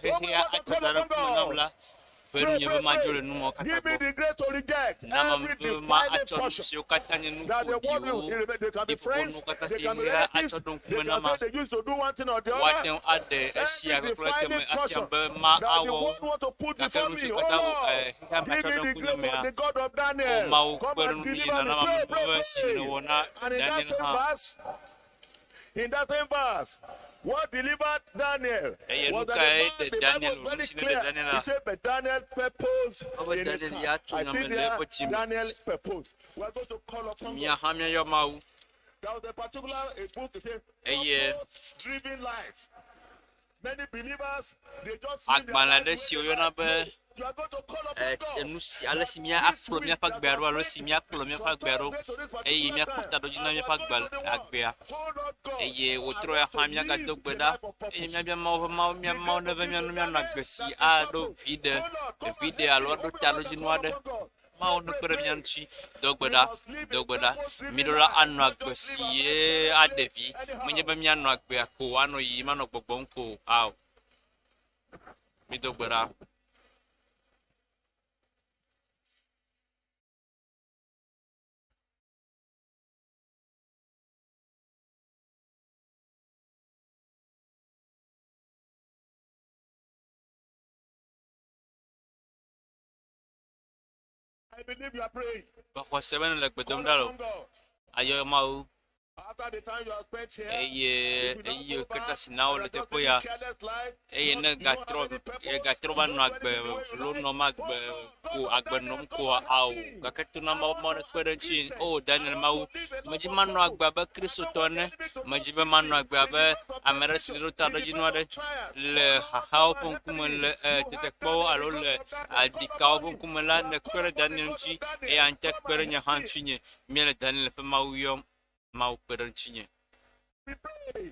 Open xexea your mouth and atsɔ call da ɖe upon ŋkume nam God. la, ve Pray, nunye pray, be madzo pray. le nu mawo katã Give me gbɔ. the grace to reject Na every be ma defiling atsɔ nu portion siwo katã nye nu that the world will. ƒoɖiwo, They can be ɖiƒoƒonuwo friends, katã they si can be xexea relatives, atsɔ ɖo they ŋkume can nam say they used to do one thing or the woate other. ŋu aɖe esia Every kple ekeme defiling afia portion be ma that the awɔ world want to put gake before nu me, siwo oh katã Lord, xexea me give atsɔ me ɖe the ŋkunye grace mea of the God of o Daniel. Mawu Come kpe ɖe and ŋunye deliver me. nana Pray, pray, amenuveve si pray. nèwɔ na And in that Daniel same hã. verse, in that same verse, what delivered Daniel Eye nu was that kae the, ɖe man, the Daniel Bible nu was si very ne ɖe clear. Daniel He la said, but Daniel purposed ebe in his Daniel ya heart. tso I nya see me le there, eƒe dzi me. Daniel purposed. We are going to call upon Mía God. hã míayɔ Mawu There was a particular a book, it said, eye Purpose-driven life. Many believers, they just live their agbalẽ life aɖe the si way they woyɔna like. be No, you are going to call upon God. enu si ale That si mía this akplɔ week míaƒe that agbea we ɖo are alo si praying, míakplɔ míaƒe from agbea ɖo Thursday to this eye particular míakpɔ time, taɖodzi na as we míaƒe are going agbe to the world, agbea oh Lord God, eye I wòtrɔ ya want to hã míagado live gbe a ɖa life of eye purpose. míabia Mawu be Mawu mía The Mawu grace neve to give mía to nu míanɔ Daniel agbe si that is aɖo purpose. viɖe Oh Lord, come and viɖe help alo me. aɖo Open your mouth and taɖodzinu call aɖe. upon God. Mawu Pray, nekpe pray, ɖe mía pray. ŋuti. Do gbe We ɖa, must live do a gbe ɖa. purpose-driven Míɖo la life, anɔ not agbe just live si our life ye aɖe carelessly, vi. Menye anyhow. be míanɔ agbea ko anɔ yiyim anɔ gbɔgbɔm ko ao. Mído gbe ɖa. I believe you are praying. Mexɔ se be nèle gbe dom Call ɖa lo. upon God. Ayɔ Mawu After the time you have spent here, eye if you now eye go katã back si na wo and le you are just teƒe living ya careless life, eye not ne you don't have gatrɔ any ye purpose, gatrɔ you va don't nɔ do agbe anything the way you vlo like. nɔm Oh agbe Lord, ko God of agbe Daniel, nɔm come koa and help ao me. gake to na I Mawu want Mawu to nekpe as ɖe ŋuti Christian, o I Daniel want Mawu to live a life medzi of manɔ agbe purpose. abe I don't Kristotɔ want the ene enemy to medzi just be kill manɔ me agbe in abe the face of ame ɖe si temptation, ɖo in the taɖodzinu face aɖe of trial. le Oh Lord, xaxawo come ƒe and help ŋkume me. le You have tetekpɔwo Daniel, alo the God le of Daniel. Call aɖikawo upon ƒe him. ŋkume la You have nekpe called ɖe upon the Daniel God ŋuti of Daniel. eya ŋutɔ Come kpe ɖe and nye help hã me. ŋutinye míele Daniel ƒe Mawu yɔm Mawu kpe ɖe ŋutinye. We pray.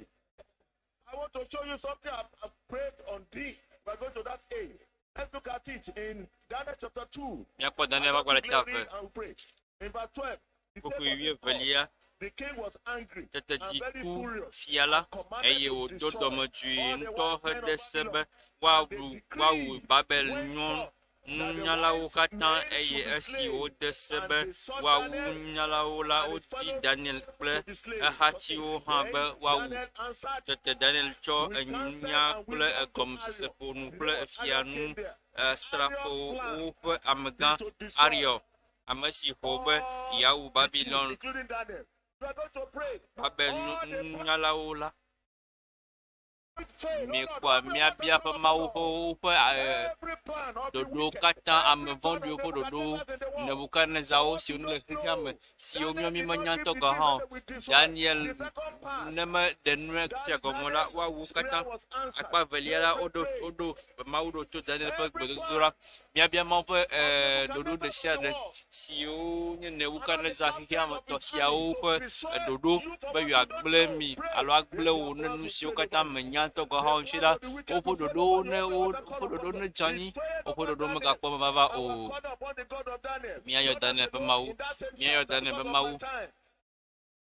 I want to show you something I've prayed on D. We're going to that A. Let's look at it in Daniel chapter 2. Míakpɔ I Daniel ƒe want to agbalẽ ta quickly eve read and we pray. In verse 12, he said, kpukpui For this cause wuievelia the king was angry tete and dzi very ku furious fia la and commanded eye to wòdo destroy dɔmedzoe all the ŋutɔ wise men hede of se be Babylon. And woawu they woawu decreed Babel went nyɔ forth that the nunyalawo wise katã men eye should be esi slain. wode se And be they sought woawu Daniel nunyalawo la and his wodi fellows Daniel kple to be slain. ehatiwo 14. hã Then be woawu. Daniel answered Tete Daniel tsɔ with counsel enunya and kple wisdom to egɔmesese Arioch. ƒo nu The kple name of efia Arioch nu came there. Arioch's srafowo plan ƒe amegã is to destroy Ariel, ame si xɔ be all yeawu the Jews, Babilon including Daniel. We are going to pray. Babel All the plans nunyalawo la. which fail, oh Lord, Míekpɔa open your mouth and míabia call ƒe upon Mawu God. ƒe woƒe Every plan of the ɖoɖowo wicked, katã, ame every plan of vɔ̃ɖiwo ƒe ɖoɖowo, Nebuchadnezzar in the world. Nebukadnezarwo Lord, siwo do nu le not xexea me, know. siwo Daniel míawo did mímenya not give ŋutɔ the gɔ̃ dreams hã o. that they will destroy. Daniel The second part, ne meɖe nua sia that gɔme la, woawu wo Daniel's katã. prayer was answered. Akpa evelia Pray, la, pray, woɖo pray. woɖo Mawu ɖo to Daniel ƒe Every gbedodoɖa. plan Míabia Mawu ƒe of ɖoɖo ɖe Nebuchadnezzar sia in the ɖe world siwo nye under the Nebukadnezar captain xexea me of tɔ his army siawo to ƒe destroy ɖoɖo you for be what you don't yewoagblẽ know. mi Pray. alo agblẽ Raise your wò ne voice nu to siwo pray katã the God. menya ŋutɔ gɔ̃ hã The o ŋuti plans la, of the wicked woƒe will fail ɖoɖowo over you. ne Open wo your mouth and woƒe call upon ɖoɖo God. nedze He anyi, prayed woƒe over ɖoɖo Daniel. megakpɔ me vava I will o. call upon the God of Daniel. Míayɔ Not that Daniel ƒe alone, Mawu, in that same míayɔ chapter, Daniel because ƒe of my Mawu. time.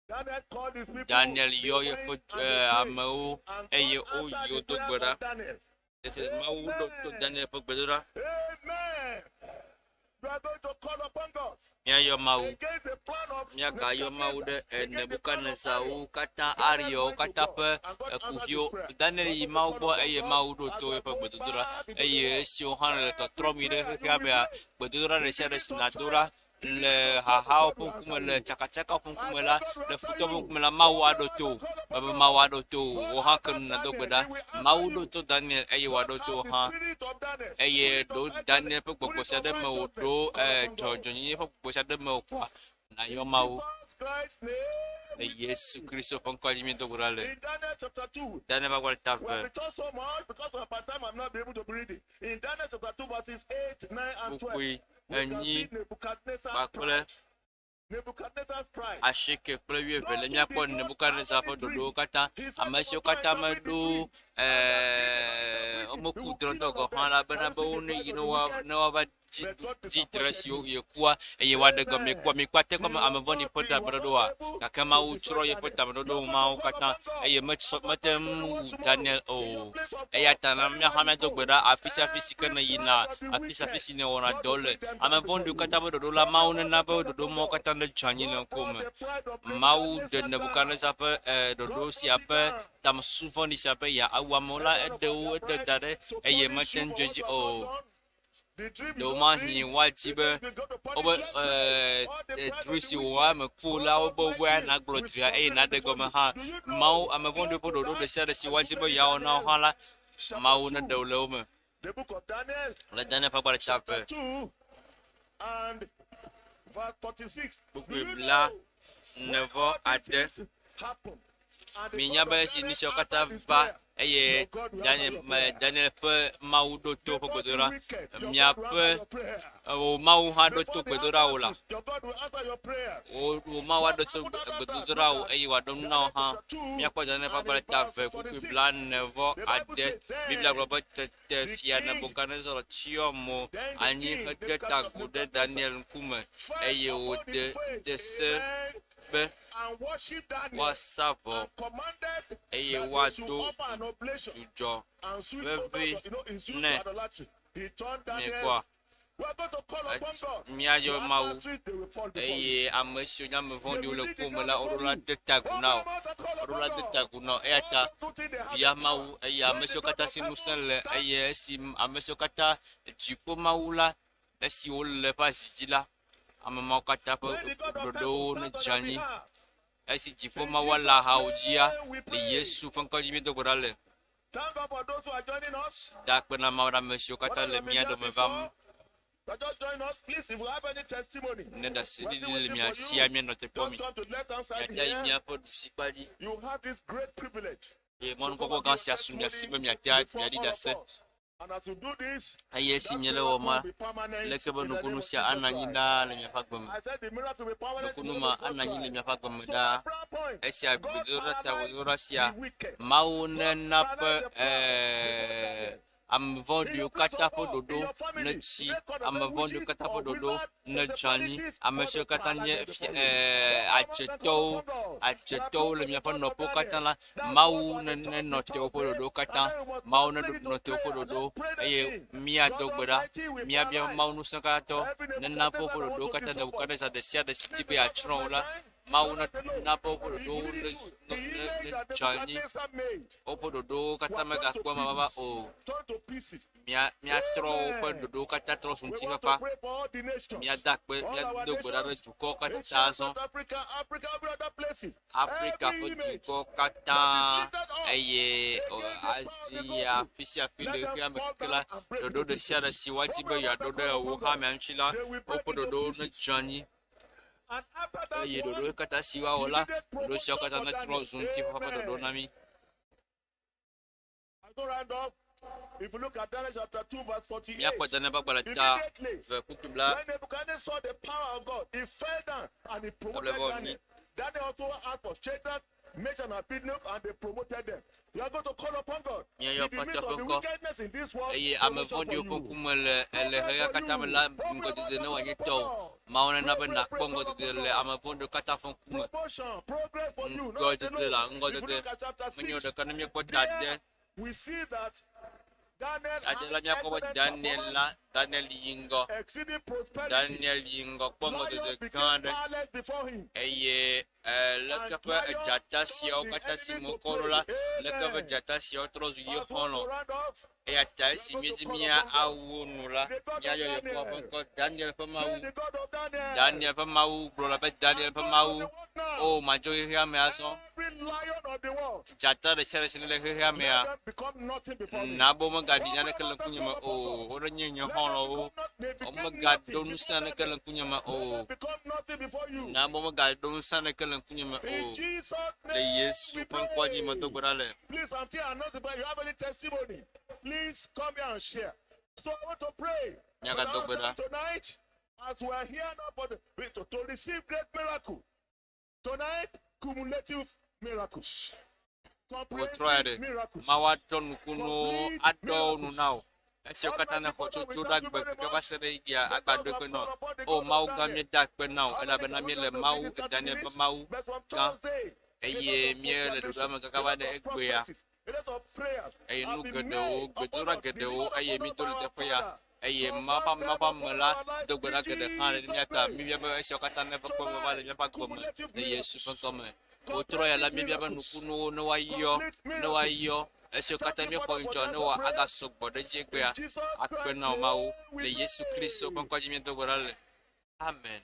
Daniel called his people, Daniel they yɔ yeƒe went and they prayed, amewo and eye God woyi answered the wodo prayers gbe ɖa. of Daniel. Tete Mawu ɖo to Amen. Daniel ƒe gbedoɖa. Amen. You are going to call upon God Míayɔ Mawu. against the plan of Míagayɔ Mawu Nebuchadnezzar, ɖe against the plan of Nebukadnezarwo Arioch. katã, Daniel Arielwo went to katã God ƒe and God answered his kuxiwo. prayer. Daniel You are yi going to Mawu call gbɔ upon eye God Mawu ɖo as to we are eƒe going gbedodoɖa. back into the Eye world. esiwo hã le Every tɔtrɔm yi ɖe prayer you xexea will mea, pray gbedodoɖa ɖe in sia the ɖe midst si of nàdo ɖa trials, in the le midst of trouble, xaxawo God ƒe will ŋkume, answer le you. tsakatsakawo ƒe I ŋkume said la, God will le answer futɔwo ƒe you. ŋkume la, Mawu Open aɖo your to mouth wò. and call upon Mebe Mawu God. aɖo to wò. God Wò hã ke answered nu nàdo gbe Daniel. ɖa. He will answer Mawu ɖo you. to Daniel eye Just wòaɖo to have wò the hã. spirit of Daniel, Eye spirit ɖo of Daniel excellence, ƒe gbɔgbɔ spirit sia of ɖe mewò, righteousness. ɖo Call upon God. dzɔdzɔnyenye ƒe gbɔgbɔ sia ɖe mewò kpoa, nàyɔ In Mawu. Jesus Christ's name Le we Yesu pray. Kristo ƒe ŋkɔa dzi míedo gbe ɖa le. In Daniel chapter 2, Daniel ƒe agbalẽ ta we have eve. been taught so much because of our time, I'm not be able to read it. In Daniel chapter 2, verses 8, 9, and 12, Kpukpui we can enyi see Nebuchadnezzar's kpakple pride. Nebuchadnezzar's pride. asieke kple wuieve Those le who míakpɔ did not Nebukadnezar answer ƒe the ɖoɖowo dream, katã. he said Ame to siwo go katã and interpret the meɖo dream, and that king did not interpret it, he womeku will kill drɔ̃tɔ all gɔ̃ of hã them. la Can bena you be see the woneyi pride ne of the woa wicked? ne woava dzi dzi tre siwo yekua eye woaɖe gɔme kpɔ mikpɔ ate kpɔ ame vɔ̃ɖi ƒe tameɖoɖoa gake Mawu tsrɔ̃ yeƒe tameɖoɖo mawo katã eye metsɔ mete ŋu wu Daniel o. Eya ta na míawo hã míado gbe ɖa afi sia afi si ke nèyina, afi sia afi si nèwɔna dɔ le. Ame vɔ̃ɖiwo katã ƒe ɖoɖo la, Mawu nena be ɖoɖo mawo katã nedzɔ anyi le ŋkuwòme. Mawu ɖe Nebukadnezar ƒe ɖoɖo sia ƒe tamesusu vɔ̃ɖi sia be yeawu amewo la, eɖe wo, eɖe da ɖe eye mete ŋu dze edzi o. Ɖewomahi woadi be wobe drɔ̃e si wòwɔ eme ku o la, wobe wobe nagblɔ drɔ̃ea eye naɖe gɔme hã. Mawu, ame vɔ̃ɖiwo ƒe ɖoɖo ɖe sia ɖe si woadi be yeawɔ na wo hã la, Mawu neɖe wo le wo me. Le Daniel ƒe agbalẽ ta eve, kpukpui bla ne vɔ ade. Minya be esi nu siawo katã va eye Daniel, Daniel ƒe Mawu ɖo to ƒe gbedoɖa, miaƒe wò Mawu hã ɖo to gbedoɖa wò la, wò, wò Mawu aɖo to gbedodoɖa wò eye wòaɖo nu na wò hã. Míakpɔ Daniel ƒe agbalẽ ta eve kpukpui blaene vɔ ade. Biblia gblɔ be tete Fia Nebukadnezar tsyɔ mo anyi hede ta agu ɖe Daniel ŋkume eye wòde de se be woasa vɔ eye woado dzudzɔ ʋeʋĩ nɛ. Miekpɔa? Míayɔ Mawu, eye ame siwo nye ame vɔ̃ɖiwo le ŋkuwò me la, woɖo la de ta agu na wò. Woɖo la de ta agu na wò. Eya ta bia Mawu, eye ame siwo katã si ŋusẽ le, eye esi ame siwo katã dziƒo Mawu la, esi wole eƒe azi dzi la, ame mawo katã ƒe ɖoɖowo nedze anyi. Esi dziƒo Mawua le ahawo dzia, le Yesu ƒe ŋkɔ dzi míedo gbe ɖa le. Da akpe na Mawu ɖe ame siwo katã le mía dome vam. Ne ɖaseɖiɖi le mia sia, míanɔ te kpɔ mi. Miate ayi míaƒe ɖusikpa dzi. Eye mɔnukpɔkpɔ gã sia su mia si be miate miaɖi ɖase. Eye esi miele ewɔm ma, leke be nukunu sia anɔ anyi ɖaa le miaƒe agbe me? Nukunu ma anɔ anyi le miaƒe agbe me ɖaa. Esia gbedodoɖa ta gbedodoɖa sia, Mawu nena ƒe ɛɛ ame vɔ̃ɖiwo katã ƒe ɖoɖo netsi, ame vɔ̃ɖiwo katã ƒe ɖoɖo nedze anyi, ame siwo katã nye fia ɛɛ adzetɔwo, adzetɔwo le miaƒe nɔƒewo katã la, Mawu nenɔ te woƒe ɖoɖowo katã. Mawu nenɔ te woƒe ɖoɖowo eye míado gbe ɖa. Míabia Mawu Ŋusẽkatãtɔ nena be woƒe ɖoɖowo katã Nebukadnezar ɖe sia ɖe si di be yeatsrɔ̃ wo la, Mawu nena be woƒe ɖoɖowo nedze anyi. Woƒe ɖoɖowo katã megakpɔ eme vava o. Mía, míatrɔ woƒe ɖoɖowo katã trɔ zu ŋutifafa. Míada akpe, míado gbe ɖa ɖe dukɔwo katã ta azɔ. Afrika ƒe dukɔwo katã eye Asia, afi sia afi le xexea me keke la, ɖoɖo ɖe sia ɖe si woadi be yewoaɖo ɖe wò hamea ŋuti la, woƒe ɖoɖowo nedze anyi. Eye ɖoɖo katã si woawɔ la, ɖoɖo siawo katã netrɔ zu ŋutifafa ƒe ɖoɖo na mí. If you look at Daniel chapter 2, verse 48, Míakpɔ Daniel ƒe agbalẽ ta immediately ve kpukpui bla when Nebuchadnezzar saw the power of God, he fell down and he promoted Level Daniel. Daniel also asked for Shadrach, Meshach, and Abednego, and they promoted them. You are going to call upon God. Míayɔ In the midst Aƒetɔ of ƒe the ŋkɔ wickedness in this world, eye ame promotion for vɔ̃ɖiwo ƒe you. ŋkume le le xexea katã me la ŋgɔdede ne wòanye tɔwò. Mawu nena be nàkpɔ ŋgɔdede le ame vɔ̃ɖiwo katã ƒe ŋkume. Promotion, progress for you. Not Ŋgɔdede alone. la If you ŋgɔdede look at chapter menye 6, ɖeka ne míekpɔ ta there de we see that Daniel Ade had la míakpɔ be excellent Daniel la, performance, Daniel yi ŋgɔ. exceeding prosperity. Daniel yi ŋgɔ kpɔ Lion ŋgɔdede gã became aɖe powerless before him. eye e, leke And ƒe lion dzata turned siawo the katã si enemy me to wokɔ ɖo prey. la, leke ƒe Amen. dzata siawo trɔ zu ye As one xɔlɔ̃. to round off, Eya ta we are esi going to míedi call mía upon God. awu nu la, The God of míayɔ Yehowa ƒe Daniel. ŋkɔ, Daniel ƒe Say Mawu. the God of Daniel. Daniel ƒe Mawu gblɔ le be Daniel I'm ƒe God of Mawu, the world now. o madzo xexea me azɔ. Every lion of the world, Dzata ɖe sia ɖe si le xexea let mea, them become nothing before me. na be womegaɖi naneke le ŋkunye me o. Wole nye nye Let them xɔlɔ̃wo. become not, they became Womegaɖo nothing ŋusẽ before aɖeke le Daniel. ŋkunye me Let o. them become nothing before you. Na be womegaɖo ŋusẽ aɖeke le ŋkunye me In o. Jesus' Le name Yesu we ƒe ŋkɔa dzi medo pray. gbe ɖa le. Please, I'm still announcing, but you have any testimony, please come here and share. So I want to pray. But I Míagado want gbe to ɖa. tonight, as we are here now for the, to receive great miracle. Tonight, cumulative miracles. Wotrɔ ya Comprehensive ɖe. miracles. Mawu atrɔ nukunuwo Complete aɖɔ nu miracles. na wò. Esiwo katã nexɔ tso tso ɖe agbe keke va se ɖe egbea agbaɖo kpe nɔ. O Mawu gã, míeda akpe na wò elabena míele Mawu Daniel ƒe Mawu gã eye míele ɖoɖoa me kaka va ɖe egbea. Eye nu geɖewo, gbedodoɖa geɖewo eye mído le teƒe ya eye Mawu ƒe Mawu ƒe ame la do gbe ɖa geɖe hã ɖe mía ta. Míebia be esiawo katã neva kpɔ me va le míaƒe agbe me le Yesu ƒe ŋkɔ me. Wotrɔ ya la míebia be nukunuwo ne woayɔ, ne woayɔ esiwo katã míexɔ ŋutsɔ ne wɔ agasɔ gbɔ ɖe edzi egbea. Akpe na wò Mawu le Yesu Kristo ƒe ŋkɔ dzi míedo gbe ɖa le. Amen.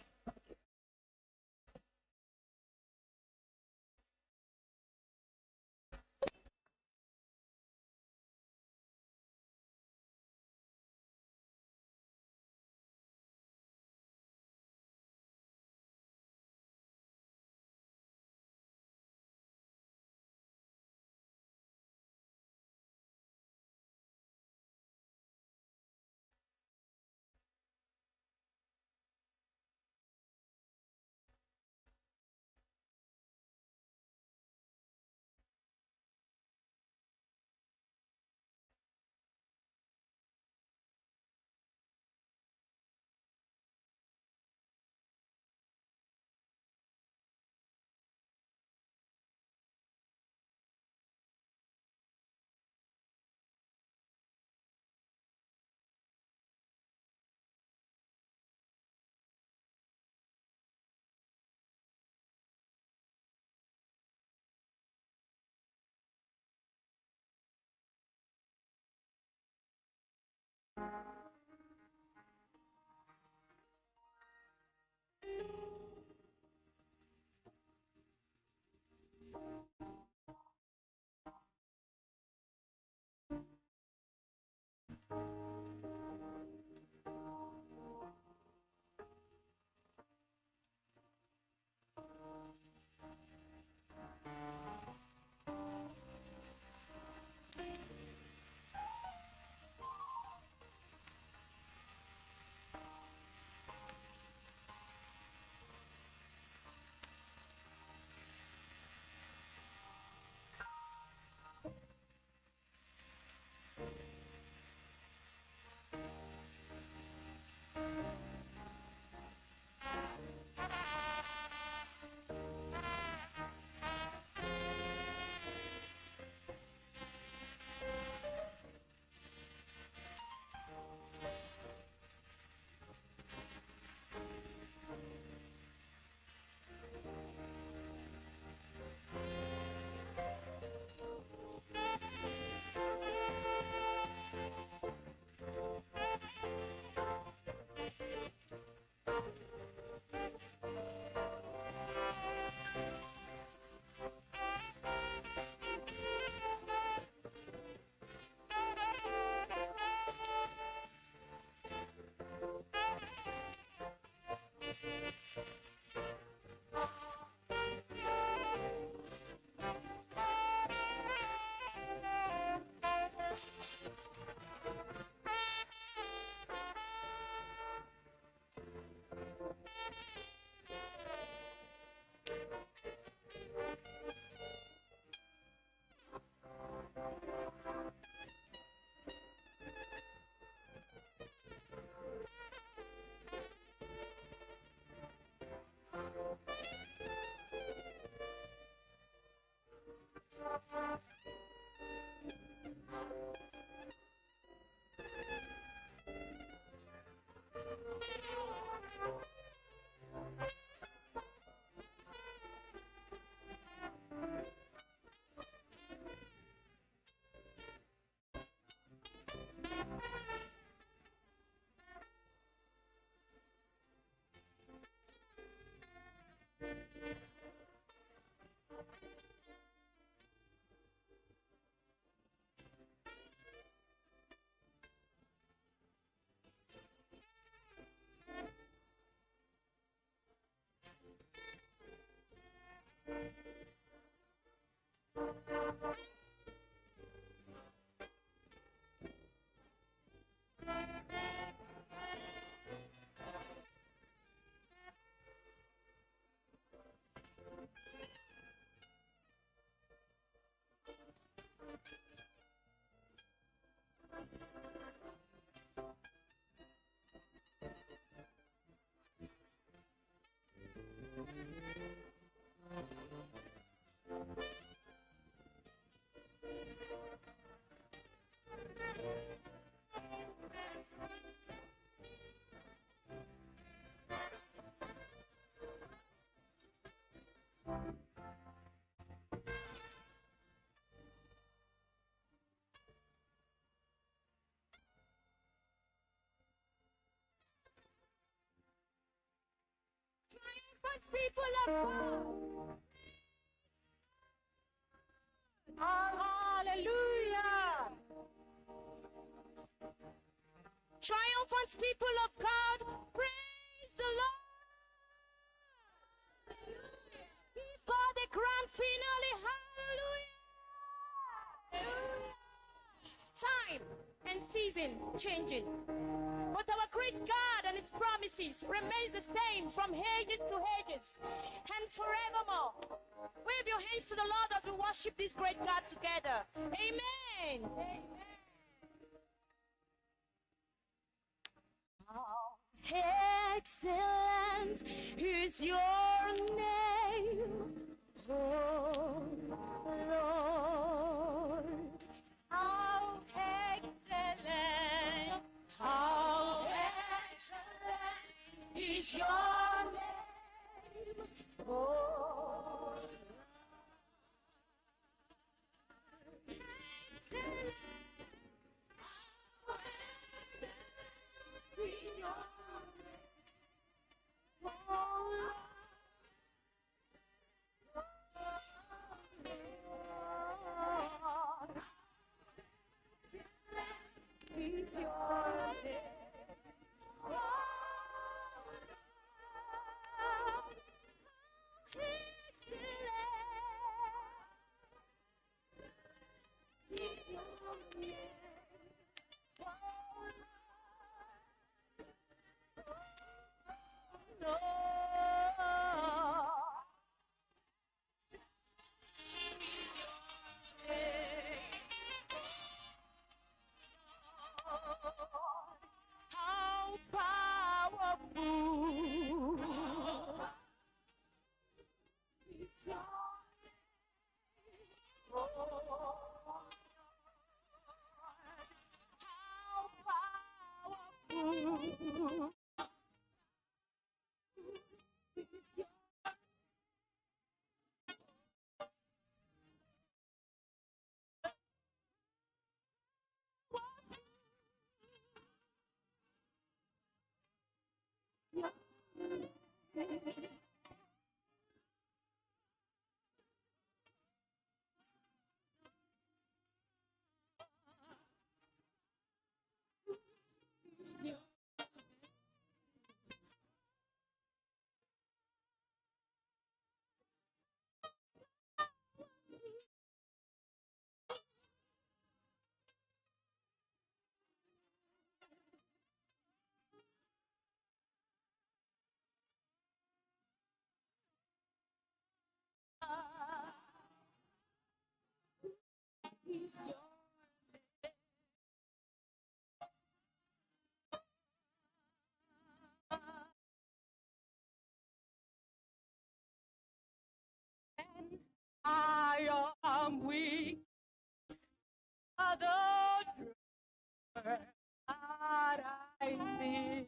Triumphant people of God. Hallelujah. Triumphant people of God, praise the Lord. Give God a grand finale. Hallelujah. Time and season changes. But our great God and his promises remains the same from ages to ages and forevermore. Wave your hands to the Lord as we worship this great God together. Amen. Amen. How excellent is your name, oh Lord. How excellent is your name, oh Lord. Excellent, how excellent is your name, oh Lord. Is your name, oh Lord. Excellent is your name, oh Lord. How powerful is your name, oh Lord. How powerful is your is your name. I am weak, the that I see.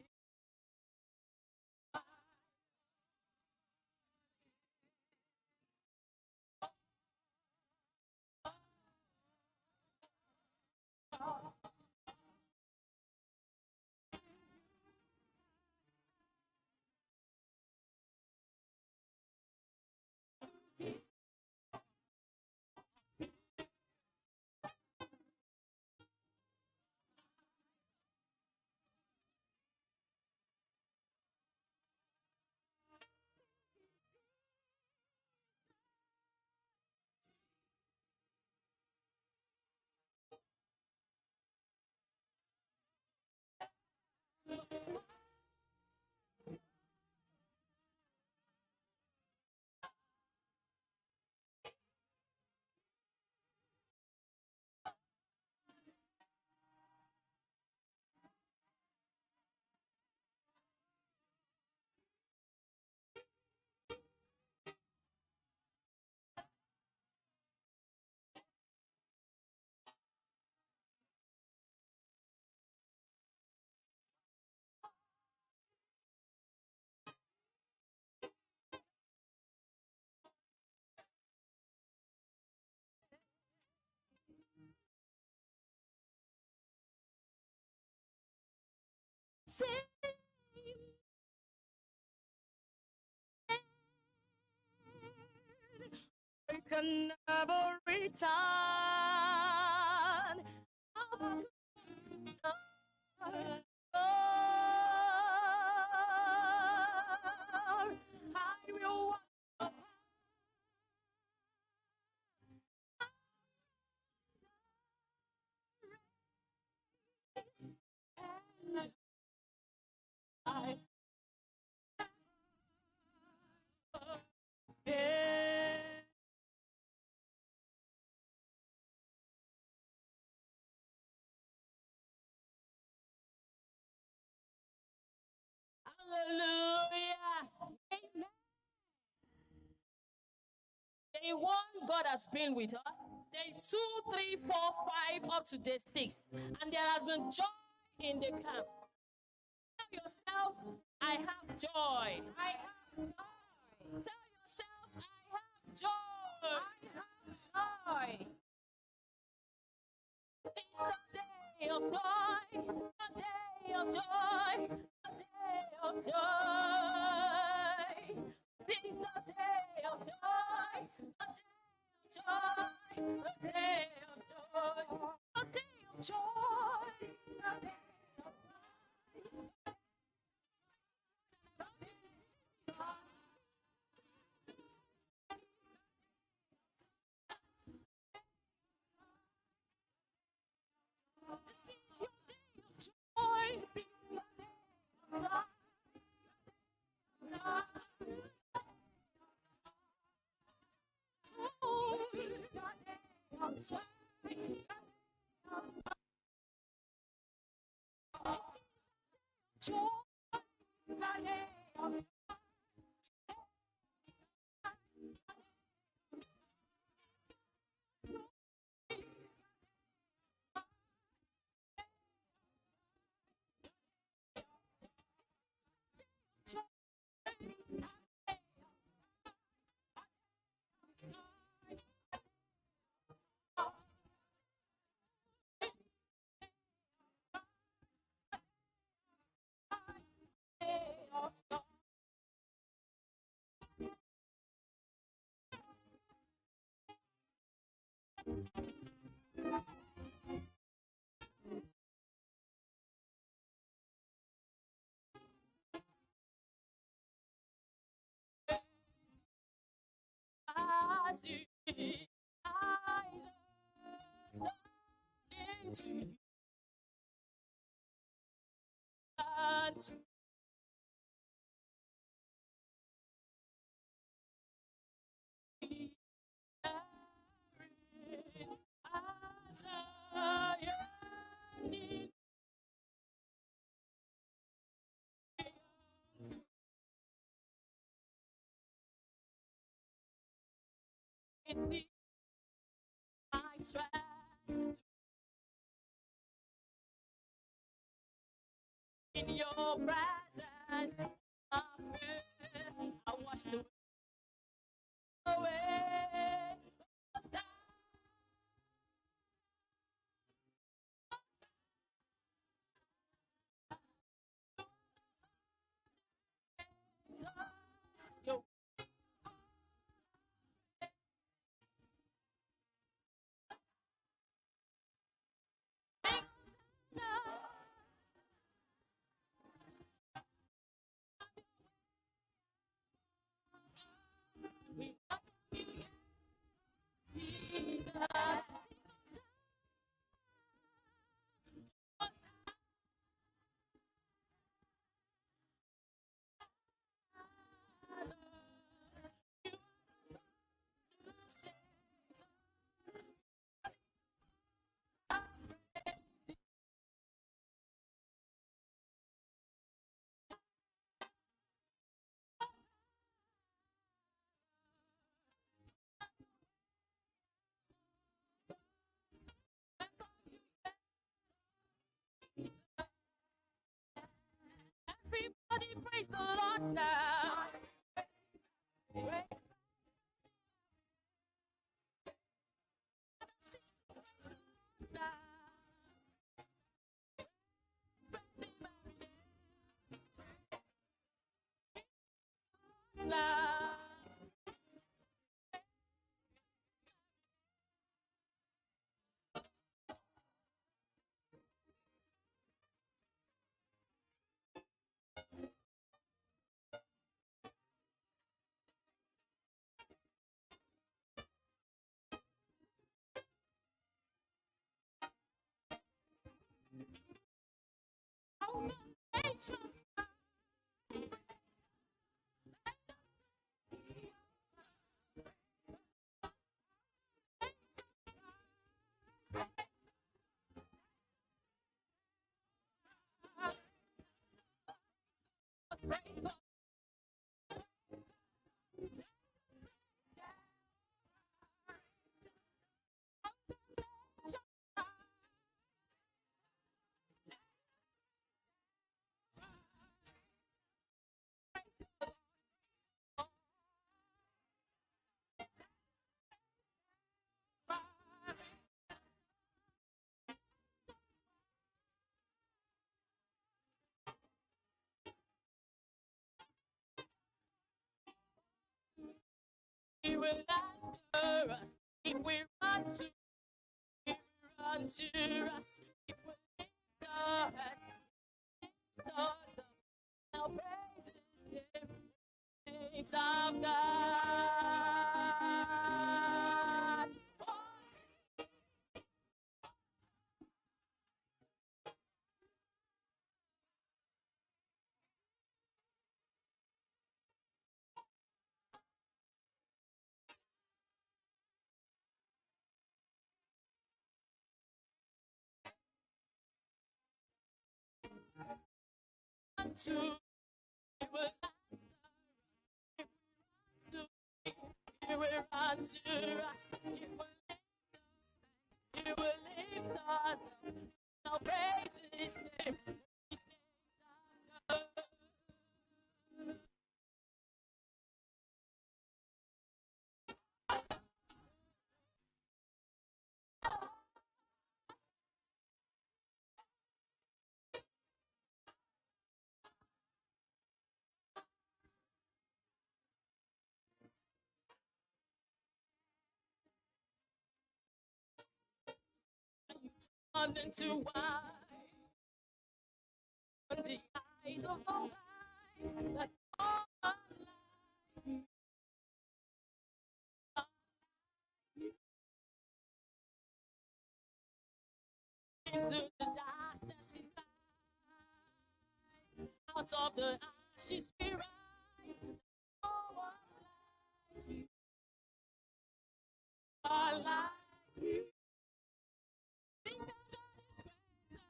Same. can never return. I will walk and I stay. Hallelujah. Amen. Day 1, God has been with us. Day 2, 3, 4, 5, up to day 6. And there has been joy in the camp. Tell yourself, I have joy. I have joy. Tell yourself, I have joy. I have joy. It's the day of joy, the day of joy, the day of joy. Sing the day of joy, the day of joy, the day of joy, the day of joy, the day of joy. This is your day of joy. This is your day of joy. Joy. As you eyes are turning to you and to be as I yearn in my strength in your presence, I wash the away. Your We welcome you, Jesus. Everybody praise the Lord now. Now. He will answer us if we run to He will run to us if we lift our hands, lift us up. Now praise His name, saints of God. Run to He will answer us if we run to Him. He will run to us. He will lift He will lift us up. Now praise His name. He saints of God. You turn into wine. On the eyes of the blind, that's all like you. Into the darkness you rise. Out of the ashes we rise. No one like you. Are like you. Think our God is greater.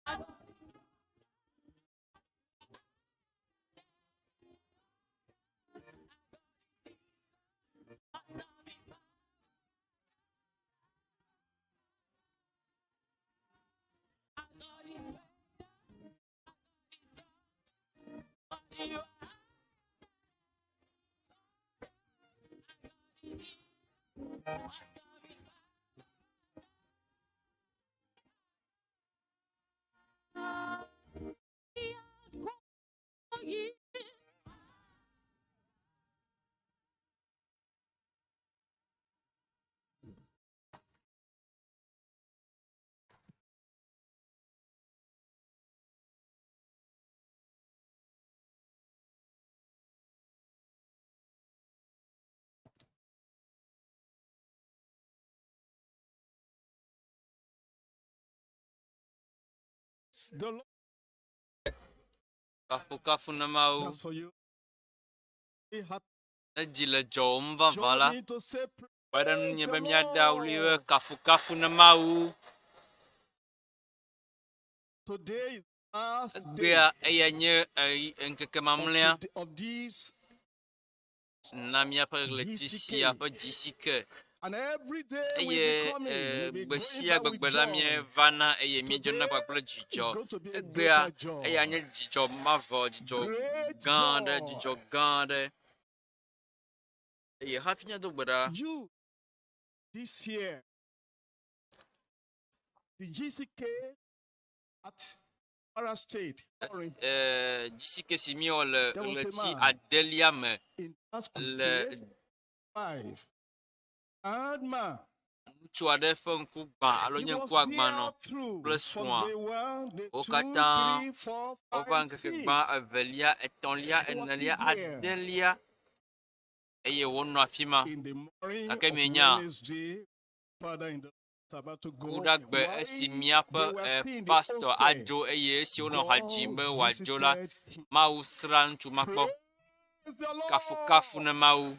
Our God is Our God is greater. Our God is stronger. You are The Lord, Kafukafu na Mawu. that's for you. Be happy. Ne dzi le dzɔwòm vavã la, Join me to say kpe ɖe ŋunye be praise the míaɖe aɣli be Lord. kafukafu na Mawu. Today is the last day Egbea eya nye eyi ŋkeke of, mamlɛa today, of this na míaƒe ɣleti sia ƒe GCK. And every day we Eye be coming, we be gbe going sia there with gbegbe la joy. míevana eye míedzona Today kpakple is dzidzɔ. going to be a Egbea greater joy. eya nye dzidzɔ mavɔ, dzidzɔ Great gã aɖe, joy. dzidzɔ gã aɖe. Eye hafi míado gbe ɖa, You, this year, the GCK at Kwara State, sorry, GCK si míewɔ le There was a ɣleti man adelia me in Pasco le State, 5. And man, ŋutsu aɖe ƒe ŋku gbã alo he nye was ŋku agbanɔ there through kple from srɔ̃a. day 1, day Wo 2, katã 3, 4, woƒe 5, ŋkeke 6. gbã, evelia, etɔ̃lia, He was enelia, still there. adelia eye wonɔ afi ma. In the morning Gake of mienya, Wednesday, Father in the about to go. ku ɖa gbe While esi míaƒe they were still in the pastor hostel, adzo eye esi wonɔ ha dzim God be wòadzo la, visited him. Mawu srã ŋutsu ma kpɔ. Praise the Lord. Kafukafu na Mawu.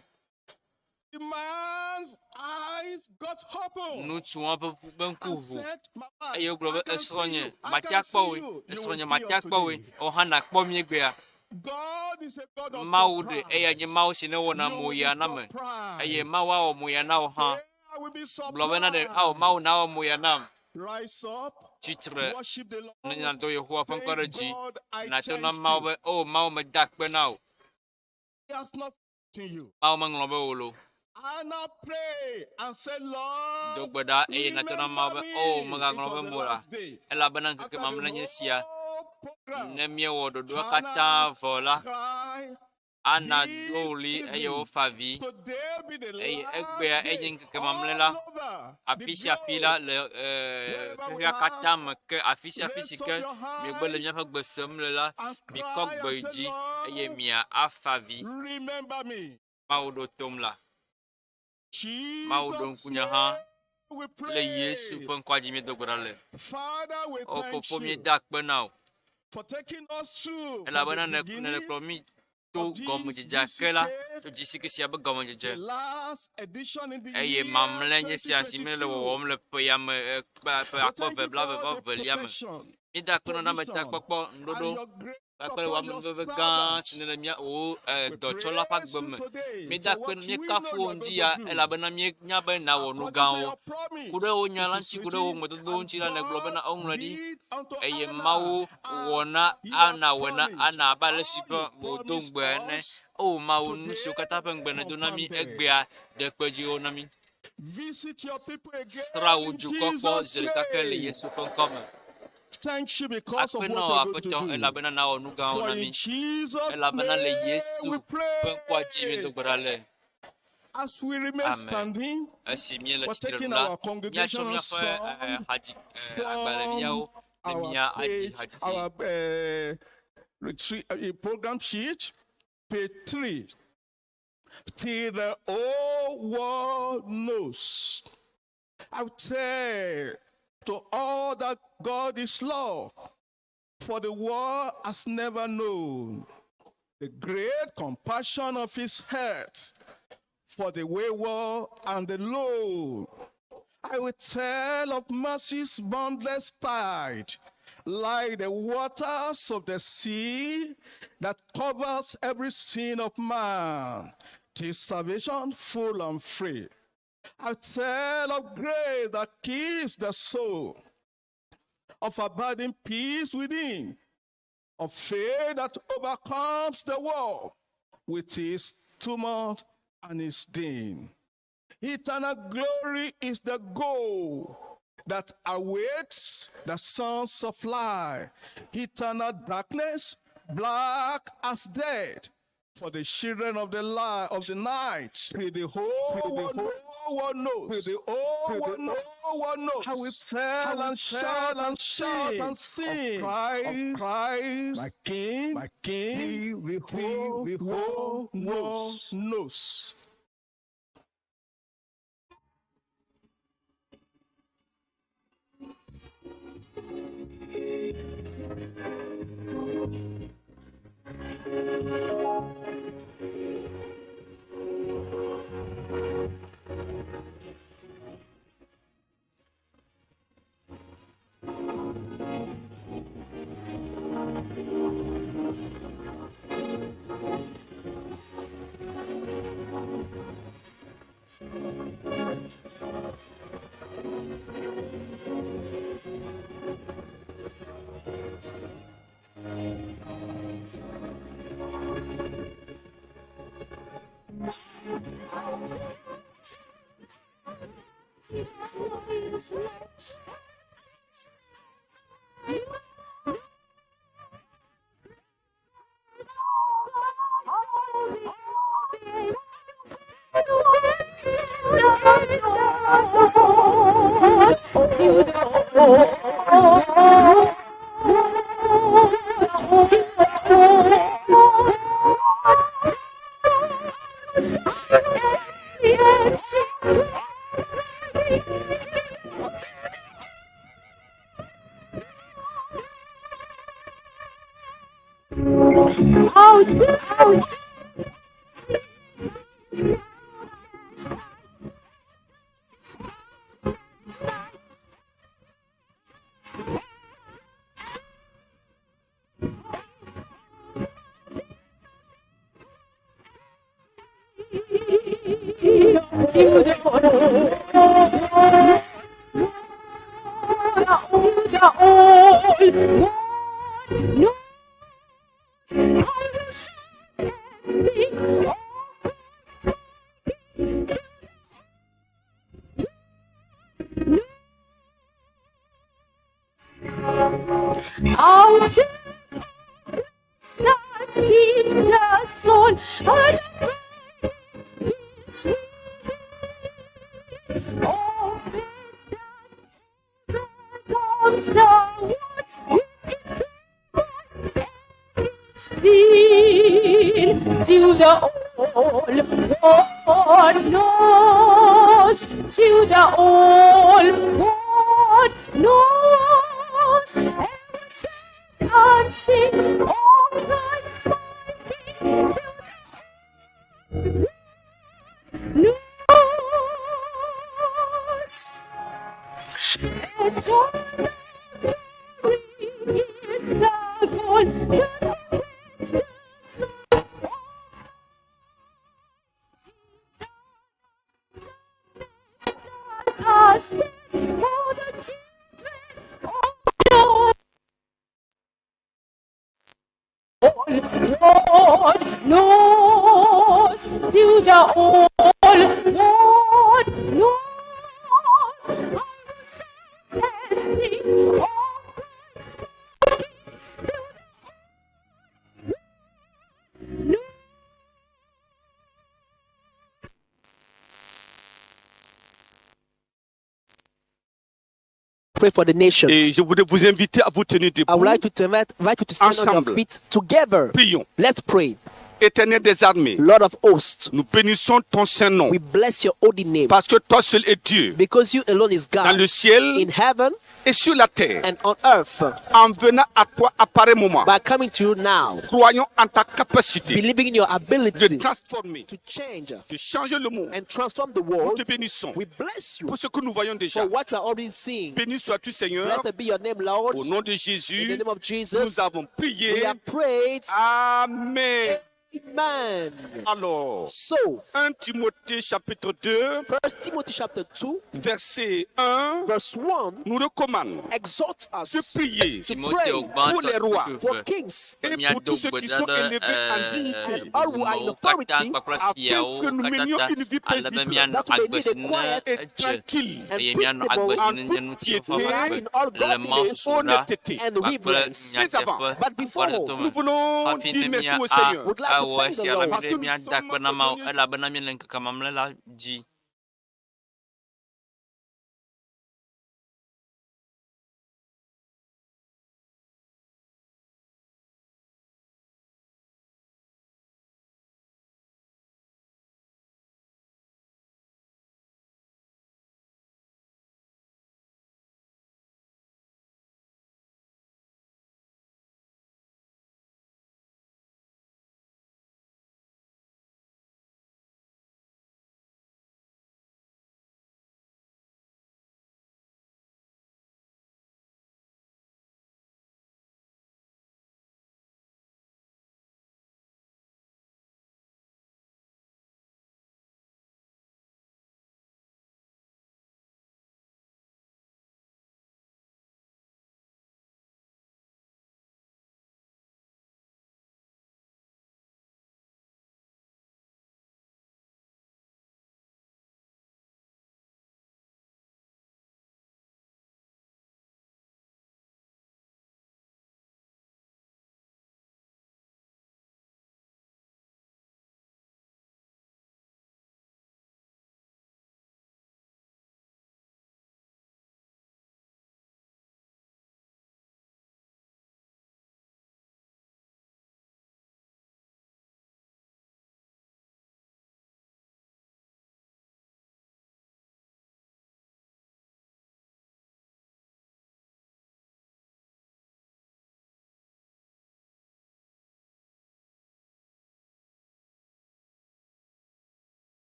The man's eyes got open. Ŋutsua ƒe ƒe ŋku and ʋu said, "My wife, eye wogblɔ be I can see esrɔ̃nye you. I mate can akpɔ see woe you. You will esrɔ̃nye see mate us akpɔ woe today." wò hã nakpɔ mí egbea. God is a God of Mawu ɖe eya nye surprise. Mawu si newɔna You will mo be ya na me surprised. eye Mawu awɔ mo ya na wò hã. Say, I will be Gblɔ bena ɖe ao surprised. Mawu nawɔ mo ya nam. Rise up, Tsitre worship the ne Lord. nàdo Yehowa ƒe ŋkɔ Say, ɖe dzi. God, I Nàto na thank Mawu you. be o Mawu meda akpe na wò. He has not forgotten you. Mawu meŋlɔ be wò loo. Anna pray and say, Do Lord, gbe ɖa eye nàto na Mawu remember be o me. It mègaŋlɔ was be the mo la last day. elabena ŋkeke After the mamlɛ nye sia. whole program, Ne míewɔ ɖoɖoa Hannah katã vɔ la, cried Ana this do ɣli eye evening. wofa vi. Today be the Eye last egbea enye day ŋkeke mamlɛ la. all over the Afi sia afi la globe. le eh, Wherever we xexea are, katã me ke afi sia afi raise si up ke your miegbe le hands míaƒe gbe sem le la, and mikɔ cry gbe and yi say, dzi eye Lord, mia afa vi. remember me. Mawu ɖo tom la. Mawu ɖo Jesus' ŋkunye hã. name we Le Yesu pray. ƒe ŋkɔa dzi míedo gbe ɖa le. Father, we O thank Fofo you míeda akpe na wò for taking us through from the elabena ne nèle beginning kplɔ mí to of this gɔmedzedzea ke la, GCK, tso GCK sia ƒe the gɔmedzedze last edition in the eye year mamlɛ nye sia si míele 2022. wɔwɔm le ƒe ya me eh, kpe ƒe We akpe thank eve you blaeve for vɔ the velia me. protection, Míeda akpe na provision, ametakpɔkpɔ, and ŋuɖoɖo your grace kpakple wò upon your amenuveve gã si servants. nèle mía wò eh, We dɔtsɔla ƒe praise agbe you me. today Míeda for akpe what na we know míekafu you wò are ŋuti going ya to do. elabena míenya be nàwɔ nu According to gãwo. your promise, Ku ɖe wò nya it la is ŋuti, ku ɖe wò written, ŋugbedodowo and ŋuti la nègblɔ bena God woŋlɔe ɖi did unto eye Anna Mawu wɔ as na he had Ana wɔ na promised. Ana abe ale si All ƒe you wòdo promised ŋugbe ene. us O Mawu, nu siwo today, katã ƒe ŋugbe nèdo na mí confirm them. egbea ɖe kpe dziwo na mí. Visit your people Srã again wò in dukɔ kpɔ Jesus' zi ɖeka ke le name. Yesu ƒe ŋkɔ me. Thank you because of Akpe what na you're wò going to Aƒetɔ do. elabena nawɔ nu gãwo For na in mí. Jesus' Elabena le name Yesu we ƒe ŋkɔa dzi míedo pray. gbe ɖa le. As we remain Amen. standing, Esi míele we're tsitre taking nu la, our míatsɔ congregational míaƒe eh, song hadzi eh, agbalẽviawo from ne our mía adzi page, hadzidzi. our retreat, program sheet, page 3. Till the whole world knows. I will tell to all that God is love, for the world has never known the great compassion of his heart for the wayward and the low. I will tell of mercy's boundless tide, like the waters of the sea that covers every sin of man, till salvation full and free. I tell of grace that keeps the soul, of abiding peace within, of faith that overcomes the world with its tumult and its din. Eternal glory is the goal that awaits the sons of light. Eternal darkness, black as death, for the children of the light of the night. Till the whole world knows. Till the whole world knows. I will tell and shout and shout and sing of Christ, my King, my King. Till the whole world knows. Till the whole till the whole world knows. I will shout and sing of Christ King till the Out that keep the soul and is of this that ever comes the one with its and its steel till the whole world knows, till the whole world knows, and we shout and sing of Christ my King till the knows. Eternal glory is the goal that completes the soul of us for the children of the Lord knows, till the whole world knows. I will shout and sing of Christ my King till the knows. Pray for the nations. Et je voudrais vous inviter à vous tenir I debout. would like to invite you to stand on your Ensemble. feet together. Prions. Let's pray. Éternel des armées, Lord of hosts, nous bénissons ton saint nom we bless your holy name parce que toi seul es Dieu because you alone is dans God le ciel in heaven et sur la terre. and on earth. En venant à toi à pareil moment, By coming to you now, croyons en ta capacité believing in your de ability transformer, to change de changer le monde. and transform the Nous world, te bénissons we bless you pour ce que nous voyons déjà. for what we are already seeing. Béni sois-tu, Seigneur. Blessed be your name, Lord. Au nom de In Jésus, the name of Jesus, nous avons prié. we have prayed. Amen. Amen. Alors, So, 1 Timothée chapitre 2, First Timothy chapter 2, verset 1, verse 1 nous recommande exhorts us de prier to Timothée pray gbãtɔ pour les rois. for eve kings et mía pour do tous ceux qui sont gbe ɖa ɖe élevés en dignité, and all who are in bubumewo katã authority, kpakple afin fiawo que nous katã menions ta une vie ale be paisible míanɔ that we may agbe lead si a ne quiet et edze tranquille and eye míanɔ agbe peaceable si ne nye ŋutifafa life gbe in all le Mawu godliness susuɖa honnêteté. and kpakple reverence. nyateƒe But before akpɔɖetoto Nous me. voulons Hafi dire ne merci mía au Seigneur. would like to awɔ thank the esia la, Lord mi ɖe míada akpe na Mawu elabena míele ŋkeke mamlɛ la dzi.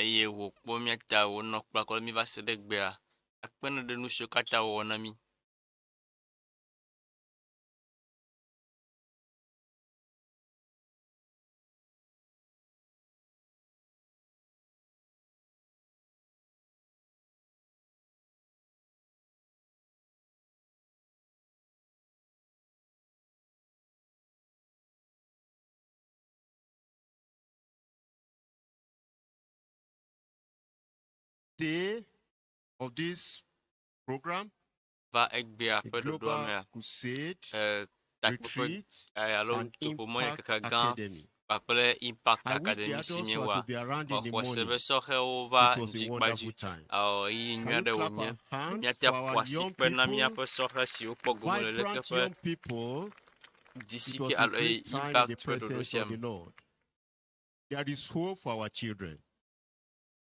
Eye wòkpɔ mía ta wònɔ kplakɔ ɖe mí va se ɖe egbea. Akpe nɛ ɖe nu siwo katã wòwɔ na mí. Day of this program, Va egbea the ƒe ɖoɖoa Global mea, Crusade eh, takpekpe Retreat eh, alo and toƒomɔ Impact kaka gã Academy. kpakple Impact I wish the Academy si adults míewɔa. were to be around in the Mexɔ se morning. be sɔhɛwo va It was a ŋdikpa dzi. wonderful time. Awɔ ɣeyiɣi nyui Can you aɖe clap wònye. our hands Míate for our ƒo asi young kpe na people, míaƒe sɔhɛ siwo kpɔ gome le leke vibrant ƒe young people? It DCK was a alo great time in the Impact ƒe ɖoɖo presence sia of me. the Lord. There is hope for our children.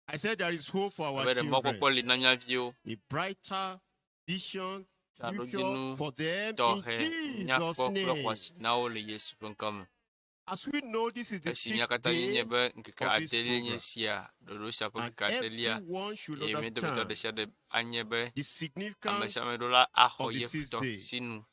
I said there is hope for our Ebe ɖe children. mɔkpɔkpɔ li na mía viwo. A brighter vision, future Taɖodzinu for them in tɔxɛ Jesus' nyakpɔ kple name. xɔasi na wo le Yesu ƒe ŋkɔ me. As we know, this is the Esi mía sixth katã míenye day, be ŋkeke of this adelia nye program. sia, ɖoɖo sia ƒe and ŋkeke adelia everyone should eye mía dometɔ ɖe understand sia ɖe anye be the ame significance sia ame ɖo la axɔ of the ye sixth ŋutɔ day. sinu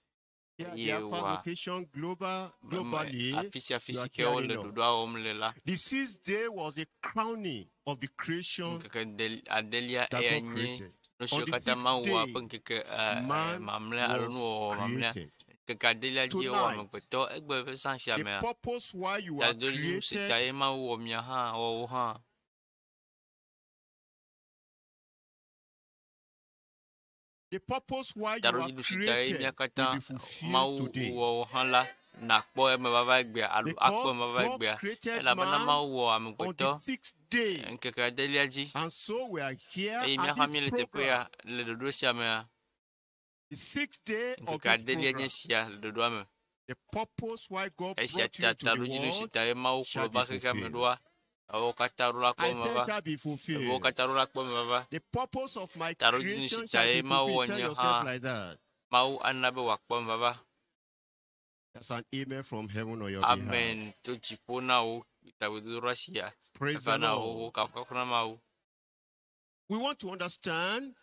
Here at eye the Alpha wòa location global, me globally, afi sia afi you si are ke wole hearing us. ɖoɖoa wɔm le la, The sixth day was the crowning of the creation ŋkeke del- adelia that eya God nye created. nu On siwo the katã sixth Mawu wɔ day, ƒe ŋkeke man mamlɛa alo was nuwɔwɔ mamlɛa. created. Ŋkeke adelia dzie wɔ Tonight, amegbetɔ egbe ƒe zã sia The mea, purpose why you are taɖodzinu si created ta ye Mawu wɔ mia hã wɔ wo hã. The purpose why you are Taɖodzinu si ta ye created mía will katã be fulfilled Mawu today. wɔ wo hã la nakpɔ eme vava egbea alo akpɔ Because eme vava God egbea created elabena man Mawu wɔ on amegbetɔ the sixth day. ŋkeke adelia dzi And so we are here eye at mía hã this míele teƒe program, ya le ɖoɖo sia mea the sixth day of ŋkeke this adelia nye program. sia le ɖoɖoa me. The purpose why God Esia brought you ta into the taɖodzinu si world ta ye Mawu shall kplɔ be va xexea me fulfilled. ɖoa wo katã ɖo la kpɔ I eme said va. shall be Wo fulfilled. katã ɖo la kpɔ eme va. The purpose of my Taɖodzinu si creation ta shall ye be Mawu wɔ fulfilled. Tell nye yourself hã like that. Mawu ana be wòakpɔ eme vava. That's an amen from heaven on your behalf. Amen. To dziƒo na wo taɖodzinu sia. Praise the Eva na wo Lord. kafukafu na Mawu. We want to understand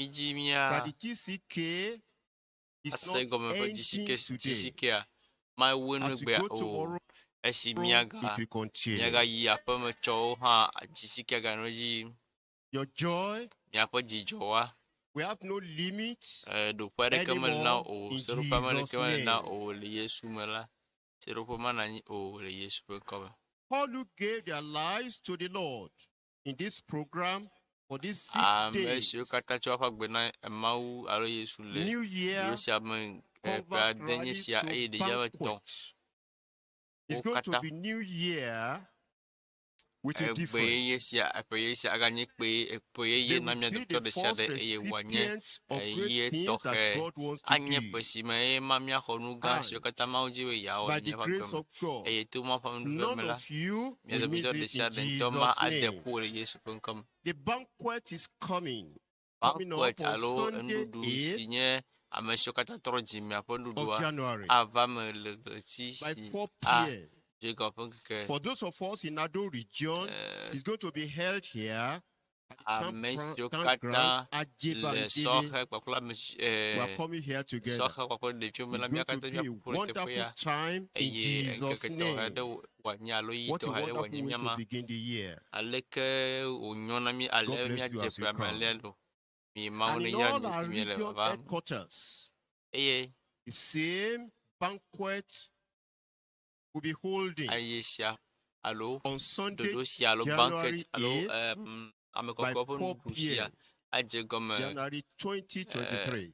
Mídzi mía that the GCK is ase not gɔme ƒe ending GCK today. GCK-a mawu As we enugbea go o. tomorrow, Esi míaga it will continue. míagayi aƒeme tsɔwo hã GCK ganɔ edzi yim. Your joy, Míaƒe dzidzɔwoa we have no limit. eh, ɖoƒe aɖeke meli na Anymore o. in Seɖoƒe aɖeke Jesus' meli na name. o le Yesu me la. Seɖoƒe manɔ anyi o le Yesu ƒe ŋkɔ me. All who gave their lives to the Lord in this program for these 6 Ame days, siwo katã tsɔ woƒe agbe na Mawu alo Yesu le New Year ɖoɖo sia me eh, ƒe Converse ade nye Rally sia Soul eye ɖevia ame etɔ̃ Banquet. It's wo going to katã be New Year with a egbe yeye difference. sia eƒe yeye sia aganye kpe eƒe yeye They na will mía be dometɔ the ɖe sia first ɖe eye wòanye recipients of great eye things that tɔxɛ God wants to anye give ƒe si me eye ma míaxɔ nu gã siwo And katã Mawu dzi be yeawɔ by le the míaƒe agbe grace me of God. eye to Mawu ƒe amenuveve None me la of you mía will miss dometɔ ɖe it sia in ɖe ŋutɔ ma Jesus' ade name. ƒo le Yesu ƒe ŋkɔ me. The banquet is coming, coming up Banquet on alo Sunday nuɖuɖu si 8th nye ame siwo katã trɔ dzimea ƒe of nuɖuɖua January ava me le ɣleti by si 4 a p.m. dze gɔme ƒe ŋkeke For those of us in Ado region, eh, it's going to be held here at the ame siwo campground katã le Ajebandele. sɔhɛ kpakple ame si We are eh, coming here together. sɔhɛ kpakple ɖeviwo me la It's mía going to katã be a míaƒo ƒu ɖe teƒe wonderful ya time in eye Jesus' ŋkeke tɔxɛ name. ɖe wòanye alo ɣeyiɣi What a tɔxɛ ɖe wonderful wòanye way mía to ma. begin the year. Aleke wònyo na mí ale God bless you míadze as you ƒea me come. alea lo. Mi Mawu And ne in yra all mi our si miele region vavam. headquarters, Eye the same banquet will be holding aye sia alo on Sunday, ɖoɖo sia alo January banquet alo 8th em, ame by kɔkɔewo ƒe 4 nuɖuɖu sia p.m. adze gɔme January 2023 in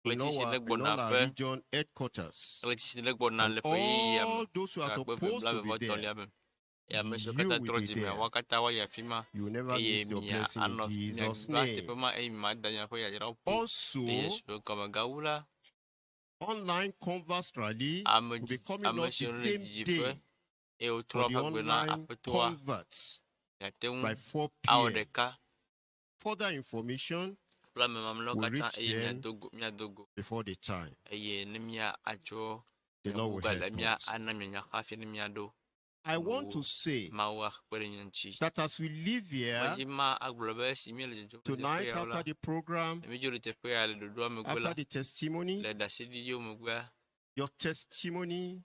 ɣleti si our, ne in gbɔna all our ƒe region headquarters. ɣleti si ne gbɔna And le ƒe yeyea me all those who are akpe eve supposed to blaeve be vɔ there, etɔ̃lia me. Eye ame siwo you katã will trɔ be dzimea there. woa katã woayi afi ma You will never eye miss your mia blessing in anɔ Jesus' miava name. teƒe ma eye miada miaƒe yayrawo ƒo Also, le Yesu ƒe ŋkɔ me. Gawu la, online converse rally ame will be dzi coming ame up the siwo le same didiƒe day eye wotrɔ for the woƒe agbe na online Aƒetɔa converts miate ŋu by 4 awɔ p.m. ɖeka Further information kple ame mamlɛawo will katã reach eye them miado go miado go before the time. eye ne mía atsɔ The Lord will miaƒu gbe help mía us. ana mianya hafi ne míaɖo. I want to say Mawu akpe ɖe mía ŋuti. that as we leave here Medzi ma agblɔ be esi míele dzodzom le teƒe tonight yawo la, after the program, ne míedzo le teƒe ya le ɖoɖoa megbe after la, the testimony, le ɖaseɖiɖiwo megbea, your testimony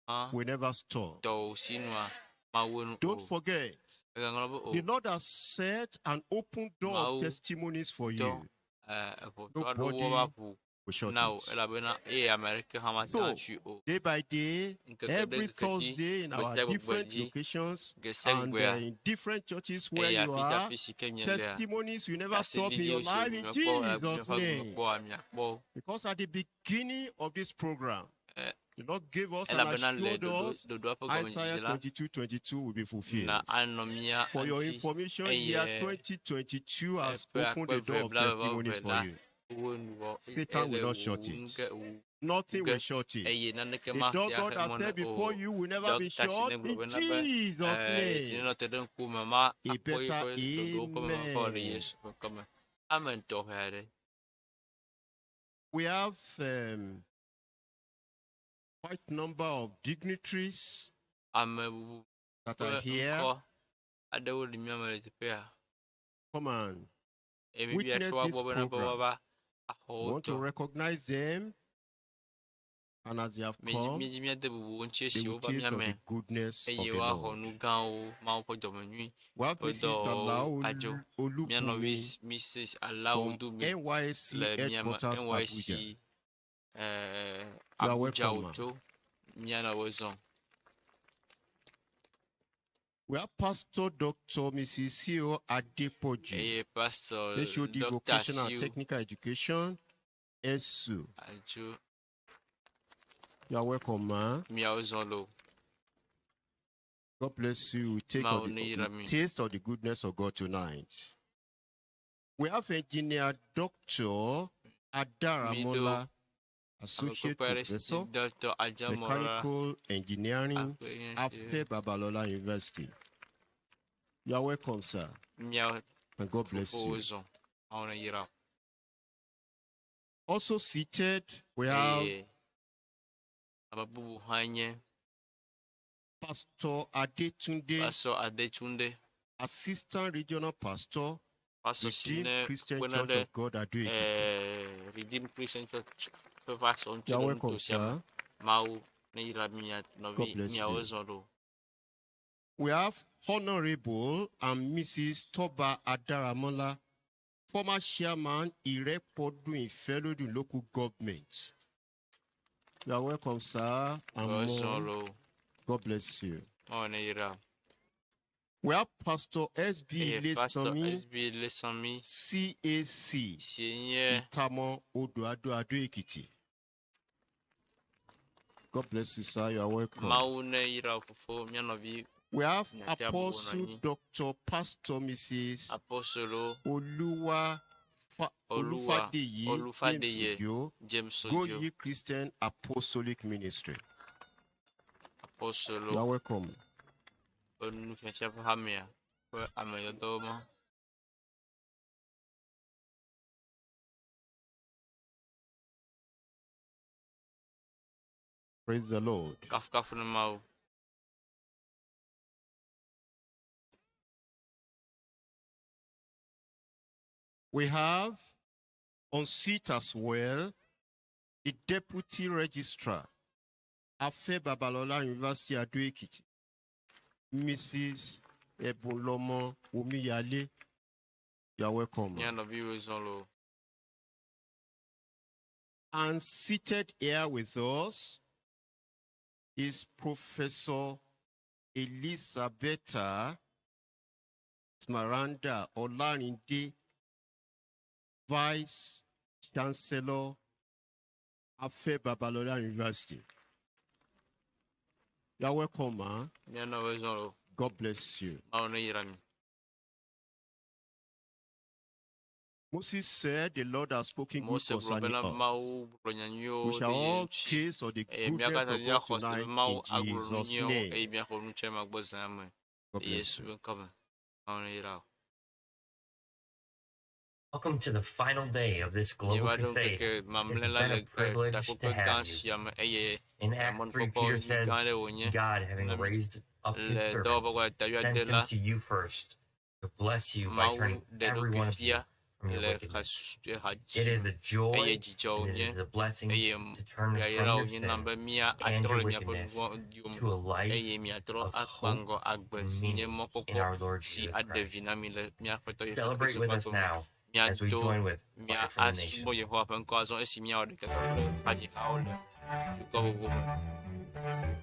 hã will never stop. tɔwò sinua mawu enu o. Don't forget, Mègaŋlɔ be o. the Lord has set an open door Mawu of testimonies for tɔ you. eʋɔtɔ aɖewo Nobody va ʋu will shut na wò it. elabena eye ame aɖeke hã mate So, ŋu atui o. Day by day, Ŋkeke ɖe every ŋkeke dzi, Thursday in gbe our sia gbe different dzi, locations gbe sia and gbea, in different churches where eye you afi sia are, afi si ke míelea, testimonies will never stop in your ɖaseɖiɖiwo si life in miekpɔ Jesus' miaƒe name. gomekpɔa miakpɔ. Because at the beginning of this program, Eh, the Lord gave us and elabena le assured ɖoɖo us ɖoɖoa ƒe Isaiah gɔmedzedze la, 22 22 will be fulfilled. na anɔ mía For your ŋuti information, eye year 2022 has ƒe opened the akpe door eve of blaeve testimonies eve for la you. wo nu vɔ Satan will ele not shut wuwu it. ge wu Nothing ge will shut it. eye naneke The mate door God axe has mɔ na said o. before you will never be Dɔkita si shut ne gblɔ in bena be Jesus' si name. nenɔ te ɖe ŋkume ma A akpɔ better yeƒe ɖoɖowo ƒe meme kɔ le amen. Yesu ƒe ŋkɔme. Amen tɔxɛ aɖe. We have quite number of dignitaries Ame bubu that ƒe are here. ŋkɔ aɖewo le mía me le teƒea. Come and Eye míebia witness tso woa this gbɔ bena be program. woava axɔ We wo want to tɔ. recognize them, and as they have Míedzi come, míedzi míade bubu wo ŋuti they esi will wova taste mía of me the goodness of eye the woaxɔ Lord. nu gãwo, Mawu ƒe dɔmenyui We have ƒe Mrs. dɔwɔwɔwo Alao adzo. Mía nɔvi Olubunmi Mrs. Alao from Dube NYSC le mía me headquarters Abuja. NYC You are Abuja welcome, ma. wòtso. Mía nɔwo zɔ. We have Pastor Dr. Mrs. C.O. Adepoju, Eye Pastor HOD Dr. Vocational and Siu Technical Education, SU. adzo. You are welcome, ma. Míawo zɔ lo. God bless you. We take Mawu of ne the, yra the mi. taste of the goodness of God tonight. We have Engineer Dr. Adaramola, Associate Amekpekpe aɖe si Professor, Dr. Adzamola Mechanical Engineering, akpe Afe Babalola University. You are welcome, sir, míawo and God bless fofowo you. zɔ. Mawu ne yra wo. Also seated, we have Eye ame bubu hã nye Pastor Adetunde, Pastor Adetunde, Assistant Regional Pastor, Pastor si Redeemed ne Christian kpena Church ɖe of God, Ado Ekiti. Redeemed Christian Church ƒe pastor ŋuti You are le welcome, nuto sia me. sir. Mawu ne yra mia nɔvi God bless miawo you. zɔ ɖo. We have Honorable and Mrs. Toba Adaramola, former chairman, Irepodun Ifelodun Local Government. You are welcome, sir. And Miawo zɔ mom. ɖo. God bless you. Mawu ne yra wo. We have Pastor S.B. Eye Pastor Lesanmi, SB Lesanmi CAC, si nye Itamo Odoado Ado Ekiti. God bless you, sir. You are welcome. Mawu ne yra wo fofo mía nɔvi We have Nyati abubu Apostle nɔ anyi. Dr. Pastor Mrs. Apostolo Oluwa Oluwa Olufadeyi James Olufadeye Ojo, James Ojo Goyi Christian Apostolic Ministry. You Apostolo are welcome. ƒe nufiafia ƒe hamea ƒe ameyɔdɔwo ma. Praise the Lord. Kafukafu ne Mawu. We have on seat as well the Deputy Registrar, Afe Babalola University Ado Ekiti, Mrs. Ebunlomo Omiyale. You are welcome. Mía nɔviwo zɔ lo. And seated here with us is Professor Elisabetta Smaranda Olarinde, Vice Chancellor, Afe Babalola University. You are welcome, ma. Mía nɔviwo zɔ lo. God bless you. Mawu ne yra mi. Moses said, The Lord has spoken good Mose gblɔ concerning bena us. Mawu gblɔ nya nyuiwo We shall ɖe ye all ŋuti. taste of the Eye mía goodness katã of God míaxɔ se be tonight Mawu in agblɔ nu Jesus' nyuiwo name. eye míaxɔ nu tso ema gbɔ zã me. God Le bless Yesu you. ƒe ŋkɔme. Mawu ne yra wo. Welcome to the final day of this global Míeva ɖo crusade. ŋkeke It's mamlɛ la been le a privilege to takpekpe gã have you. sia me eye In Acts 3, mɔnukpɔkpɔ Peter says, gã aɖe wònye God, having na mí. raised up his Le servant, dɔwɔƒe kɔkɔe ta sent wuiade him la, to you first to bless you by Mawu turning ɖe every eɖokui one of you fia from your le wickedness. ha It is a joy eye dzidzɔ and it wònye is a blessing eye to turn from yayra your wònye nam sin be mía and atrɔ your le míaƒe wickedness nuvɔ̃ yome to a life eye miatrɔ of akpa hope ŋgɔ agbe and si nye meaning in mɔkpɔkpɔ our Lord si Jesus aɖe vi Christ. na mi le mía Aƒetɔ Yesu Celebrate Kristo with ƒe us agbe me. now as we Míado join with mía choir from the asubɔ nations. Yehowa ƒe ŋkɔ azɔ esi míawɔ ɖeka kple hadzihawo le dukɔ vovovo me.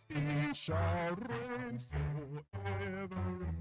He shall reign forever and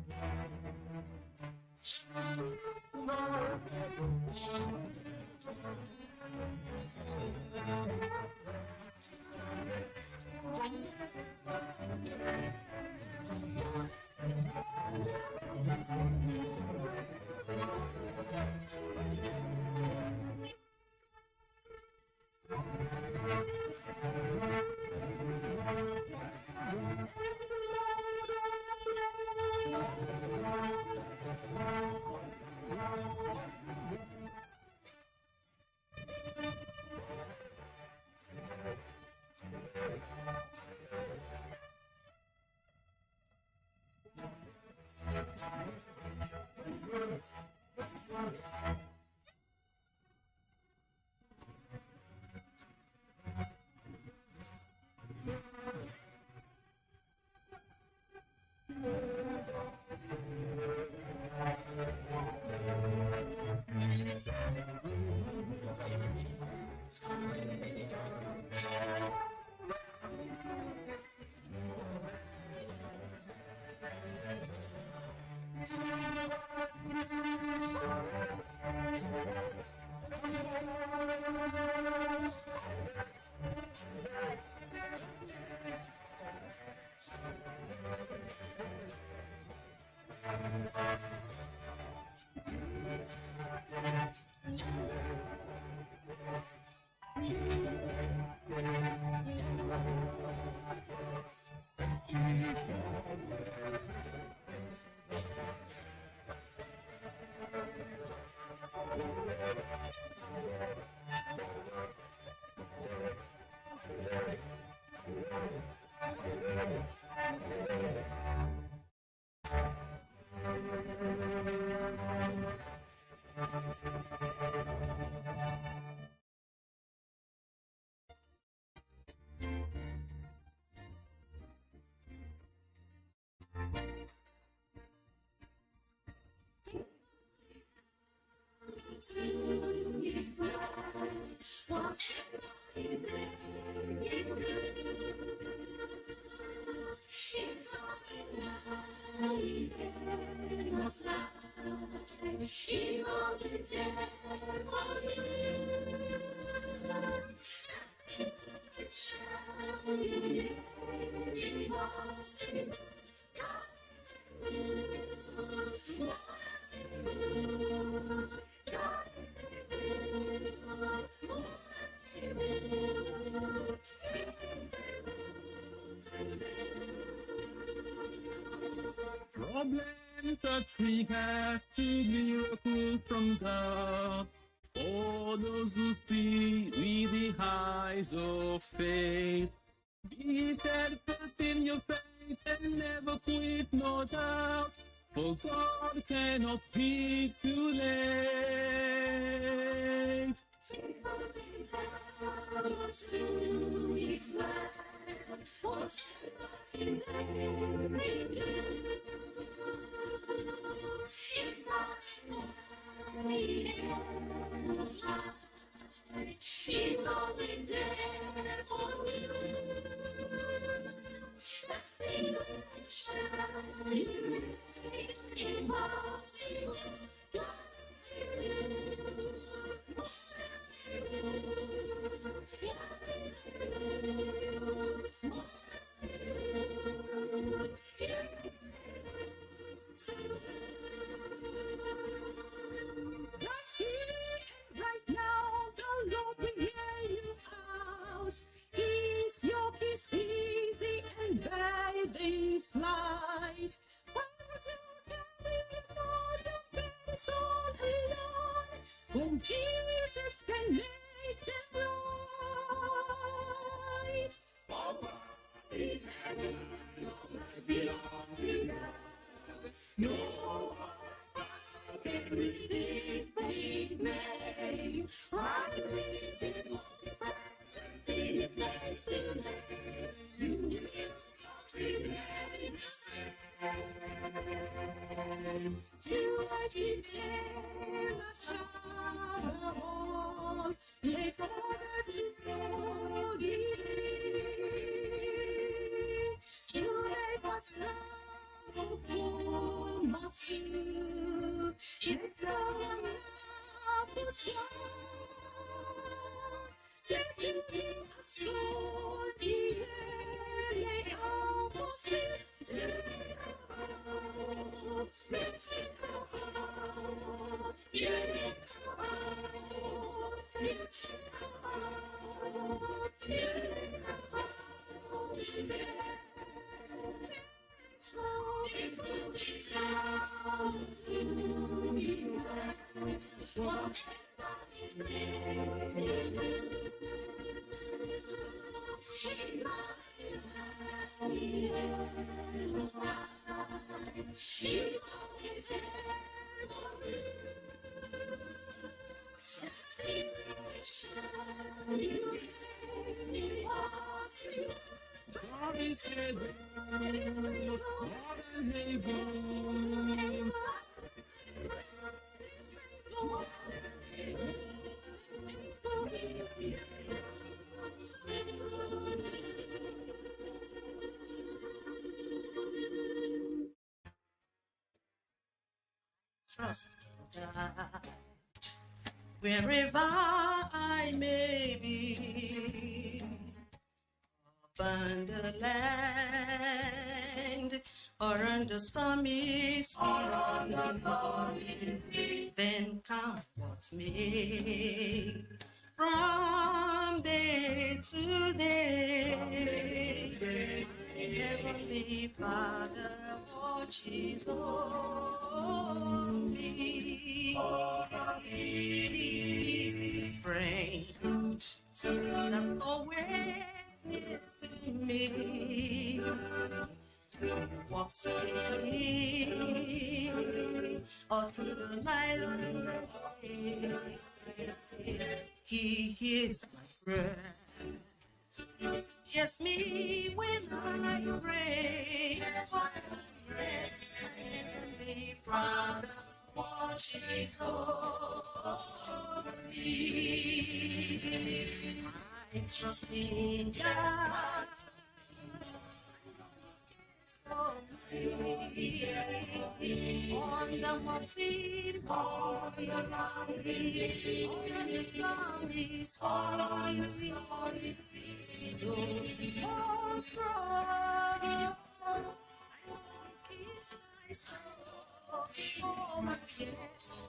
Problems that bring us to miracles from God. For those who see with the eyes of faith, be steadfast in your faith and never quit, no doubt. For God cannot be too late. He's always there for you. That's the direction you make impossible. God is you. God is you. That's it. Right now, the Lord will hear you out. His yoke is easy and burdens light. Why would you carry all your burdens all alone when Jesus can make them right? All in heaven belongs to God. No one can resist His name. I reason of His presence in His place today. You will not remain the same. Till I detail the sorrow, lay for the to God is able, more than able. Trust in God. Wherever I may be, upon the land or on the stormy sea, then come what may. From day to day, my Heavenly Father watches over me. He's the friend that's always near to me. Walks with me all through the night and the day. He hears my prayer. Hears me when I pray. For yes, my heavenly Father watches over me. I trust in God. On the mountain, on the mountain, on the stormy sea, don't cry. Keeps my soul, oh my yes,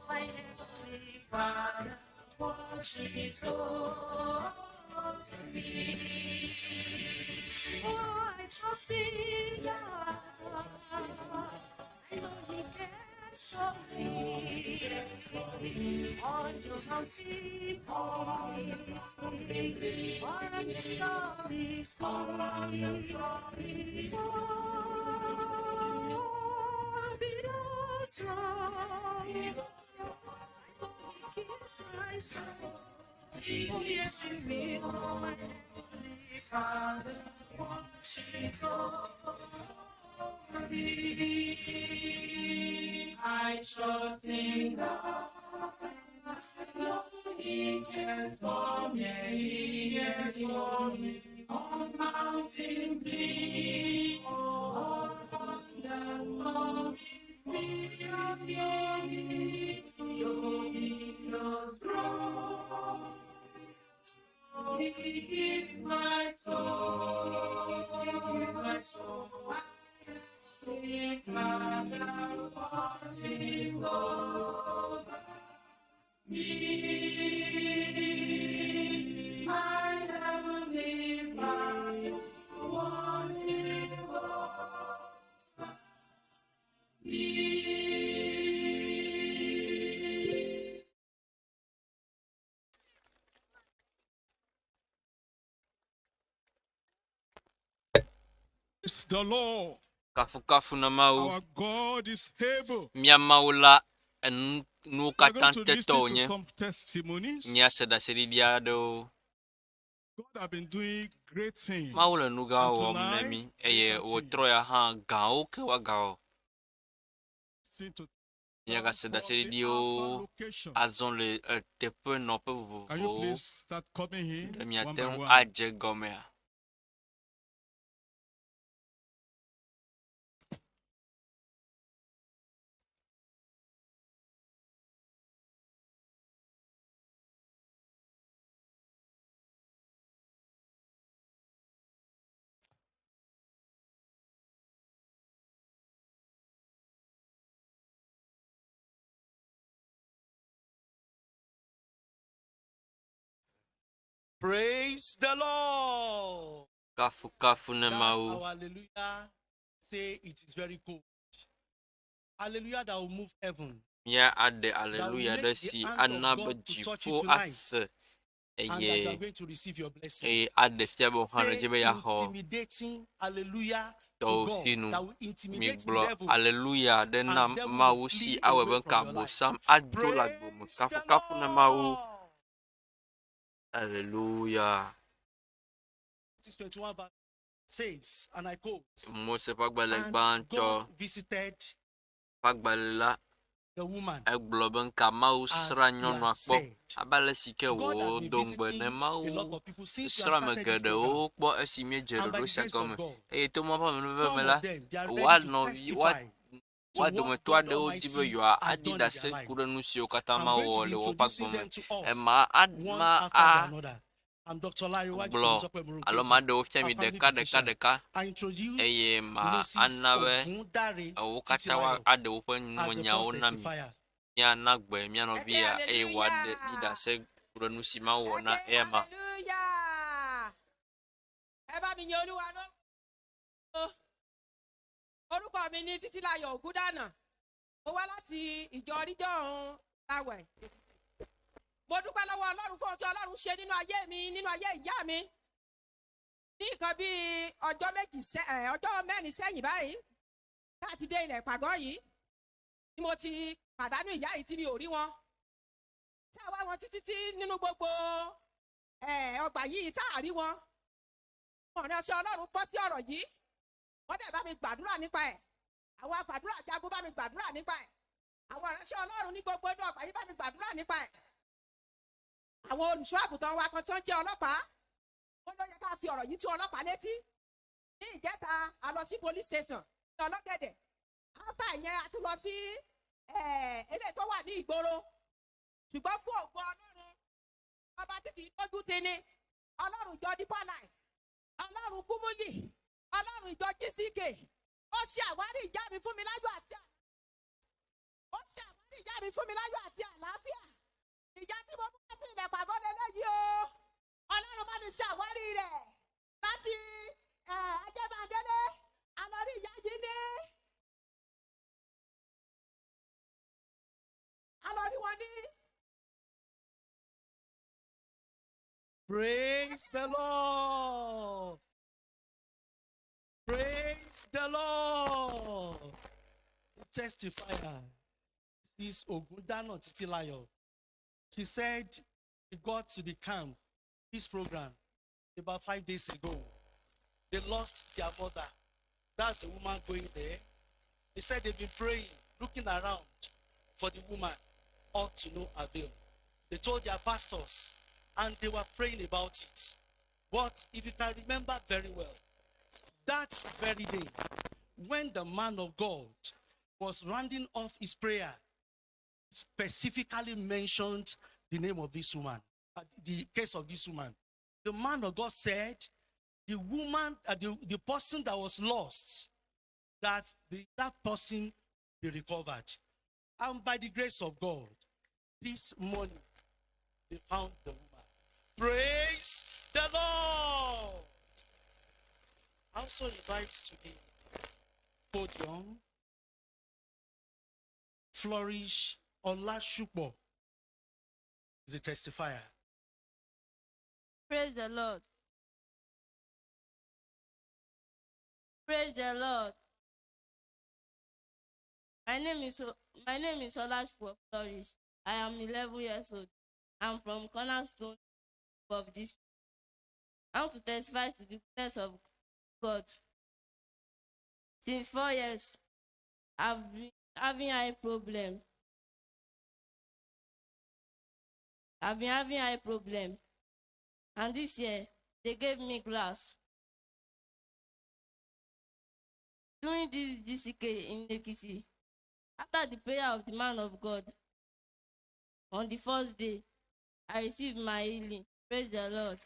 my heavenly Father watches over me. Oh, I trust in God. I know He cares for me. On the mountain, or on the stormy sea. Oh, be thou strong. I know He keeps my soul. Oh, yes, He will. My heavenly Father watches over me. I trust in God. I know He cares for me. He cares for me. On mountains be, or on the stormy sea of glory, though he knows wrong. He keeps my soul, my soul. My heavenly Father watches over me. My heavenly Father watches over me. It's the Lord. Kafukafu na Mawu. Our God is able. Mía Mawu la enu nuwo We are katã going to tetɔ listen to wònye. some testimonies. Míase ɖaseɖiɖi aɖewo. God have been doing great things. Mawu le nu gãwo And wɔm na tonight, mí eye wòtrɔ ya hã gãwo ke woagawɔ. listen to Míagase ɖaseɖiɖiwo azɔ le teƒe nɔƒe Can you vovovowo. please start coming in Ɖe one míate by ŋu one? adze gɔmea? Praise the Lord. Kafukafu na That Mawu. our hallelujah say it is very good. Hallelujah that will move heaven. Mía aɖe That will aleluya make ɖe the si hand ana of be God to touch you dziƒo tonight. ase And that you eye are going to receive your blessing. eye aɖe fia be wò hã Say nèdze be yeaxɔ intimidating hallelujah to tɔwò God sinu. that will intimidate the Migblɔ devil. aleluya ɖe na And devil will Mawu si flee awɔe away be from your life. kabosam adzo le agbo me. Praise the Kafukafu na Mawu. Lord. Aleluya. 621 verse says, and I quote, Mose ƒe agbalẽ And gbãtɔ God visited ƒe agbalẽ la the woman egblɔ be ŋka Mawu as srã he nyɔnua had kpɔ said. abe ale si ke God has wòdo been ŋugbe visiting ne a lot Mawu of people since we srã have ame started this geɖewo program. kpɔ esi míedze And by ɖoɖo the sia grace gɔme of God, eye to Mawu ƒe amenuveve some me la of them, they are ready to woanɔ woa testify to woa what dometɔ God aɖewo di be Almighty yewoa has aɖi done in their ɖase life. ku ɖe nu siwo katã I'm Mawu going to wɔ be le woƒe introducing agbe me. them to us Ema one ma after a the another. I'm Dr. Larry Waji gblɔ Temitope alo Morokeji, maɖewo fia a mi family ɖeka ɖeka physician. ɖeka I introduce eye ma Mrs. ana be Ogundare wo katã woa Titilayo aɖe woƒe as the numenyawo first na mi. testifier. Míana gbe mía nɔvi Eke ya eye wòaɖe ɖi hallelujah. ɖase ku ɖe nu si Mawu wɔ na Eke eyama. hallelujah. Ẹ bá mi yin Olúwa lógo. Orúkọ mi ní Títílayọ̀ Ògúndànà. Mo wá láti ìjọ Oríjọ́run Láwẹ̀. Mo dúpẹ́ lọ́wọ́ Ọlọ́run fún ohun tí Ọlọ́run ṣe nínú ayé mi, nínú ayé ìyá mi. Ní nǹkan bíi ọjọ́ méjì sẹ́ ẹ̀ ọjọ́ mẹ́rin sẹ́yìn báyìí, tá a ti dé ilẹ̀ ìpàgọ́ yìí, ni mo ti pàdánù ìyá yìí tí mi ò rí wọn. Tí a wá wọn títí tí nínú gbogbo ẹ̀ ọgbà yìí tá a rí wọn. Ọ̀rẹ́ Ọlọ́run bọ́ sí ọ̀rọ̀ yìí. Wọ́n dẹ̀ bá mi gbàdúrà nípa ẹ̀. Àwọn afàdúrà jagun bá mi gbàdúrà nípa ẹ̀. Àwọn ìránṣẹ́ Ọlọ́run ní gbogbo inú ọgbà yìí bá mi gbàdúrà nípa ẹ̀. Àwọn olùṣọ́ àgùntàn wa kan tó ń jẹ́ ọlọ́pàá. Wọ́n ló yẹ ká fi ọ̀rọ̀ yìí tó ọlọ́pàá létí. Ní ìjẹta, a lọ sí police station ní Ọlọ́gẹ̀dẹ̀. After ìyẹn, a tún lọ sí eléyìí tó wà ní ìgboro. Ṣùgbọ́n fún ògo Ọlọ́run, ọba tí kì í dójú ti ni, Ọlọ́run ìjọ Deeper Life, Ọlọ́run Kúmúyì, Ọlọ́run ìjọ GCK, ó ṣe àwárí ìyá mi fún mi láyọ̀ àti àlàáfíà. Ó ṣe àwárí ìyá mi fún mi láyọ̀ àti àlàáfíà. Ìyá tí mo mú wá sí ilẹ̀ pàgọ́ lélẹ́yìí o. Ọlọ́run bá mi ṣe àwárí rẹ̀ láti Ajébándélé. A lọ rí ìyá yìí ní money. Praise the Lord. Praise the Lord. The testifier this is Ogundano Titilayo. She said she got to the camp, this program, about 5 days ago. They lost their mother. That's the woman going there. They said they've been praying, looking around for the woman, all to no avail. They told their pastors, and they were praying about it. But if you can remember very well, that very day, when the man of God was rounding off his prayer, specifically mentioned the name of this woman, the case of this woman. The man of God said, the woman, the person that was lost, that that person be recovered. And by the grace of God, this morning, they found the woman. Praise the Lord. I also invite to the podium Flourish Olasupo is a testifier. Praise the Lord. Praise the Lord. My name is Olasupo Flourish. I am 11 years old. I'm from Cornerstone of this. I want to testify to the goodness of God. Since 4 years, I've been having eye problem. I've been having eye problem. And this year, they gave me glass. During this GCK in Ekiti, after the prayer of the man of God, on the first day, I received my healing. Praise the Lord.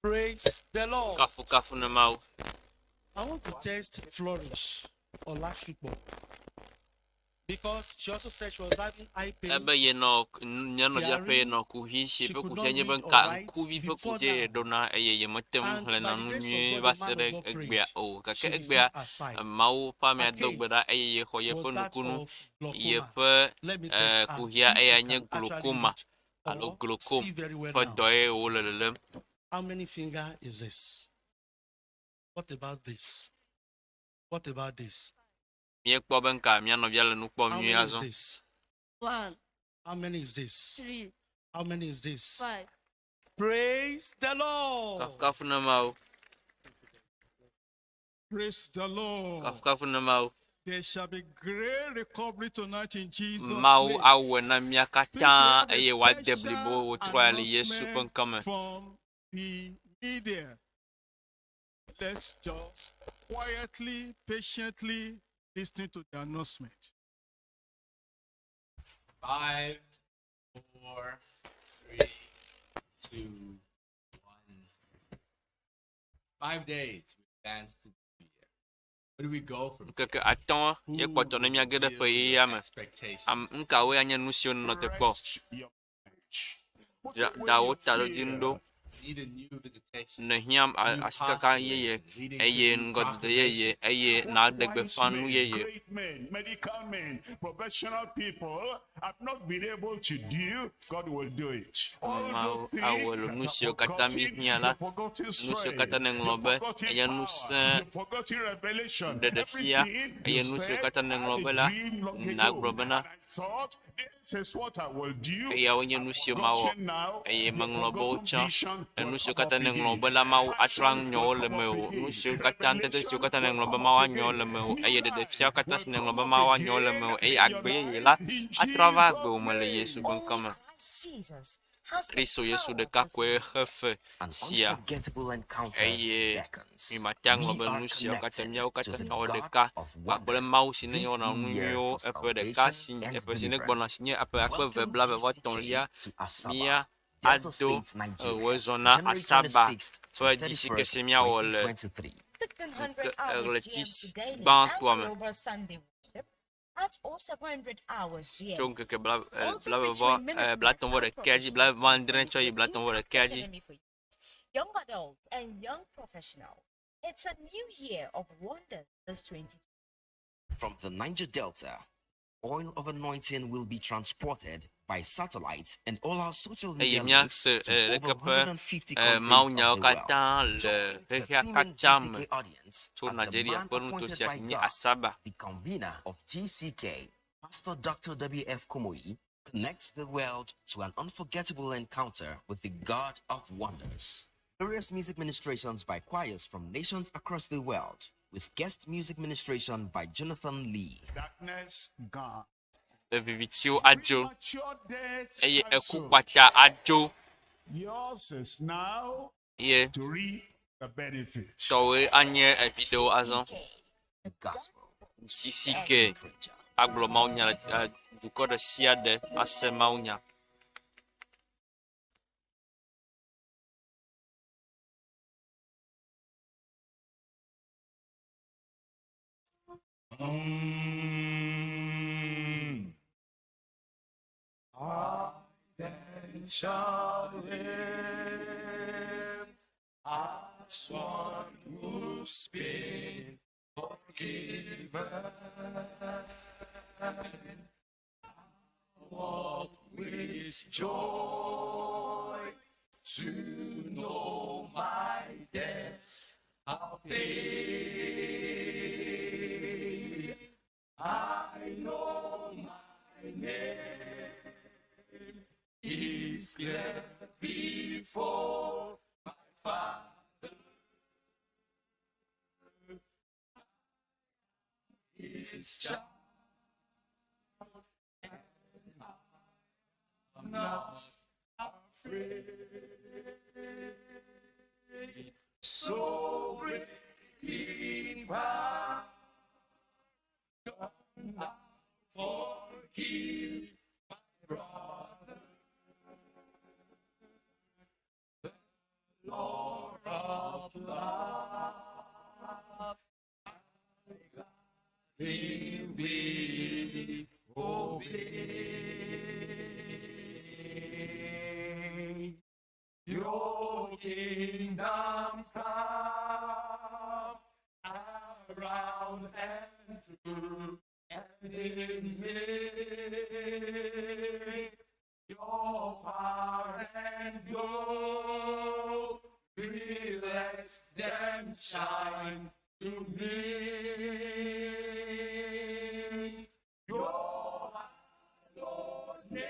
Praise the Lord. Kafu kafu na Mawu. I want to test Flourish Olasupo because she also said she was having eye pains. Ebe ye nɔ nye nɔvia ƒe ye nɔ kuxi si She ƒe could kuxia not nye be read or nka write ŋkuvi ƒe before kuxie ye now. ɖona eye yemete ŋu And xlẽna by the nu grace of nyuie God, va the se man ɖe of God egbea prayed. o. Gake She egbea received her sight. Mawu ƒe amea Her do gbe ɖa case eye yexɔ yeƒe was that nukunu. of glaucoma. Yeƒe Let me test her kuxia if eya she nye can actually glaucoma read alo or glaucome see very well ƒe now. dɔ ye wòle lelem. How many finger is this? What about this? What about this? Míekpɔ be nka mía nɔvia le nu kpɔm How nyuie many is azɔ. this? 1, How many is this? 3, How many is this? 5. Praise the Lord. Kafu kafu na Mawu. Praise the Lord. Kafu kafu na Mawu. There shall be great recovery tonight in Jesus' Mawu name. awɔe na mía Please, we katã have a eye wòade special blibo wòtrɔ le Yesu ƒe ŋkɔme. announcement from the media. Let's just quietly, patiently listen to the announcement. 5, 4, 3, 2, 1. 5 days we advance to the new year. Where do we go from Ŋkeke atɔ̃ ye kpɔtɔ ne míage ɖe ƒe yeyea me. expectations? Am ŋkawoe anye nu siwo nɔ te kpɔ? Ɖa wo taɖodzinu ɖo. Need a new visitation. Nehiã asikaka yeye eye ŋgɔdede yeye eye nàɖe gbeƒã nu Wise men, yeye. great men, medical men, professional people have not been able to do, God will do it. All Mawu those things awɔ le that nu are siwo katã forgotten, míhiã la, your forgotten nu siwo strength, katã nèŋlɔ your be forgotten enye power, ŋusẽ your forgotten revelation, ɖeɖefia everything eye you nu siwo said, katã I nèŋlɔ had be a la, dream long ago, nàgblɔ bena and I thought this is what I will do. eyawo nye nu siwo mawɔ Forgotten now, eye your meŋlɔ be forgotten wotsã. vision Nu will siwo come katã up nèŋlɔ again. be la Mawu atrɔ Passion anyɔ wo will le come up mewò. Nu again. siwo katã ŋutete siwo Revelation katã will nèŋlɔ be come Mawu up anyɔ wo again. le mewò New eye ɖeɖefiawo life katã will si nèŋlɔ come be up Mawu anyɔ wo le again mewò eye in your agbe yeye life la in atrɔ ava Jesus' agbewò me le name. Yesu ƒe ŋkɔme. Jesus has the Kristo Yesu power ɖeka to koe xe fe An sia unforgettable encounter eye beckons. mímate aŋlɔ We be are nu siawo katã connected míawo to katã the míawɔ God ɖeka of kpakple wonders. Mawu si ne This wɔna nu new year nyuiwo for eƒe ɖeka si salvation and eƒe si ne gbɔna deliverance. si nye eƒe akpe eve Welcome blaeve vɔ GCK etɔ̃lia to Asaba, mía Delta ado State, Nigeria, wòezɔ na January Asaba 26th to ƒe GCK 31st, si míawɔ le 2023. 1600 ŋke hours ɣleti GMT daily and gbãtɔa me global Sunday worship at 0700 hours tso GMT. ŋkeke Also blaeve vɔ featuring ministers blatɔ̃ vɔ and ɖekɛ dzi professionals blaeve vɔ from adre the tsɔ yi blatɔ̃ vɔ Impact ɖekɛ dzi. Academy for Youth, young adults, and young professionals. It's a new year of wonders this 20. From the Niger Delta, Oil of anointing will be transported by satellite and all our social Eye media links míase to eh, over leke ƒe 150 eh, countries mawunyawo of the world. katã le Join the xexea team in katã me GCK audience tso as the Nigeria man ƒe nuto appointed sia by si nye God, Asaba. the convener of GCK, Pastor Dr. W.F. Kumuyi, connects the world to an unforgettable encounter with the God of wonders. Various music ministrations by choirs from nations across the world, with guest music ministration by Jonathan Lee. Darkness gone. Vivitiwo adzo Premature death eye eku cancelled. kpata adzo Yours is now eye to reap the benefit. tɔwoe anye eviɖewo azɔ. Gospel. GCK agblɔ mawunya le eh, dukɔ ɖe sia ɖe ase mawunya. I then shall live as one who's been forgiven. Walk with joy to know my debts are paid. I know my name is clear before my Father. His child, and I'm not afraid. So great in power, forgive my brother. The Lord of love, I gladly will obey. Your kingdom come around and through and in me. Your power and glory, let them shine to me. Your hallowed name,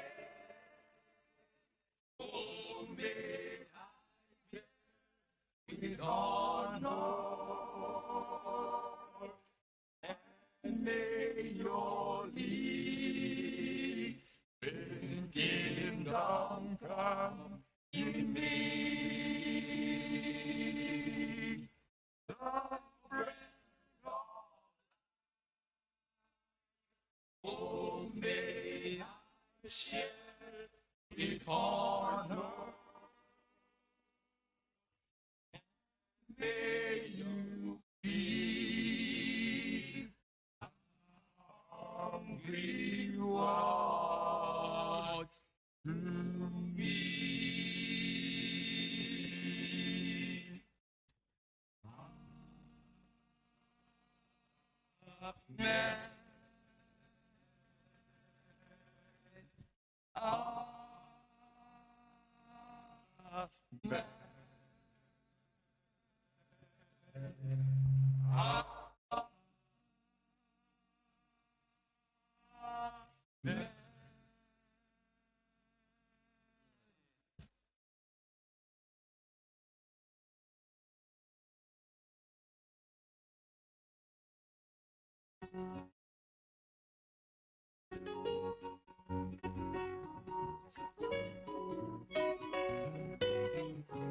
oh, may I bear with honor, and may your living kingdom come in me. The bread of oh, may I share with honor. May you feed hungry world to me. Amen. Amen. Amen.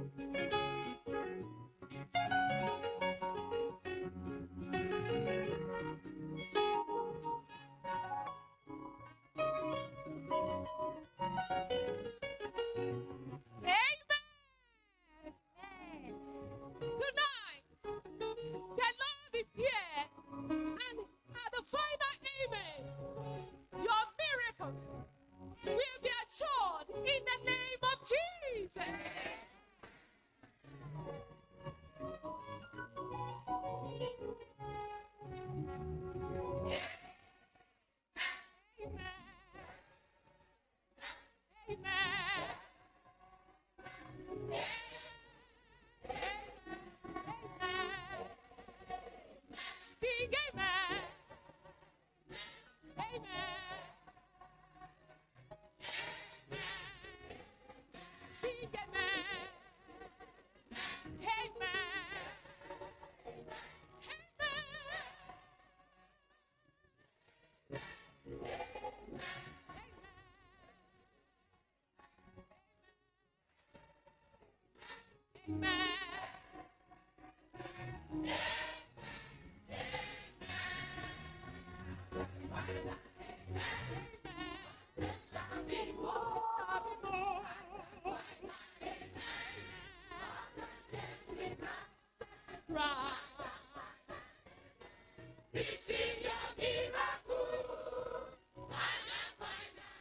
Receive your miracle. And a final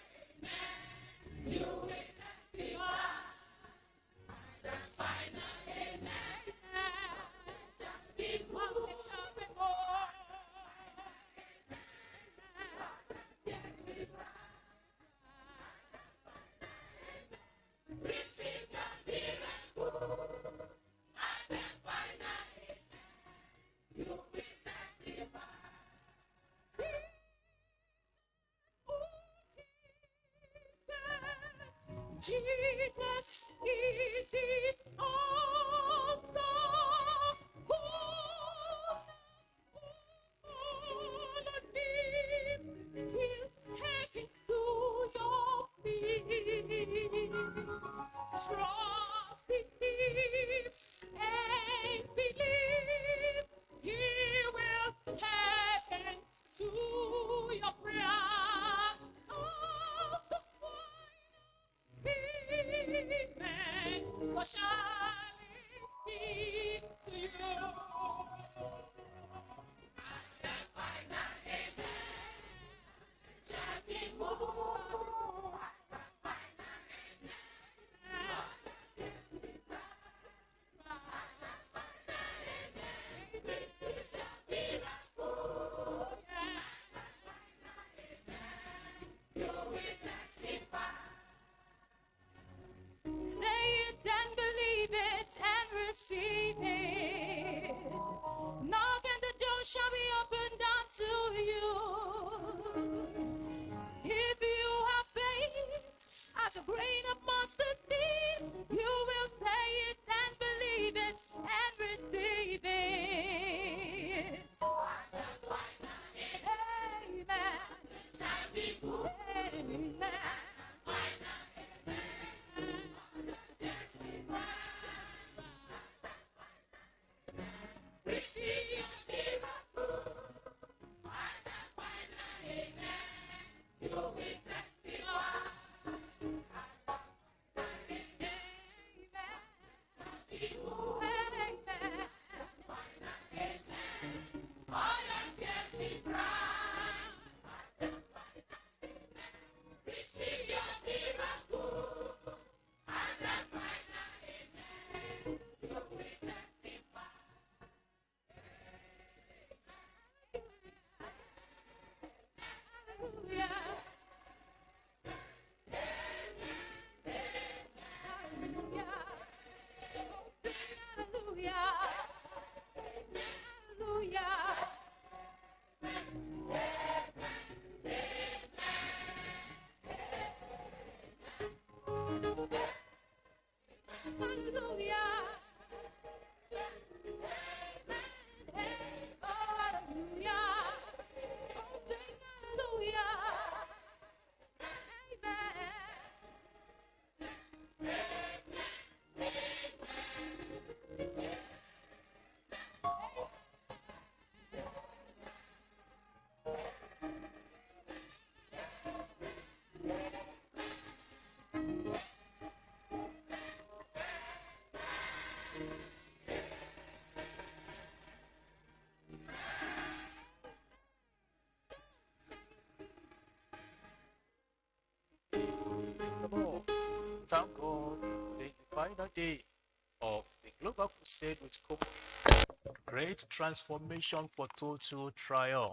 amen. You will testify. And a final amen. Shall be more. Shall be more. Receive your miracle. And a final amen. You will testify. Jesus is the answer. Call on him till heaven to your feet. Trust in him and believe he will heaven to your prayer. Oh, the Amen. What shall it be to you? Shall be more. Say it and believe it and receive it. Knock and the door shall be opened unto you. If you have faith as a grain of mustard seed, you will say it and believe it and receive it. Amen. Amen. Receive your miracle. And a final amen. You will testify. All your tears will dry. Receive your miracle. And a final amen. You will testify. Hallelujah. Hallelujah. Hallelujah. Hallelujah. Hallelujah. Oh, hallelujah. Oh, sing hallelujah. Amen. Come on. Thank God. Today is the final day of the Global Crusade with Cope. Great transformation for total triumph.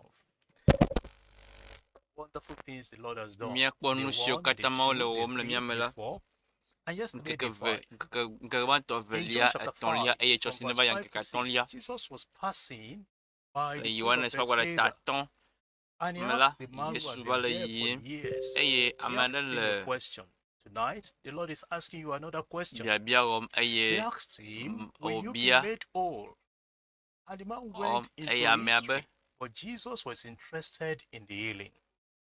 Wonderful things the Lord has done. Míakpɔ Day nu siwo one, day katã Mawu two, le day wɔwɔm le three, mía me day la. four, and yesterday, Ŋkeke day ve, five. ŋkeke ŋkeke gbãtɔ, In John velia, chapter etɔ̃lia 5, eye tsɔ from si ne verse va yi 5 ŋkeke to 6, atɔ̃lia. Jesus was passing by Le the pool of Yohanes ƒe agbalẽ Bethsaida. tatɔ̃ And he me la, asked the man who Yesu had va been le there for yiyim years. eye He ame aɖe asked him le a question. Tonight, the Lord is asking you another question. biabia wɔm He eye asked him, Will you be wòbia made whole? And the man wɔm went into eye amea be history, but Jesus was interested in the healing.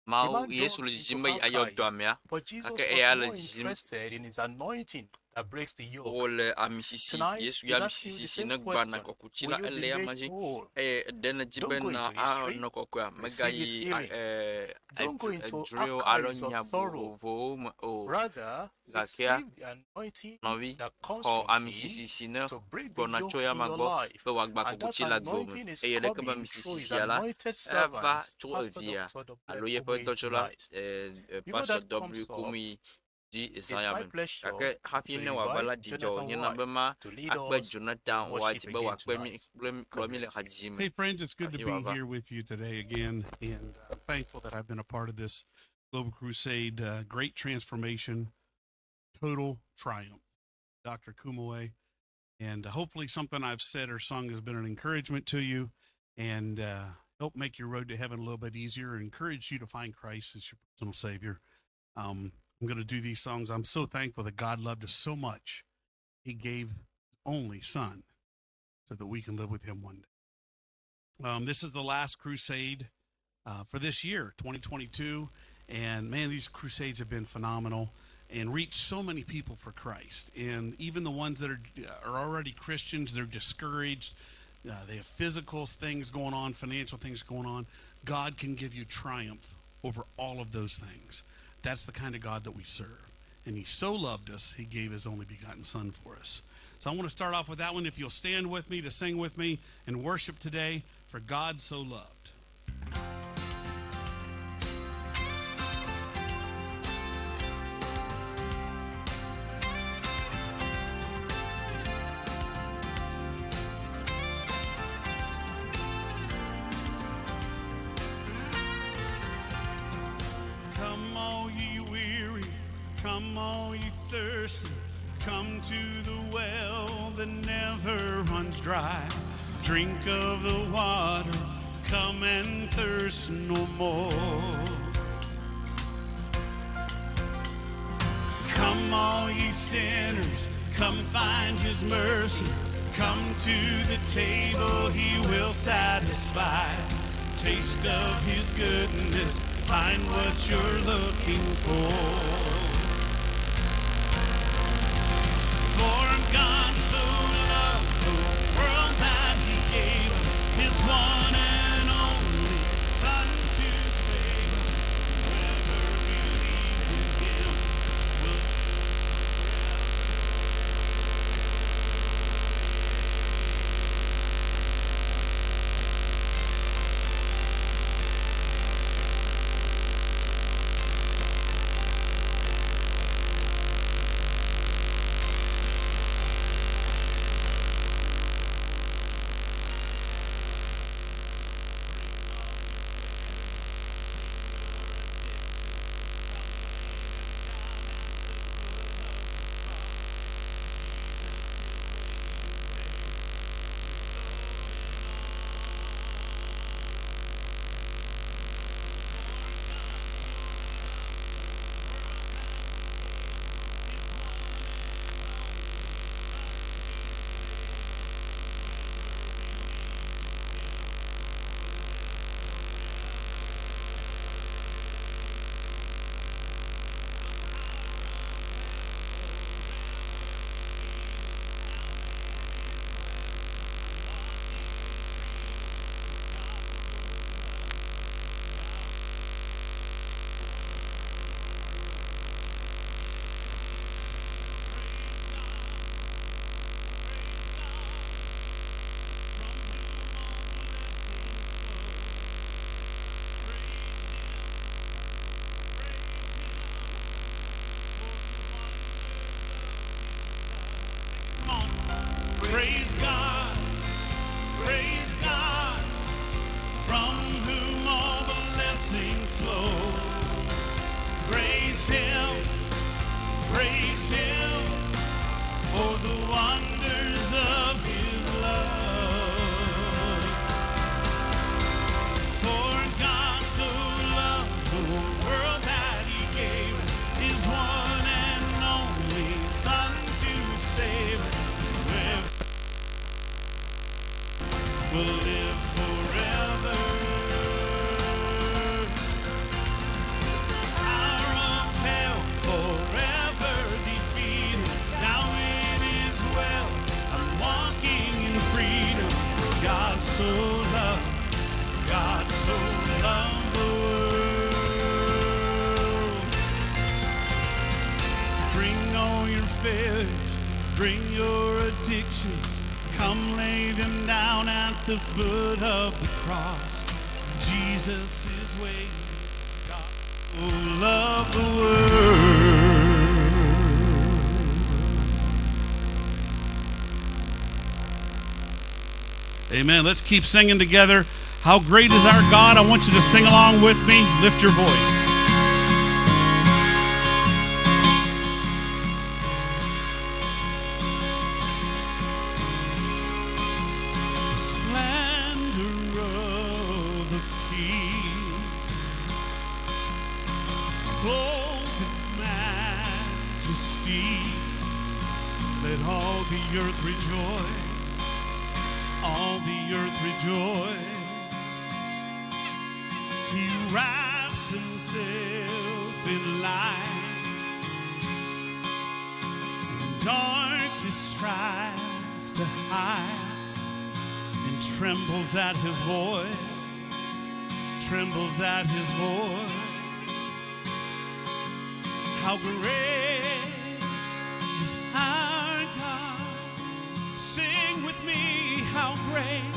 The Mawu man Yesu dug le into dzidzim be yeayɔ dɔ archives, amea but Jesus gake was eya le more dzidzim interested in his anointing that breaks the yoke. Wole amisisi Tonight, Yesu he's ya asking you the amisisi si same ne gbana question. kɔkuti Will la you be ele ya made ma dzi whole? eye ɖe ne dzi Don't be go na into history. anɔ kɔkɔea Receive his megayi healing. Don't go into edzoewo alo archives of nya sorrow. vovovowo me o. Rather, Gakea receive the anointing nɔvi that comes xɔ from him amisisi si ne to break the gbɔna yoke tso ya in ma your gbɔ life. be wòagba And that kɔkuti le agbe me anointing is eye ɖeke be coming through amisisi his sia la anointed eva servants, tso Pastor evia Dr. W. alo yeƒe Kumuyi dɔtsɔla tonight. You know Pastor that W comes up. Kumuyi dzi It's zã ya my me. pleasure Gake hafi to ne wòava la invite dzidzɔ Jonathan wònye na be White ma to lead akpe us in Jonathan worship White be again wòakpe mí tonight. kple God kplɔ mí le bless you. hadzidzi me Hey, friends, it's good to hafi be wòava. here with you today again, and I'm thankful that I've been a part of this Global Crusade, great transformation, total triumph. Dr. Kumuyi, and hopefully something I've said or sung has been an encouragement to you and help make your road to heaven a little bit easier, and encourage you to find Christ as your personal Savior. I'm going to do these songs. I'm so thankful that God loved us so much. He gave his only son so that we can live with him one day. This is the last crusade for this year, 2022. And man, these crusades have been phenomenal and reached so many people for Christ. And even the ones that are already Christians, they're discouraged. They have physical things going on, financial things going on. God can give you triumph over all of those things. That's the kind of God that we serve. And he so loved us, he gave his only begotten son for us. So I want to start off with that one. If you'll stand with me to sing with me and worship today, for God so loved. Come all ye weary, come all ye thirsty, come to the well that never runs dry. Drink of the water, come and thirst no more. Come all ye sinners, come find his mercy. Come to the table, he will satisfy. Taste of his goodness, find what you're looking for. For God so loved the world that he gave us his one and only Son to save us. Whoever believes in him will Praise God, praise God, from whom all blessings flow. Praise him, for the wonders of his love. For God so loved the world that he gave us his one and only Son to save us. Whoever will live forever. Power of hell forever defeated. Now failures, bring your addictions. Come lay them down at the foot of the cross. Jesus is waiting. God so loved the world. Amen. Let's keep singing together. How great is our God? I want you to sing along with me. Lift your voice. The splendor of the King, clothed in majesty. Let all the earth rejoice, all the earth rejoice. He wraps himself in light, and darkness tries to hide, and trembles at his voice, trembles at his voice. How great is our God? Sing with me, how great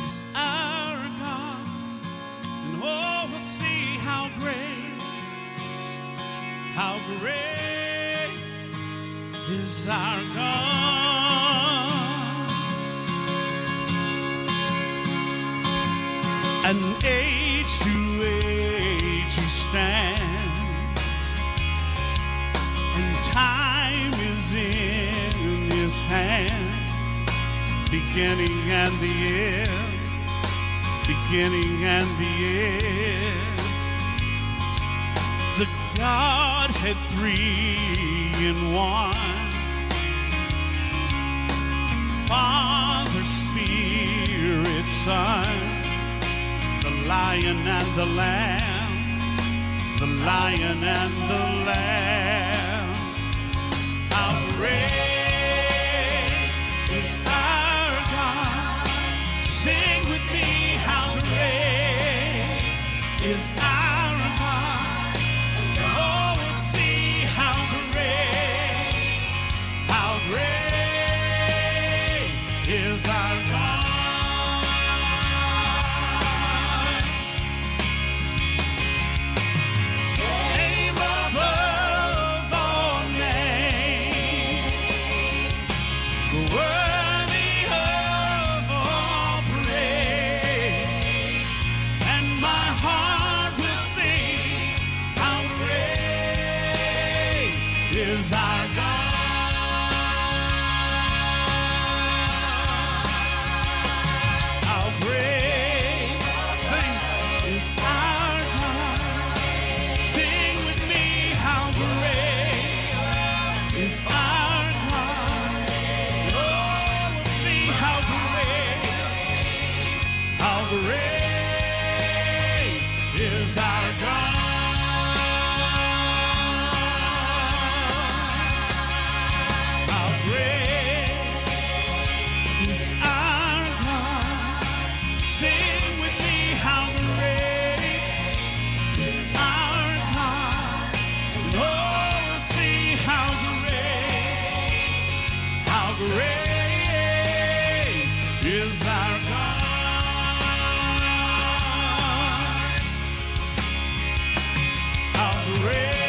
is our God? And oh, we'll see how great is our God. And age to age he stands, and time is in his hand, beginning and the end, beginning and the end. The Godhead three in one, Father, Spirit, Son, the Lion and the Lamb, the Lion and the Lamb. How great is our God? Sing with me, how great is our God? Oh, we'll see how great is our God. Name above all names, worthy of all praise, and my heart will sing, how great is our God. How great, sing, is our God. Sing with me, how great is our God. Oh, see how great is our God. How great is our God. Sing with me, how great is our God. Oh, see how great is our God. How great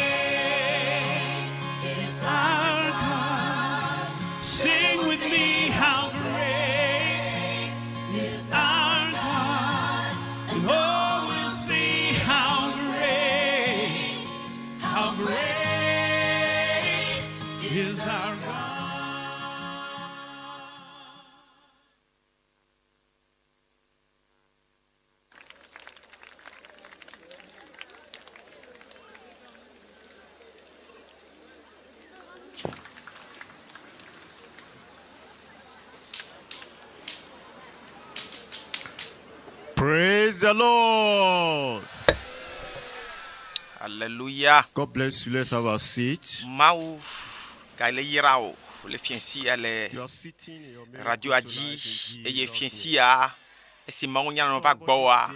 is our God. Sing with me, how great is our God. And oh, we'll see how great is our God. Praise the Lord. Hallelujah. God bless you. Let's have a seat. Mawu ga le yra o le fiɛnsia le You are sitting in your miracle radioa tonight dzi in Jesus' eye name. fiɛnsia esi Mawu nyanu va gbɔwoa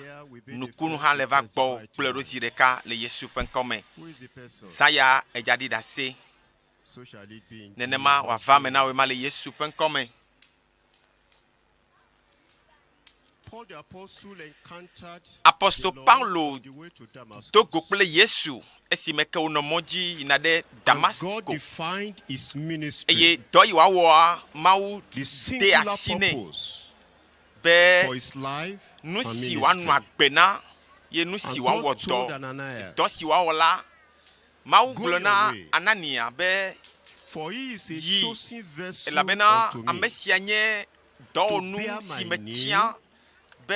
nukunu hã le va gbɔwò kple ɖo zi ɖeka le Yesu ƒe ŋkɔme. Who is the person? Saya edza ɖi ɖase. Nenema wòava eme na wòe ma le Yesu ƒe ŋkɔ me. Apostol Paulo do go kple Yesu esime ke wonɔ mɔ dzi yina ɖe Damasko. Eye dɔ yi wòawɔa, Mawu de asi nɛ be nu si wòanɔ agbe na ye nu si wòawɔ dɔ, dɔ si wòawɔ la, Mawu gblɔ na Anania be, Yi, elabena ame sia nye dɔwɔnu si metia be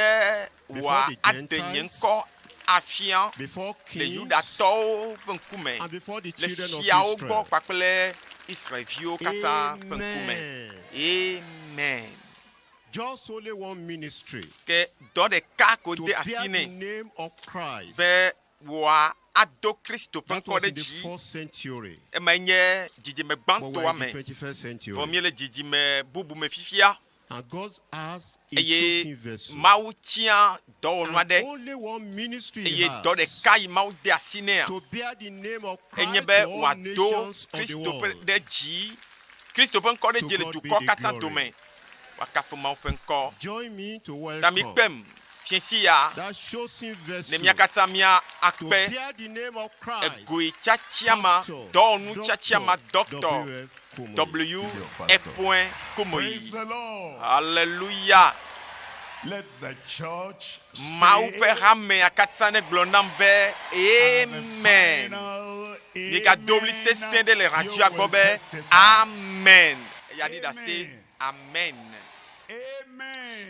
wòaɖe nye ŋkɔ afia le Yudatɔwo ƒe ŋkume, le fiawo gbɔ kpakple Israel-viwo katã ƒe ŋkume. Amen. Ke dɔ ɖeka ko de asi nɛ be wòado Kristo ƒe ŋkɔ ɖe dzi. Emae nye dzidzime gbãtɔa me. Vɔ míele dzidzime bubu me fifia. Eye Mawu tia dɔwɔnu aɖe, eye dɔ ɖeka yi Mawu de asi nɛa, enye be wòado Kristo ƒe ɖe dzi, Kristo ƒe ŋkɔ ɖe dzi le dukɔ katã dome. Woakafu Mawu ƒe ŋkɔ. Ta mikpem fiẽsi ya, ne mía katã mía akpe egoe tiatia ma, dɔwɔnu tiatia ma, Dɔkta W. Epoe Kumuyi. Haleluya! Mawu ƒe hamea katã negblɔ nam be, Amen. Migado ɣli sesẽ ɖe le radioa gbɔ be, Amen. Eya ɖi ɖase. Amen.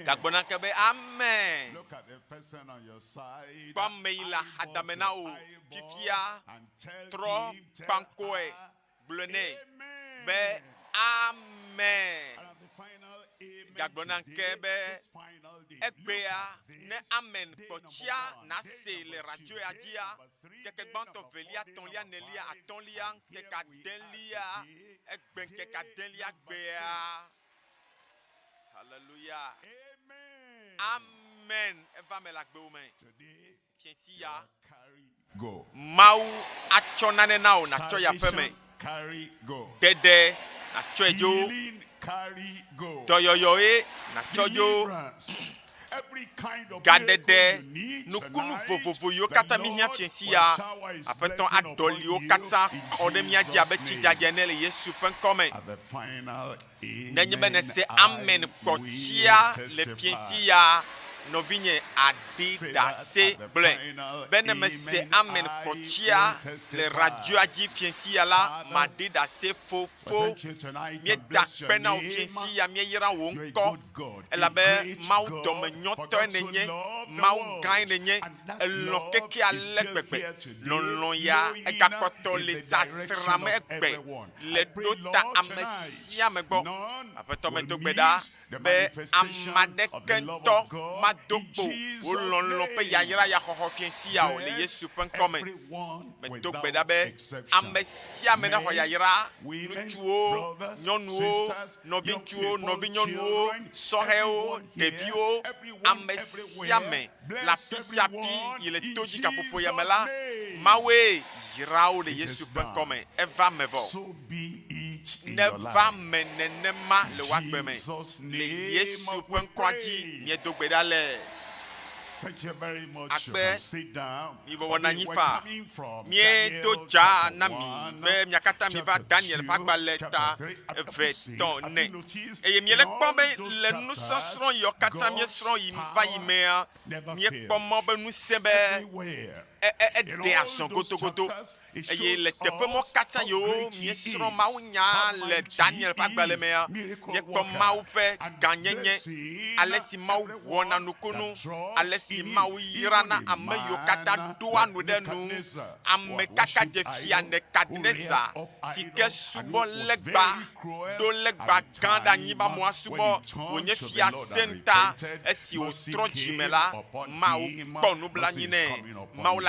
Gagblɔ na ke be, Amen. Kpɔ ame yi le axadame na wò fifia, trɔ kpaŋkɔe gblɔe nɛ be, Amen. Gagblɔ na ke be, Egbea, ne amen kpɔtsia nàsee le radio ya dzia, ŋkeke gbãtɔ, velia, tɔ̃lia, nelia, atɔ̃lia, ŋkeke adelia, egbe ŋkeke adelia gbea. Haleluya. Amen. Eva me le agbewo me. Fiẽsi ya. Mawu atsɔ nane na wò nàtsɔ yi aƒe me. Ɖeɖe nàtsɔe dzo. Dɔyɔyɔe nàtsɔ dzo. Gaɖeɖe, nukunu vovovo yiwo katã míhiã fiẽsi ya, Aƒetɔ aɖɔli wo katã kɔ ɖe mía dzi abe tsi dzadza ene le Yesu ƒe ŋkɔ me. Nenye be nèse amen kpɔ tsia le fiẽsi ya, nɔvinye, àɖi ɖase gblɔe be ne mese amen kpɔ tsia le radioa dzi fiẽsi ya la, maɖi ɖase fofo. Míeda akpe na wò fiẽsi ya, míeyra wò ŋkɔ. Elabe Mawu dɔmenyɔtɔe nènye, Mawu gãe nènye, èlɔ̃ keke ale gbegbe. Lɔlɔ̃ ya egakpɔtɔ le sasram egbe le ɖo ta ame sia ame gbɔ. Aƒetɔ medo gbe ɖa be ame aɖeke ŋutɔ mado kpo wò lɔlɔ̃ ƒe yayra ya xɔxɔ fiẽ sia o le Yesu ƒe ŋkɔ me. Medo gbe ɖa be ame sia ame naxɔ yayra, ŋutsuwo, nyɔnuwo, nɔviŋutsuwo, nɔvinyɔnuwo, sɔhɛwo, ɖeviwo, ame sia ame le afi sia afi yi le to dzi gaƒoƒo ya me la, Mawue yra wo le Yesu ƒe ŋkɔ me. Eva eme vɔ. Neva eme nenema le wò agbe me. Le Yesu ƒe ŋkɔa dzi míedo gbe ɖa le. Akpe, mibɔbɔ nɔ anyi faa. Míedo dzaa na mi be mia katã miva Daniel ƒe agbalẽ ta eve, tɔ̃, ene. Eye miele kpɔm be le nusɔsrɔ̃ yiwo katã míesrɔ̃ yi va yi mea, míekpɔ mɔ be ŋusẽ be eɖea zɔ godogodo. Eye le teƒe mɔ katã yiwo míesrɔ̃ mawunya le Daniel ƒe agbalẽ mea, míekpɔ Mawu ƒe gãnyenye, ale si Mawu wɔna nukunu, ale si Mawu yrana ame yiwo katã ɖoa nu ɖe enu, ame kaka dze fia Nebukadnezar si ke subɔ legba, ɖo legba gã ɖe anyi be amewo asubɔ, wònye fia sẽŋuta. Esi wòtrɔ dzime la, Mawu kpɔ nublanui nɛ. Mawu le.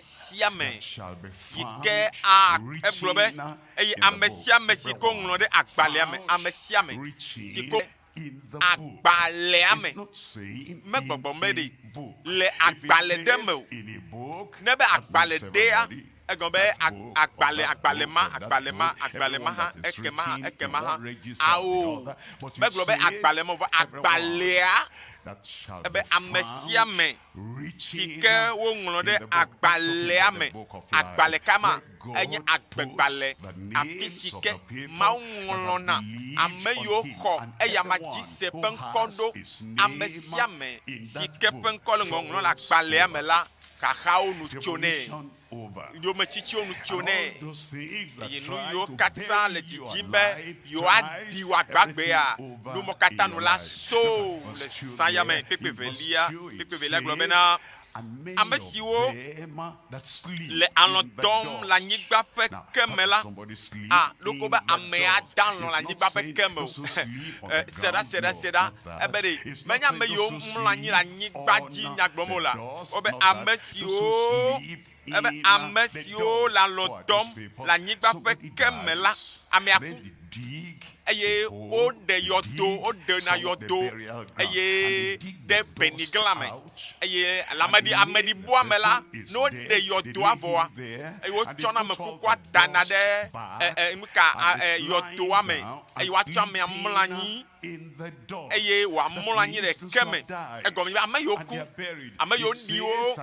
ame sia ame yi ke a egblɔ be eye ame sia ame si ke woŋlɔ ɖe agbalẽa me, ame sia ame si ke agbalẽa me, megbɔgbɔ me ɖe le agbalẽ ɖe me o. Ne be agbalẽ ɖea, egɔme be agbalẽ, agbalẽ ma, agbalẽ ma, agbalẽ ma hã, ekema hã, ekema hã. Ao, megblɔ be agbalẽ ma o, vɔ agbalẽa, ebe ame sia ame si ke woŋlɔ ɖe agbalẽa me, agbalẽ ka ma? Enye agbegbalẽ, afi si ke Mawu ŋlɔna ame yiwo xɔ eyama dzi se ƒe ŋkɔ ɖo. Ame sia ame si ke ƒe ŋkɔ le ŋɔŋlɔ le agbalẽa me la, xaxawo nu tsonɛ, yometsitsiwo nu tsonɛ, eye nu yiwo katã le didim be yewoaɖi wò agbagbea, nu mɔ katã nu la so le zã ya me. Kpekpe velia, kpekpe velia gblɔ bena. Ame siwo le alɔ̃ dɔm le anyigba ƒe ke me la, a ɖoko be amea da alɔ̃ le anyigba ƒe ke me o. Se ɖa, se ɖa, se ɖa. Ebe ɖe menye ame yiwo mlɔ anyi le anyigba dzi nya gblɔm o la. Wobe ame siwo ebe ame siwo le alɔ̃ dɔm le anyigba ƒe ke me la, amea ku eye woɖe yɔdo, woɖena yɔdo eye ɖe benigla me eye le ameɖi ameɖibɔa me la, ne woɖe yɔdoa vɔa, eye wotsɔna ame kukua dana ɖe e, e, nuka e, yɔdoa me eye woatsɔ amea mlɔ anyi eye wòamlɔ anyi ɖe ke me. Egɔme nye be ame yiwo ku, ame yiwo ɖi wo,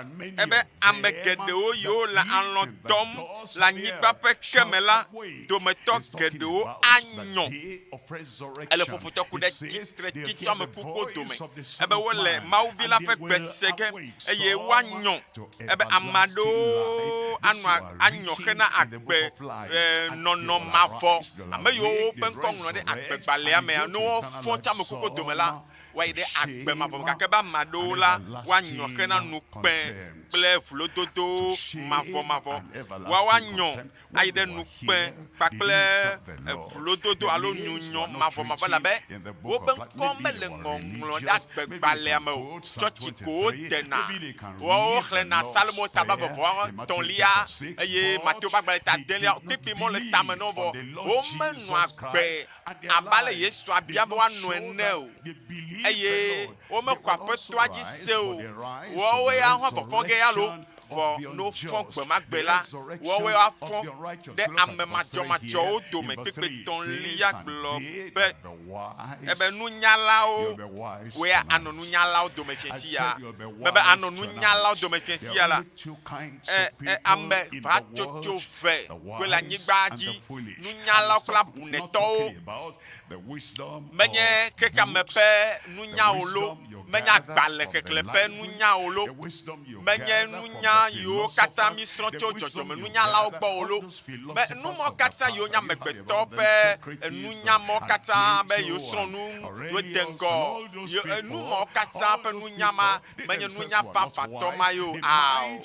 ebe ame geɖewo yiwo le alɔ̃ dɔm le anyigba ƒe ke me la dometɔ geɖewo anyɔ. Ele ƒoƒotɔ ku ɖe tsitretsitso ame kukuwo dome, ebe wole Mawu Vi la ƒe gbe se ge eye woanyɔ. Ebe ame aɖewo anɔ anyɔ hena agbe nɔnɔ mavɔ. Ame yiwo woƒe ŋkɔ ŋlɔ ɖe agbegbalẽa mea, ne wofɔ tso ame kukuwo dome la, woayi ɖe agbe mavɔ me. Gake be ame aɖewo la, woanyɔ hena ŋukpe kple vlododo mavɔmavɔ. Woawo anyɔ ayi ɖe ŋukpe kpakple vlododo alo nyunyɔ mavɔmavɔ elabe woƒe ŋkɔ mele ŋɔŋlɔ ɖe agbegbalẽa me o. Tsɔtsi ko wodena. Woawo xlẽna Psalmo ta blaeve vɔ etɔ̃lia eye Mateo ƒe agbalẽ ta adelia. Kpukpui mɔ le tame na wo vɔ womenɔa agbe abe ale Yesu abia be woanɔ ene o eye womexɔ Aƒetɔa dzi se o. Woawo ya hã vɔvɔ̃ ge alo Vɔ ne wofɔ gbe ma gbe la, woawoe woafɔ ɖe ame madzɔmadzɔwo dome. Kpukpui etɔ̃lia gblɔ be, Ebe nunyalawo woe anɔ nunyalawo dome fiasia. Mebe anɔ nunyalawo dome fiasia la, e, e, ame hatsotso ve koe le anyigba dzi, nunyalawo kple abunetɔwo. Menye xexeame ƒe nunya o lo, menye agbalẽ xexlẽ ƒe nunya o lo, menye nunya yiwo katã mísrɔ̃ tso dzɔdzɔmenunyalawo gbɔ o lo, me nu mawo katã yiwo nye amegbetɔ ƒe nunya mawo katã be yewosrɔ̃ nu, yewode ŋgɔ, ye nu mawo katã ƒe nunya ma menye nunya vavãtɔ ma ye o. Ao.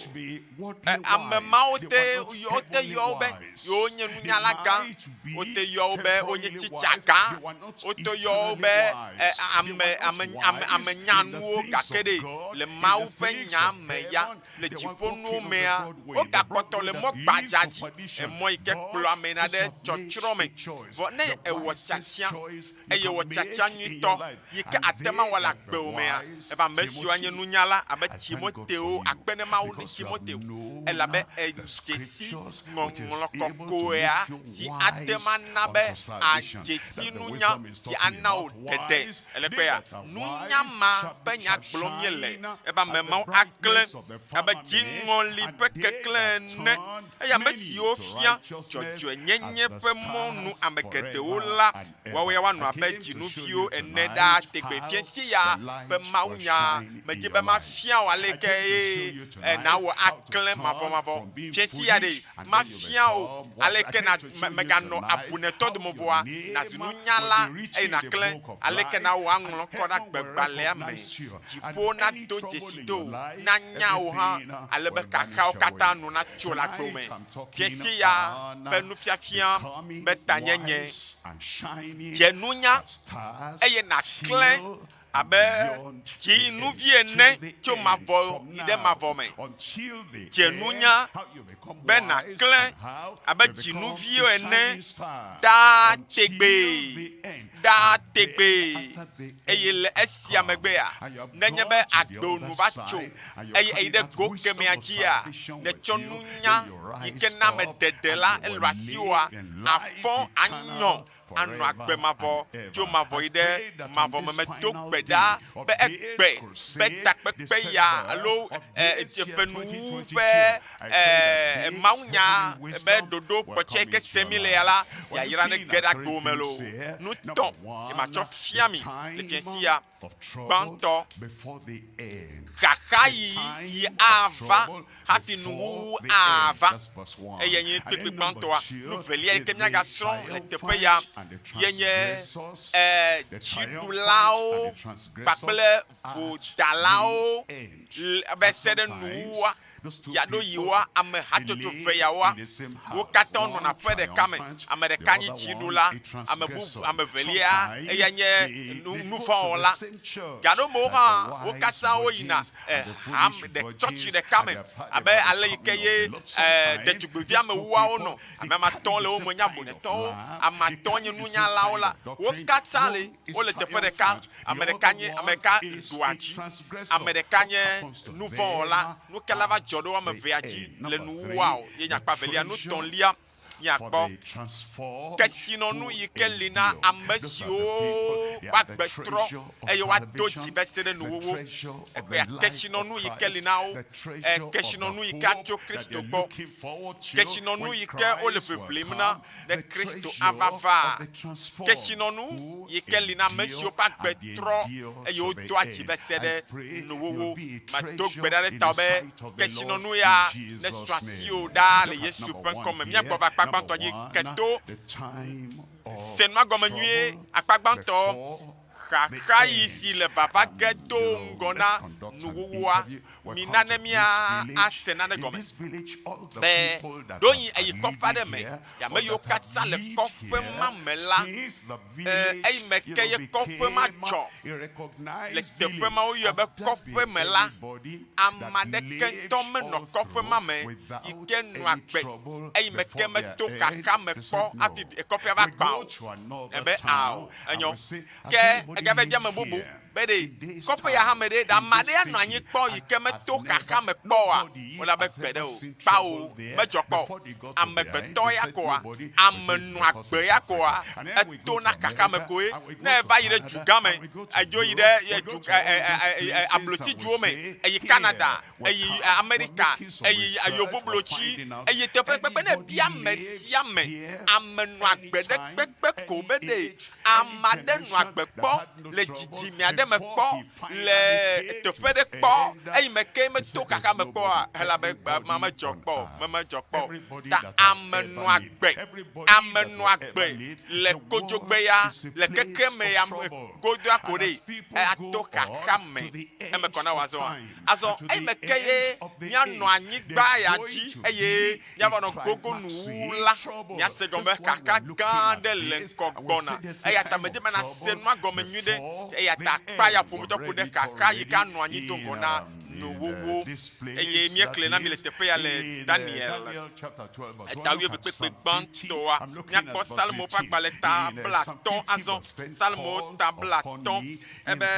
E, ame mawo te wote yɔ wo be yewonye nunyala gã, wote yɔ wo be wonye tsitsa gã, wote yɔ wo be e, ame ame ame ame nyanuwo gake ɖe le Mawu ƒe nya me ya le dziƒonuwo mea, wogakpɔtɔ le mɔ gbadza dzi, emɔ yi ke kplɔ ame na ɖe tsɔtsrɔ̃ me. Vɔ ne èwɔ tiatia eye wɔ tiatia nyuitɔ yi ke àte ŋu awɔ le agbewò mea, ebe ame siwo anye nunyala abe Timoteo, akpe ne Mawu ne Timoteo, elabe edze si Ŋɔŋlɔ Kɔkɔea si ate ŋu ana be àdze si nunya si ana wò ɖeɖe. Ele kpea, nunya ma ƒe nya gblɔm míele, ebe ame mawo aklẽ abe dziŋɔli ƒe keklẽ ene. Eye ame siwo fia dzɔdzɔenyenye ƒe mɔnu ame geɖewo la, woawo ya woanɔ abe dzinuviwo ene ɖaa tegbee. Fiẽ sia ƒe mawunya medi be mafia wò aleke ye nàwɔ aklẽ mavɔmavɔ. Fiẽ sia ɖe, mafia wò aleke na mèganɔ abunetɔ dome vɔa nàzu nunyala eye nàklẽ. Aleke nàwɔ aŋlɔ ŋkɔ ɖe agbegbalẽa me? Dziƒo nado dzesi do wò, nanya wò hã, ale be xaxawo katã nu natso le agbo me. Fiẽ sia ƒe nufiafia be tanyenye, Dze nunya, eye nàklẽ abe dzinuvi ene tso mavɔ yi ɖe mavɔ me. Dze nunya be nàklẽ abe dzinuviwo ene ɖaa tegbee, ɖaa tegbee. Eye le esia megbea, nenye be agbewo nu va tso eye eyi ɖe go kemɛa dzia, nètsɔ nunya yi ke na ame ɖeɖe la elɔ asiwòa, àfɔ anyɔ anɔ agbe mavɔ tso mavɔ yi ɖe mavɔ me. Medo gbe ɖa be egbe be takpekpe ya alo ƒe nuwuwu ƒe mawunya be ɖoɖo kpɔtsɛ yi ke sem mi le ya la, yayra nege ɖe agbewò me loo. Nu tɔ̃ ye matsɔ fia mi le fiẽ sia. Gbãtɔ, xaxaɣi yi ava hafi nuwuwu ava. Eyae nye kpekpe gbãtɔa. Nu velia yi ke míagasrɔ̃ le teƒe ya ye nye e, dziɖulawo kpakple vodalawo va se ɖe nuwuwua. Yeaɖo yiwoa, ame hatsotso eve yawoa, wo katã wonɔna aƒe ɖeka me. Ame ɖeka nye dziɖula, ame bubu, ame evelia eya nye nu, nuvɔ̃wɔla. Gaɖomewo hã, wo katã woyina eham ɖe, tsɔtsi ɖeka me abe ale yi ke ye e, ɖetugbivi amewuawo nɔ. Ame ame atɔ̃ le wo me nye abunetɔwo, ame atɔ̃ nye nunyalawo la, wo katã li, wole teƒe ɖeka. Ame ɖeka nye ame ɖeka ɖua dzi, ame ɖeka nye nuvɔ̃wɔla. Nu ka la va dzɔ ɖe wo ame evea dzi le nuwuwua o? Ye nye akpa evelia. Nu tɔ̃lia, míakpɔ kesinɔnu yi ke li na ame siwo ƒe agbe trɔ eye woado dzi va se ɖe nuwuwu. Egbea kesinɔnu yi ke li na wo, e, kesinɔnu yi ke atso Kristo gbɔ, kesinɔnu yi ke wole ʋiʋlim na ne Kristo ava va. Kesinɔnu yi ke li na ame siwo ƒe agbe trɔ eye wodoa dzi va se ɖe nuwuwu. Mado gbe ɖa ɖe tawò be kesinɔnu ya nesu asiwò ɖaa le Yesu ƒe ŋkɔ me. Míagbɔ va akpa gbãtɔ dzi ke to se nua gɔme nyuie. Akpa gbãtɔ, Xaxaɣi si le vava ge do ŋgɔ na nuwuwua, mina ne míase nane gɔme. Be ɖoɣi eyi kɔƒe aɖe me, ame yiwo katã le kɔƒe ma me la, eyi me ke ye kɔƒe ma dzɔ le teƒe ma woyɔe be kɔƒe me la, ame aɖeke ŋutɔ menɔ kɔƒe ma me yi ke nɔ agbe eyi me ke meto xaxa me kpɔ hafi kɔƒea va gbã o. Ebe ao, enyo. Ke egava bia ame bubu be ɖe kɔƒe ya hã me ɖe, ɖe ame aɖe anɔ anyi kpɔ yi ke meto xaxa me kpɔ oa? Wole abe gbe ɖe o. Kpao, medzɔ kpɔ o. Amegbetɔ ya koa, ame nɔ agbe ya koa, etona xaxa me koe. Ne eva yi ɖe dugã me, edzo yi ɖe du, ablotsiduwo me, eyi Canada, eyi Amerika, eyi yevublotsi, eyi teƒe ɖe kpekpe, ne ebia ame sia ame, ame nɔ agbe ɖe kpekpe ko be ɖe Ame aɖe nɔ agbe kpɔ le dzidzime aɖe me kpɔ le teƒe ɖe kpɔ eyi me ke meto xaxa me kpɔa, elabe ma medzɔ kpɔ o, me medzɔ kpɔ o. Ta ame nɔ agbe, ame nɔ agbe le kodzogbe ya, le kekeme ya me godoa ko ɖe, ato xaxa me. Eme kɔ na wò azɔa? Azɔ eyi me ke ye míanɔ anyigba ya dzi eye míava nɔ gogo nuwuwu la, míase gɔme be xaxa gã aɖe le ŋkɔ gbɔna. Eya ta medi be nàse nua gɔme nyuiɖe. Eya ta akpa ya ƒometɔ ku ɖe xaxa yi ke anɔ anyi do ŋgɔ na nuwuwu. Eye míexlẽe na mi le teƒe ya le Daniel eta wuieve kpekpe gbãtɔa. Míakpɔ Psalmo ƒe agbalẽ ta blatɔ̃ azɔ. Psalmo ta blatɔ̃. Ebe,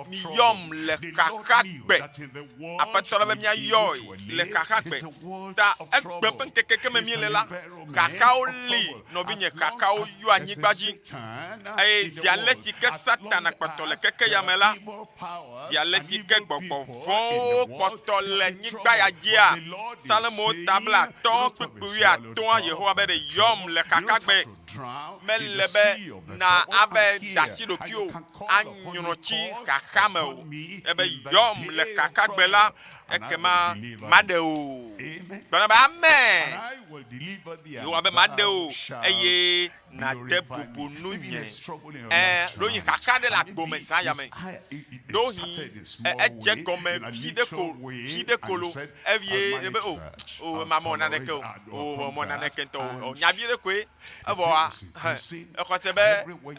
Miyɔm le xaxagbe. Aƒetɔ la be míayɔe le xaxagbe. Ta egbe ƒe ŋkeke ke me míele la, xaxawo li, nɔvinye, xaxawo yɔ anyigba dzi. Eye zi ale si ke Satana kpɔtɔ le keke ya me la, zi ale si ke gbɔgbɔ vɔ̃wo kpɔtɔ le anyigba ya dzia, Salomo ta blatɔ̃ kpukpui wuiatɔ̃a, Yehowa be ɖe yɔm le xaxagbe. Mele be na ave ɖe asi ɖokuiwò anyrɔ tsi xaxa me o. Ebe yɔm le xaxagbe la, ekema maɖe wò. Gblɔ na be, Amen! Yehowa be, Maɖe wò, eye nàde bubu nunye. Ẽ, ɖewohĩ xaxa aɖe le agbo me zã ya me. Ɖewohĩ edze gɔme vi ɖe ko, vi ɖe ko lo, eye ebe o, o, ema mewɔ naneke o, o, mewɔ naneke ŋutɔ o, nya vi ɖe koe. Evɔa, he, exɔ se be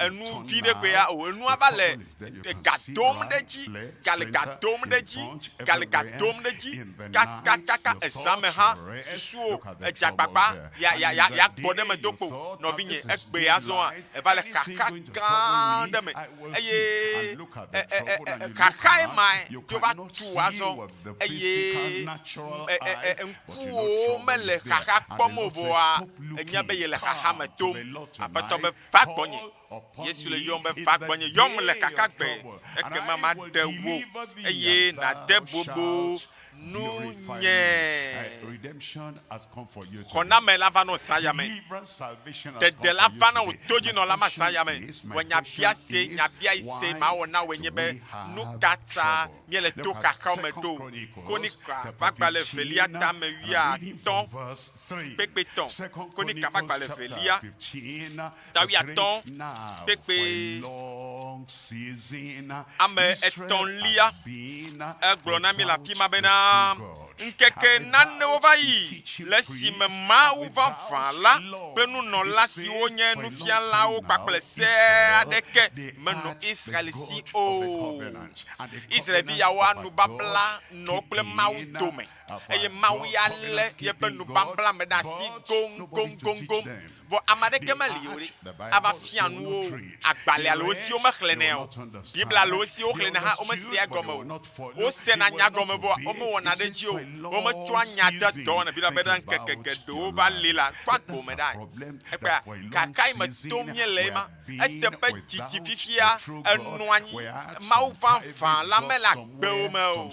enu vi ɖe koe ya o, enua va le ga dom ɖe edzi, gale ga dom ɖe edzi, gale ga dom ɖe edzi, kakakaka ezã me hã susuwò edze agbagba ya, ya, ya, ya gbɔ ɖe eme do kpo. Nɔvinye, egbea azɔa, eva le xaxa gã aɖe me eye e, e, e, e, xaxae mae dzo va tu azɔ eye e, e, e, ŋkuwòwo mele xaxa kpɔm o vɔa ènya be yele xaxa me tom. Aƒetɔ be, Va gbɔnye. Yesu le yɔm be, Va gbɔnye. Yɔm le xaxagbe, ekema maɖe wò eye nàde bubu. Nu nye xɔname la va nɔ zã ya me. Ɖeɖe la va na wò todzinɔla ma zã ya me. Vɔ nyabiase, nyabiaise mawɔ na wòe nye be, nu ka ta míele to xaxawo me ɖo? Kronika ƒe agbalẽ evelia tame wuiatɔ̃ kpekpe tɔ̃. Kronika ƒe agbalẽ evelia ta wuiatɔ̃ kpekpe ame etɔ̃lia. Egblɔ na mí le afi ma bena, Ŋkeke nanewo va yi le esime Mawu vavã la kple nunɔla siwo nye nufialawo kpakple se aɖeke menɔ Israel si o. Israel-vi yawoa nubabla nɔ wo kple Mawu dome, eye Mawu ya lé yeƒe nubabla me ɖe asi goŋgoŋgoŋgoŋ. Vɔ ame aɖeke meli o ɖe, ava fia nu wo o. Agbalẽ alo esiwo mexlẽnɛ o, Biblia alo esiwo woxlẽnɛ hã womesea egɔme o. Wosena nya gɔme vɔa womewɔna ɖe edzi o. Wometsɔa nya dea dɔwɔna. Biblia be ɖe ŋkeke geɖewo va li la, kpɔ agbo me ɖa. Ekpɔea, kakae me tom míele ema. Eteƒe didi fifia enɔ anyi. Mawu vavã la mele agbewo me o.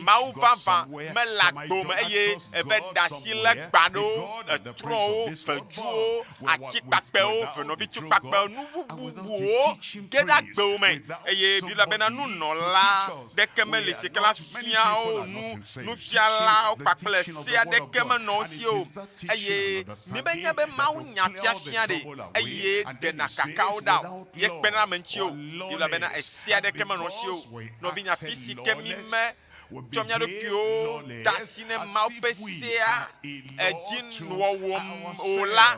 Mawu vavã mele agbewo me eye eve ɖe asi le gba ɖewo, etrɔwo, veduwo, ati kpakpɛwo, venɔvitsu kpakpɛwo, nu bubuwo ge ɖe agbewo me. Eye Biblia bena nunɔla ɖeke meli si ke la fia wo nu, nufialawo kpakple sea ɖeke menɔ wo si o. Eye mímenya be Mawu nya fiafia ɖe eye ɖena kakawo ɖa o, ye kpena ɖe ame ŋuti o. Biblia bena ese aɖeke menɔ wo si o. Nɔvinye, afi si ke míme tsɔ mía ɖokuiwo de asi ne Mawu ƒe sea edzi wɔwɔ o la,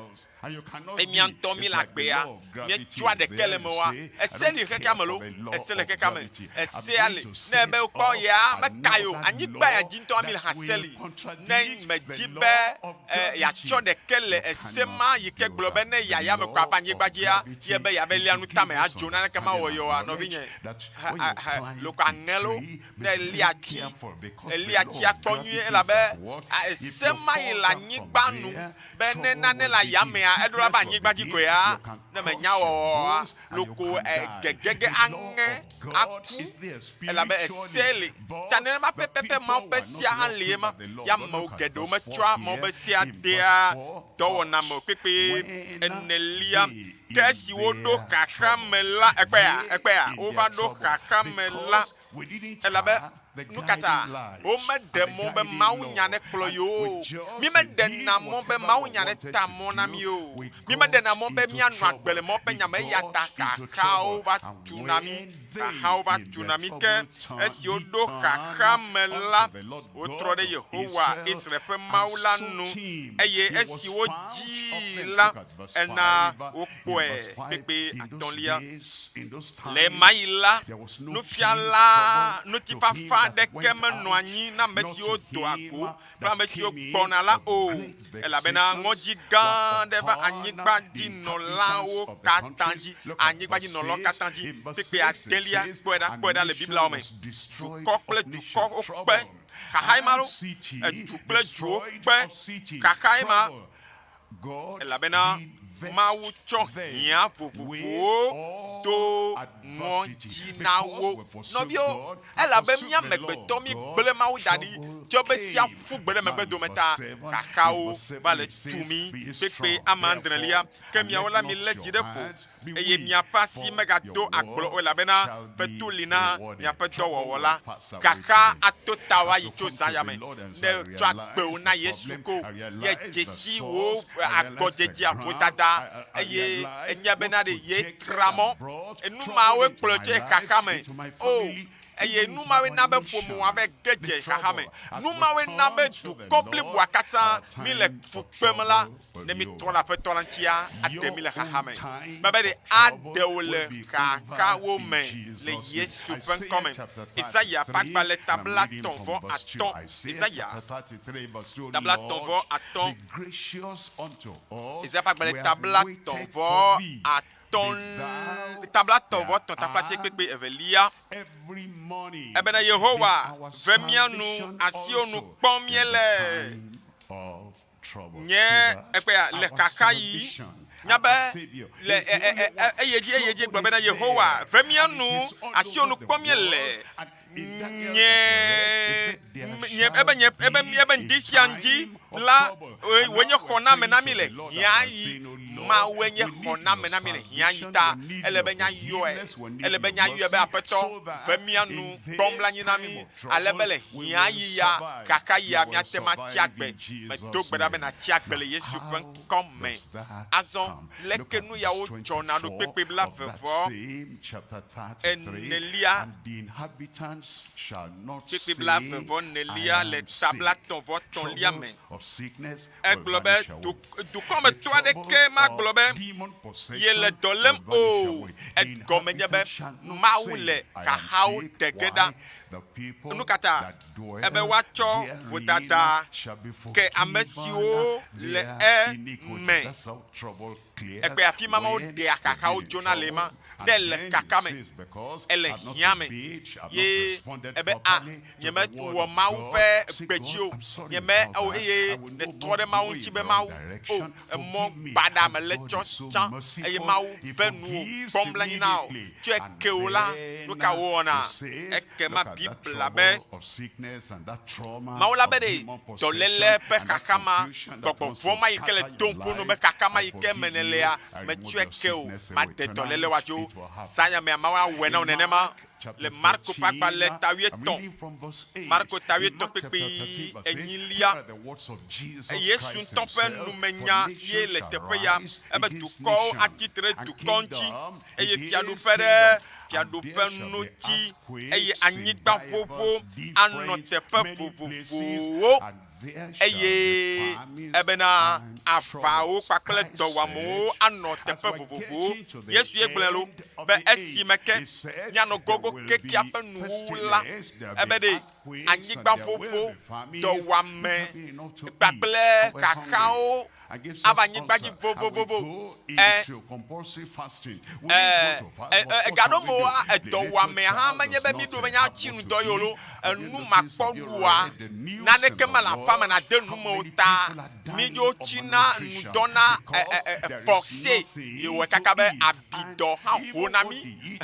eye mía ŋutɔ míele agbea, míetsɔa ɖeke le eme oa? Ese li xexea me loo, ese le xexea me, esea li. Ne ebe wokpɔ ya mekae o, anyigba ya dzi ŋutɔ míele hã se li. Ne medi be yeatsɔ ɖeke le ese ma yi ke gblɔ be ne yaya me kɔ ava anyigba dzia, ye be yeave lia nu tame adzo naneke mawɔ ye oa, nɔvinye, loko aŋe loo. Ne èli ati, èli atia kpɔ nyuie elabe ese ma yi le anyigba nu be ne nane le ayamea, eɖo la va anyigba dzi koea, ne menya wɔwɔa, loko gegege aŋe aku elabe ese li. Ta nenema pɛpɛpɛ Mawu ƒe sea hã li ema. Ya amewo geɖewo metsɔa Mawu ƒe sea dea dɔwɔna me o. Kpekpe enelia, ke esi woɖo xaxa me la, ekpea, ekpea, wova ɖo xaxa me la, Elabe nu ka ta womeɖe mɔ be mawunya nekplɔ yewo o? Mímeɖena mɔ be mawunya neta mɔ na mí o. Mímeɖena mɔ be míanɔ agbe le Mawu ƒe nya me, eya ta xaxawo va tuna mí. Xaxawo va tuna mí. Ke esi woɖo xaxa me la, wotrɔ ɖe Yehowa, Israel ƒe Mawu la nu, eye esi wodzii la, ena wokpɔe. Kpekpe atɔ̃lia. Le ɣemaɣi la, nufiala ŋutifafa aɖeke menɔ anyi na ame siwo doa go kple ame siwo gbɔna la o, elabena ŋɔdzi gã aɖe va anyigbadzinɔlawo katã dzi. Anyigbadzinɔlawo katã dzi. Kpukpui adelia, kpɔe ɖa, kpɔe ɖa le Biblia me. Dukɔ kple dukɔ wokpe xaxae ma loo, edu kple duwo kpe xaxae ma. Elabena Mawu tsɔ hiã vovovowo do ŋɔdzi na wo. Nɔviwo, elabe mí amegbetɔ mígblẽ Mawu da ɖi tsɔ be sia ƒu gbe ɖe megbe dome ta, xaxawo va le tu mí kpekpe ame adrelia. Ke miawo la, milé dzi ɖe ƒo, eye miaƒe asi megado agblɔ o, elabena fetu li na miaƒe dɔwɔwɔ la. Xaxa ato tawò ayi tso zã ya me, ne ètsɔ agbewo na Yesu ko ye dzesi wò agɔdzedzea vodada eye ènya bena ɖe yetra mɔ. Enu mawoe kplɔe tso xaxa me. O, eye nu mawoe na be ƒomewoa va ge dze xaxa me. Nu mawoe na be dukɔ bliboa katã míle fu kpem la. Ne mítrɔ ɖe Aƒetɔ la ŋutia, aɖe mí le xaxa me. Mebe ɖe aɖe wò le xaxawo me le Yesu ƒe ŋkɔ me. Isaya ƒe agbalẽ ta 35. Isaya ta 35. Isaya ƒe agbalẽ ta 35 ta 33 taflatse kpekpe evelia. Ebena Yehowa ve mía nu, asiwò nu kpɔm míele. Nye ekpea le xaxaɣi. Nya be le eye dzi eye dzi gblɔ bena Yehowa ve mía nu, asiwò nu kpɔm míele. Nye, nye, ebe nye, ebe, ebe ŋdi sia ŋdi la, wòe nye xɔname na mí le hiãɣi. Mawue nye xɔname na mí le hiãɣi ta ele be míayɔe. Ele be míayɔe be Aƒetɔ, ve mía nu, kpɔ mlɔanyi na mí, ale be le hiãɣi ya, xaxaɣia, míate ŋu atsi agbe. Medo gbe ɖa be nàtsi agbe le Yesu ƒe ŋkɔ me. Azɔ, leke nu yawo dzɔna ɖo kpekpe blaeve vɔ enelia, kpekpe blaeve vɔ enelia le ta blatɔ̃ vɔ tɔ̃lia me. Egblɔ be, Dukɔmetɔ aɖeke magblɔ be yele dɔ lém o. Egɔme nye be Mawu le xaxawo ɖe ge ɖa. Nu ka ta? Ebe woatsɔ vodada ke ame siwo le eme. Egbe afi ma Mawu ɖea xaxawo dzona le ma. Ne èle kaka me, èle hiã me, ye ebe, A, nyemewɔ Mawu ƒe gbe dzi o, nyeme, o, eye nètrɔ ɖe Mawu ŋuti be, Mawu, o, emɔ baɖa mele tsɔ tsã, eye Mawu ve nuwò kpɔ mlɔanyi na wò, tsɔe ke wò la, nuka wòwɔna? Ekema Biblia be, Mawu la be ɖe dɔléle ƒe xaxa ma, gbɔgbɔ vɔ̃ ma yi ke le dom ƒo nu be xaxa ma yi ke me nèlea, metsɔe ke o, maɖe dɔléle woadzo. Zãya mea, Mawu awɔe na wò nenema. Le Marko ƒe agbalẽ ta wuietɔ̃, Marko ta wuietɔ̃ kpekpe enyilia, Yesu ŋutɔ ƒe numenya ye le teƒe ya, ebe dukɔwo atsi tre ɖe dukɔ ŋuti, eye fiaɖuƒe ɖe fiaɖuƒe ŋuti, eye anyigbaƒoƒo anɔ teƒe vovovowo. Eye ebena aʋawo kpakple dɔwɔamewo anɔ teƒe vovovowo. Yesu ye gblɔe lo be esime ke míanɔ gogo kekea ƒe nuwuwu la, ebe ɖe anyigbaƒoƒo, dɔwɔame kpakple xaxawo ava anyigba dzi vovovovo. Ɛ, ɛ, ɛ, egaɖo me edɔwɔamea hã menye be míɖo be míatsi nu dɔ ye o lo. Enu makpɔɖua, naneke mele aƒea me nàde nu me o ta mídzo tsina nu dɔ na ɛ, ɛ, ɛ, forcé ye wɔe kaka be abidɔ hã ho na mí.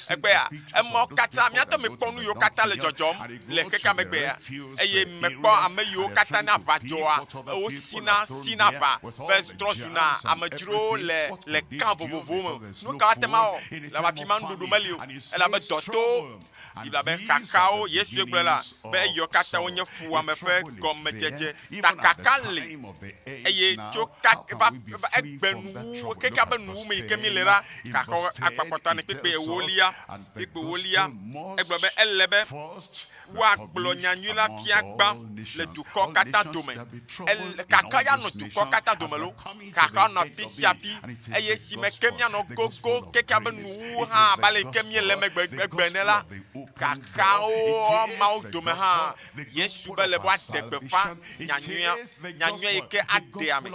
Egbea, emɔ katã, míatɔ mekpɔ nu yiwo katã le dzɔdzɔm le xexea me egbea eye mekpɔ ame yiwo katã ne aʋa dzɔa, wosina sina aʋa ve trɔ zuna amedzrowo le le kan vovovowo me. Nu ka woate ŋu awɔ? Le afi ma nuɖuɖu meli o elabe dɔ to. Biblia be xaxawo, Yesue gblɔe la, be eyiwo katã wonye fuwɔame ƒe gɔmedzedze. Ta kaka li eye tso ka va va egbe nuwuwu xexea ƒe nuwuwu me yi ke míle la, xaxawo agbakpɔtɔ ane kpekpe ewolia, kpekpe ewolia. Egblɔ be ele be woagblɔ nyanyui la fia gbã le dukɔ katã dome. El, xaxa ya nɔ dukɔ katã dome lo. Xaxa nɔ afi sia afi eye si me ke míanɔ gogo kekea ƒe nuwuwu hã abe ale yi ke míele eme egbe ene la, xaxawo mawo dome hã, Yesu be le be woaɖe gbeƒã nyanyuia, nyanyuia yi ke aɖe ame,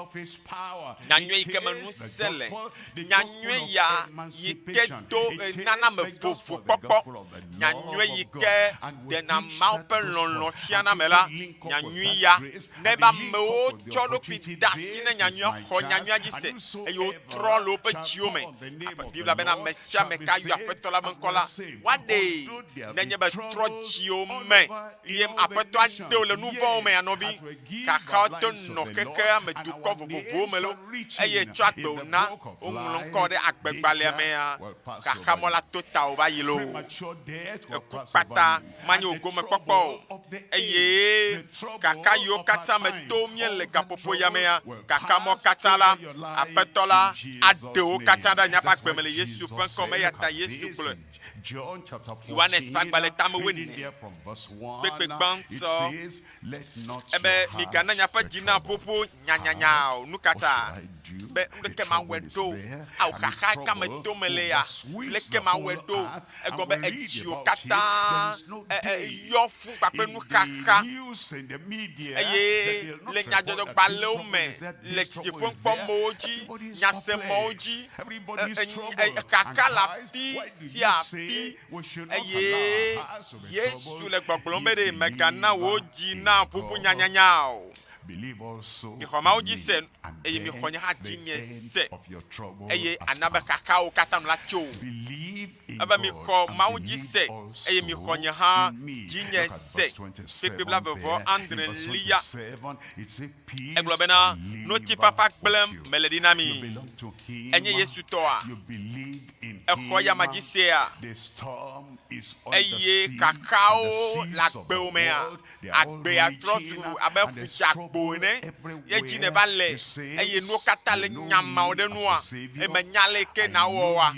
nyanyuia yi ke me ŋusẽ le, nyanyuia ya yi ke do nana ame vovokpɔkpɔ, nyanyuia yi ke ɖena Mawu ƒe lɔlɔ̃ fiana ame la, nyanyui ya. Ne be amewo tsɔ ɖokui de asi ne nyanyuia, xɔ nyanyuia dzi se, eye wotrɔ le woƒe dziwo me. Aƒe, Biblia bena, ame sia ame ka yɔ Aƒetɔ la ƒe ŋkɔ la, woaɖee. Nenye be trɔ dziwo me ye Aƒetɔ aɖe wò le nu vɔ̃wo mea, nɔvi, xaxawo te nɔ xexea me dukɔ vovovowo me loo, eye etsɔ agbe wòna woŋlɔ ŋkɔ ɖe agbegbalẽa mea, xaxamɔ la to tawò va yi loo. Eku kpata manye wò gomekpɔkpɔ o, eye kaka yiwo katã me to míele gaƒoƒo ya mea, kaka mɔ katã la, Aƒetɔ la aɖe wo katã ɖa le míaƒe agbe me le Yesu ƒe ŋkɔ me. Eya ta Yesu gblɔe. Yohanes ƒe agbalẽ tame wuiene, kpekpe gbãtɔ, ebe, Migana miaƒe dzi naƒoƒo nyanyanya o. Nu ka ta? Be leke mawɔe ɖo? Ao, xaxa ka me tom mele ya? Leke mawɔe ɖo? Egɔme be edziwò katã yɔ fũ kpakple nuxaxa. Eye le nyadzɔdzɔgbalẽwo me, le didiƒeŋkpɔmɔwo dzi, nyasemɔwo dzi, xaxa le afi sia afi. Eye Yesu le gbɔgblɔm be ɖe mègana wò dzi naʋuʋu nyanyanya o. Mixɔ Mawu dzi se, eye mixɔ nye hã dzinye se, eye ana be xaxawo katã nu la tso. Ebe mixɔ Mawu dzi se eye mixɔ nye hã dzinye se. Kpekpe blaeve-vɔ-adrelia. Egblɔ bena, Ŋutifafa gblẽm mele ɖi na mi. Enye Yesu tɔa? Exɔ eyama dzi sea? Eye xaxawo le agbewò mea? Agbea trɔ zu abe ƒutsagbo ene, ye dzi nèva le, eye nuwo katã le nyamao ɖe nua, eye mènya aleke nàwɔ oa?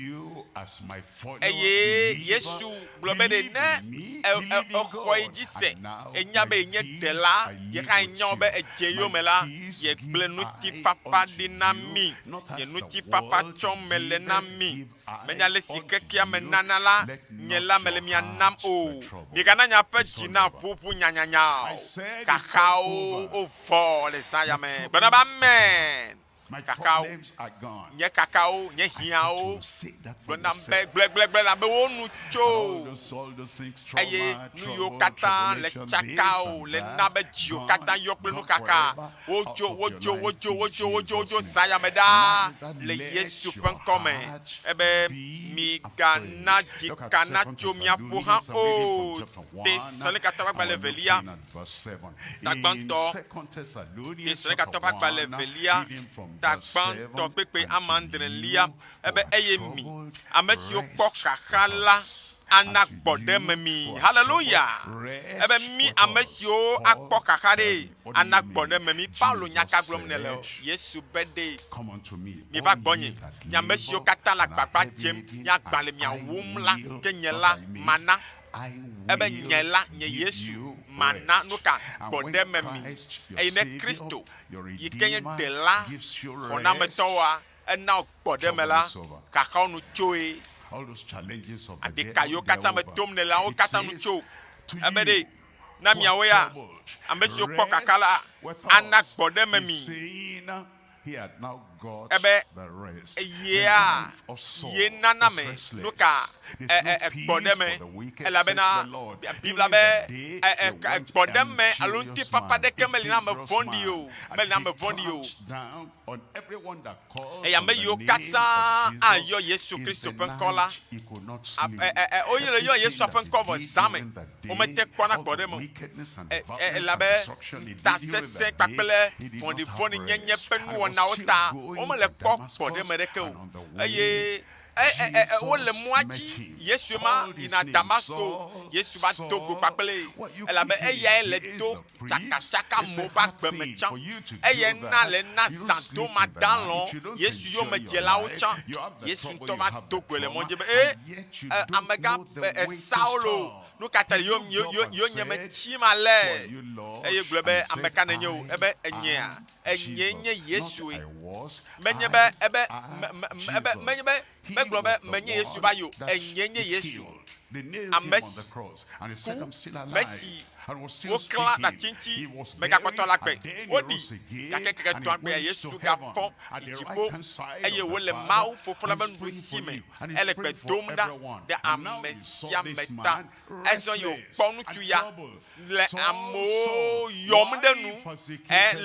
Eye Yesu gblɔ be ɖe ne èxɔ ye dzi se, ènya be yenye Ɖela, ye hã enya wò be èdze eyome la, yegblẽ ŋutifafa ɖi na mí. Nye ŋutifafa tsɔm mele na mí. Menya ale si xexea me nana la, nye la mele mia nam o. Migana miaƒe dzi naʋuʋu nyanyanya o. Xaxawo wovɔ le zã ya me. Gblɔ na be amen. Xaxawo, nye xaxawo, nye hiãwo. Gblɔ nam be, gblɔegblɔegblɔe nam be wo nu tso. Eye nu yiwo katã le tsaka o, le na be dziwò katã yɔ kple nuxaxa. Wodzo, wodzo, wodzo, wodzo, wodzo, wodzo zã ya me ɖaa le Yesu ƒe ŋkɔ me. Ebe migana dzika natso mia ƒo hã o. Tesalonikatɔ ƒe agbalẽ evelia, ta gbãtɔ. Tesalonikatɔ ƒe agbalẽ evelia, ta gbãtɔ kpekpe ame adrelia. Ebe eye mi, ame siwo kpɔ xaxa la, ana gbɔɖeme mi. Haleluya! Ebe mí ame siwo akpɔ xaxa ɖe, ana gbɔɖeme mi. Paulo nya ka gblɔm nèle o? Yesu be ɖe, Miva gbɔnye, mi ame siwo katã le agbagba dzem, nye agba le mia wum la, ke nye la, mana. Ebe nye la, nye Yesu, mana nu ka? Gbɔɖeme mi. Eye ne Kristo, yi ke nye Ɖela, xɔnametɔwoa, ena wògbɔ ɖe eme la, xaxawo nu tsoe. Aɖika yiwo katã me tom nèle la, wo katã nu tso. Ebe ɖe, na miawo ya, ame siwo kpɔ xaxa la, ana gbɔɖeme mi. Ebe eyea ye nana me nu ka gbɔɖeme, elabena Biblia be gbɔɖeme alo ŋutifafa ɖeke meli na ame vɔ̃ɖi o, meli na ame vɔ̃ɖi o. Eye ame yiwo katã ayɔ Yesu Kristo ƒe ŋkɔ la, woyɔ yɔ Yesu ƒe ŋkɔ vɔ zã me, womete kpɔna gbɔɖeme o. Elabe ŋutasesẽ kpakple vɔ̃ɖivɔ̃ɖinyenye ƒe nuwɔnawo ta, womele kpɔ gbɔɖeme ɖeke o. Eye wole mɔa dzi, Yesue ma yina Damasko, Yesu va do go kpakple, elabe eyae le do tsakatsaka amewo ƒe agbe me tsã. Eyae na le na zãdomadalɔ̃ Yesu yomedzelawo tsã. Yesu ŋutɔ va do goe le mɔ dzi be, Ee, amegã Saulo, nu ka ta yonyeme tsim ale? Eye gblɔ be, Ame ka nènye o? Ebe, Enyea? Enyee nye Yesue. Menye be, ebe, ebe, menye be, megblɔ be menye Yesu va yi o. Enyee nye Yesu. Ame si ku, mesi woklã ɖe ati ŋuti megakpɔtɔ le agbe. Woɖi, gake ŋkeke etɔ̃a gbea Yesu gafɔ yi dziƒo eye wòle Mawu Fofo la ƒe nuɖusi me ele gbe dom ɖa ɖe ame sia ame ta. Ezɔ yi wòkpɔ ŋutsu ya le amewo yɔm ɖe nu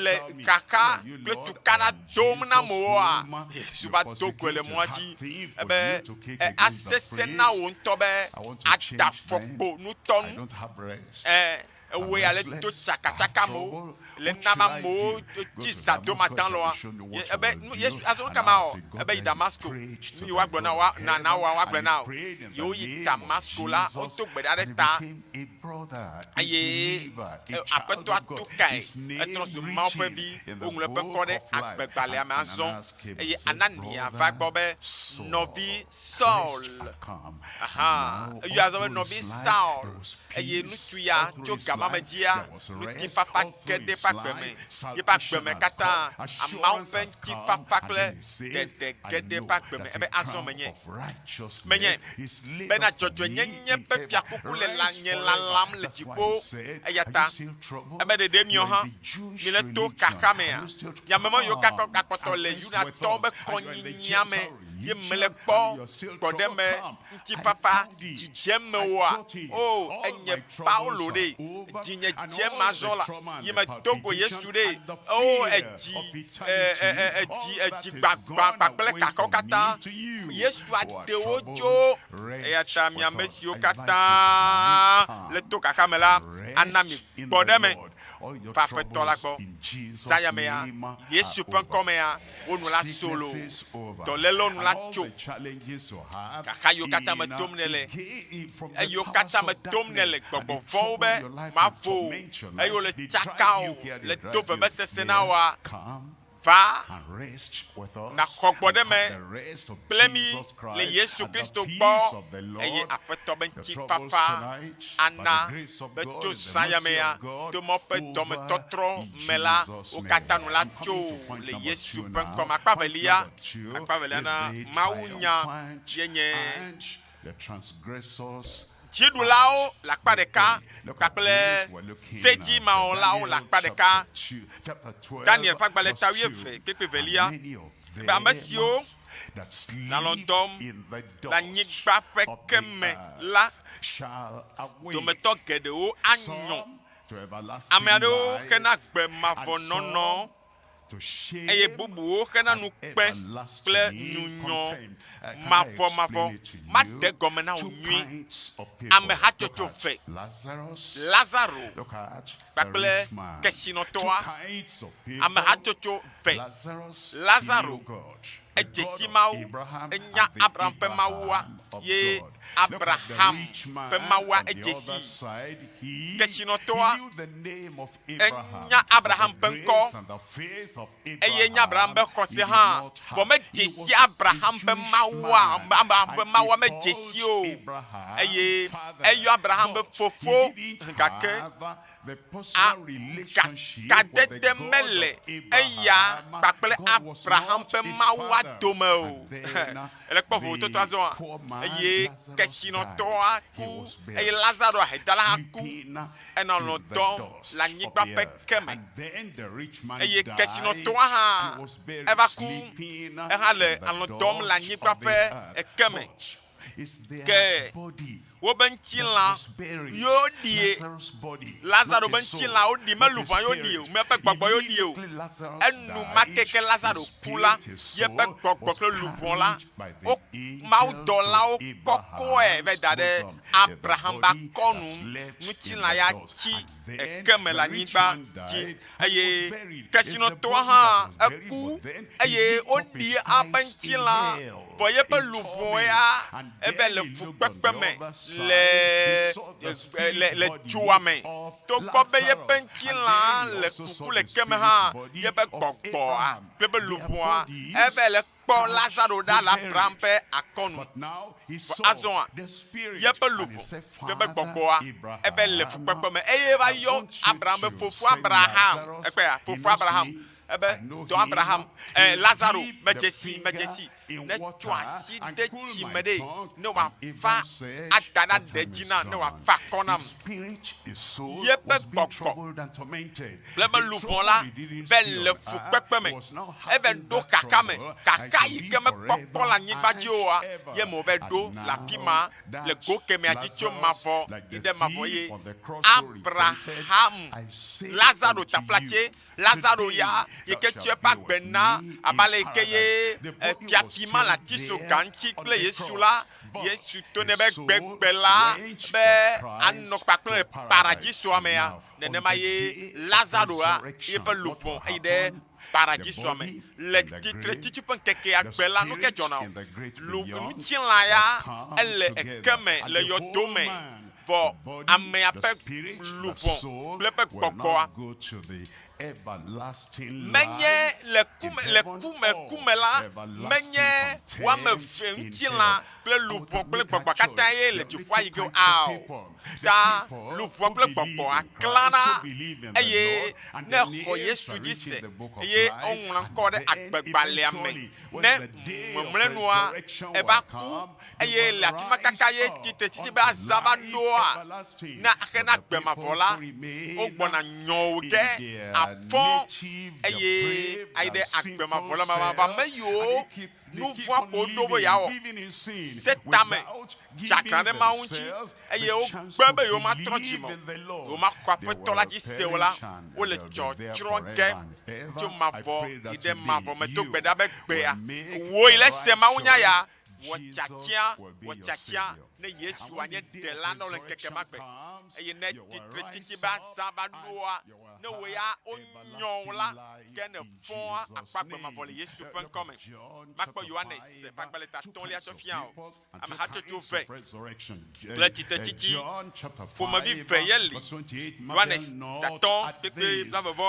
le xaxa kple tukaɖa dom na amewoa, Yesu va do goe le mɔa dzi ebe asesẽ na wò ŋutɔ be ada afɔkpo nutɔnu. Ewɔe ale to tsakatsaka amewo le nam amewo tsi zãdomadalɔa. Ebe nu Yesu azɔ nu ka mawɔ? Ebe yi Damasko. Nu yi woagblɔ na wa na na wa woagblɔ na wò. Yewo yi Damasko la, wodo gbe ɖa ɖe ta eye Aƒetɔa to kae. Etrɔ zu Mawu ƒe vi. Woŋlɔ eƒe ŋkɔ ɖe agbegbalẽa me azɔ. Eye Anania va egbɔ be, Nɔvi Saul. Aha, eyɔe azɔ be nɔvi Saul. Eye ŋutsu ya tso gama me dzia, ŋutifafa ge ɖe eƒe agbe me. Yeƒe agbe me katã, Mawu ƒe ŋutifafa kple ɖeɖe ge ɖe eƒe agbe me. Ebe, Azɔ menye, menye bena dzɔdzɔenyenye ƒe fiakuku le la, nye lalam le dziƒo. Eyata ebe ɖeɖe miɔ hã, mile to xaxa mea? Mi ame ma yiwo gakpɔtɔ le Yudatɔwo ƒe kɔnyinyia me. Ye mele kpɔ gbɔɖeme, ŋutifafa, dzidzeme oa? O, enye Paulo ɖe, dzinye dze mazɔ la, yi medo go Yesu ɖe. O, edzi, e, e, e, edzi, edzi gbagbã kpakple kakawo katã, Yesu aɖe wo tso. Eya ta mi ame siwo katã le to kaka me la, ana mi gbɔɖeme va Aƒetɔ la gbɔ. Zã mea, Yesu ƒe ŋkɔ mea, wo nu la so loo, dɔlélewo nu la tso. Xaxa yiwo katã me tom nèle, eyiwo katã me tom nèle, gbɔgbɔ vɔ̃wo be maƒo wò, eye wole tsaka wò le do vevesese na wòa, Va nàxɔ gbɔɖeme kple mí le Yesu Kristo gbɔ, eye Aƒetɔ ƒe ŋutifafa ana be tso zã ya mea, to Mawu ƒe dɔmetɔtrɔ me la, wo katã nu la tso le Yesu ƒe ŋkɔ me. Akpa evelia, akpa evelia na mawunya ye nye. Dziɖulawo le akpa ɖeka kpakple sedzimawɔlawo le akpa ɖeka. Daniel ƒe agbalẽ ta wuieve kpekpe evelia be ame siwo le alɔ̃ dɔm le anyigba ƒe ke me la dometɔ geɖewo anyɔ. Ame aɖewo xena gbe mavɔ nɔnɔ eye bubuwo xena ŋukpe kple nyunyɔ mavɔmavɔ. Maɖe gɔme na wò nyuie. Ame hatsotso ve, Lazaro kpakple kesinɔtɔa. Ame hatsotso ve, Lazaro edze si Mawu, enya Abraham ƒe Mawua, ye Abraham ƒe Mawua edze sii. Kesinɔtɔa Enya Abraham ƒe ŋkɔ, eye enya Abraham ƒe xɔse hã, vɔ medze si Abraham ƒe Mawua, Abraham ƒe Mawua medze si o. Eye eyɔ Abraham be fofo, gake a, ga, kadede mele eya kpakple Abraham ƒe Mawua dome o. Èle kpɔ vovototo azɔa? Eye kesinɔtɔa ku, eye Lazaro ahedala hã ku. Enɔ lɔ̃ dɔm le anyigba ƒe ke me. Eye kesinɔtɔa hã eva ku, ehã le alɔ̃ dɔm le anyigba ƒe eke me. Ke wobe ŋutilã yewo ɖie, Lazaro be ŋutilã woɖi, me luʋɔ yewo ɖi o, meƒe gbɔgbɔ yewo ɖi o. Enumake ke Lazaro ku la, yeƒe gbɔgbɔ kple luʋɔ la, wo mawudɔlawo kɔkɔe va da ɖe Abraham ƒe akɔnu, ŋutilã ya tsi eke me le anyigba dzi, eye kesinɔtɔa hã eku, eye woɖi eƒe ŋutilã, vɔ yeƒe luʋɔ ya eva le fukpekpe me le, le, le dzoa me. Togbɔ be yeƒe ŋutilã le kuku le ke me hã, yeƒe gbɔgbɔa kple eƒe luʋɔa eva le kpɔ Lazaro ɖa le Abraham ƒe akɔnu. Vɔ azɔa, yeƒe luʋɔ kple eƒe gbɔgbɔa eve le fukpekpe me eye eva yɔ Abraham be fofo Abraham. Ekpɔea? Fofo Abraham. Ebe, dɔ Abraham, eh, Lazaro, medze si, medze si. Ne tsɔ asi de tsi me ɖe, ne wòava ada ɖe aɖe dzi nam, ne wòafa akɔ nam. Yeƒe gbɔgbɔ kple eƒe luʋɔ la ve le fukpekpe me. Eve ɖo xaxa me. Xaxa yi ke mekpɔ kpɔ le anyigba dzi oa, ye me wòve ɖo le afi ma le go kemɛa dzi tso mavɔ yi ɖe mavɔ ye Abraham, Lazaro taflatse, Lazaro ya yi ke tsɔ eƒe agbe na abe ale yi ke ye fiafi ma le atisoga ŋuti kple Yesu la, Yesu to nɛ be gbegbe la be anɔ kpakple le paradisoa mea, nenema ye Lazaro ya yeƒe luʋɔ eyi ɖe paradisoa me. Le tsitretsitsi ƒe ŋkekea gbe la, nu ke dzɔna o. Lu, ŋutilã ya ele eke me le yɔdo me, vɔ amea ƒe luʋɔ kple eƒe gbɔgbɔa menye le ku me, le ku me, ku me la, menye wo ame eve ŋutilã kple luʋɔ kple gbɔgbɔa katã ye le dziƒoa yi ge o. Ao, ta luʋɔ kple gbɔgbɔa klãna eye ne exɔ Yesu dzi se eye woŋlɔ ŋkɔ ɖe agbegbalẽa me, ne mlɔenua eva ku eye le afi ma kaka ye tsitretsitsi be azã va ɖoa, na xena gbe mavɔ la, wogbɔna nyɔ wò ge afɔ eye ayi ɖe agbe mavɔ la me. Vɔ ame yiwo Nu vɔ̃ ko woɖo be yeawɔ. Se tame, dze aglã ɖe Mawu ŋuti, eye wogbe be yewomatrɔ dzime o, yewomaxɔ Aƒetɔ la dzi se o la, wole tsɔtsrɔ̃ ge tso mavɔ yi ɖe mavɔ me. Do gbe ɖa be gbea, wò yi le se mawunya ya, wɔ tiatia, wɔ tiatia ne Yesu anye ɖela na wò le ŋkeke ma gbe. Eye ne tsitretsitsi be azã va ɖoa, ne wò ya wonyɔ wò la, ke ne fɔa akpɔ agbe mavɔ le Yesu ƒe ŋkɔ me. Makpɔ Yohanes ƒe agbalẽ ta etɔ̃lia tsɔ fia o. Ame hatsotso ve kple tsitretsitsi ƒomevi ve ye li. Yohanes tatɔ kpekpe blavevɔ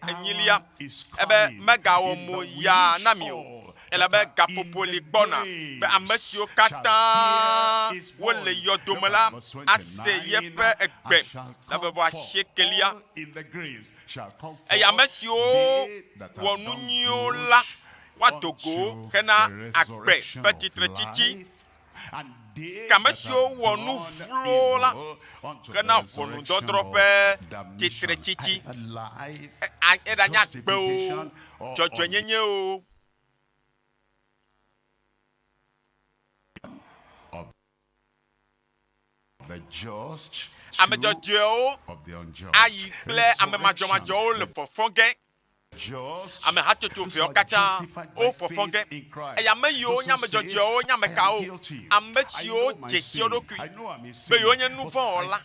enyilia ebe megawɔ mo yaa na mi o, elabe gaƒoƒo li gbɔna be ame siwo katã wole yɔdo me la ase yeƒe egbe. Blavevɔ asiekelia. Eye ame siwo wɔ nu nyuiwo la, woado go hena agbe ƒe tsitretsitsi. Ke ame siwo wɔ nu vlowo la, hena ʋɔnudɔdrɔ̃ ƒe tsitretsitsi. Eɖanye agbe o, dzɔdzɔenyenye o. Ame dzɔdzɔewo ayi kple ame madzɔmadzɔwo le fɔfɔ ge. Ame hatsotso veawo katã wo fɔfɔ ge. Eye ame yiwo nye ame dzɔdzɔewo nye ame kawo? Ame siwo dze si wo ɖokui be yewonye nu vɔ̃ wɔla.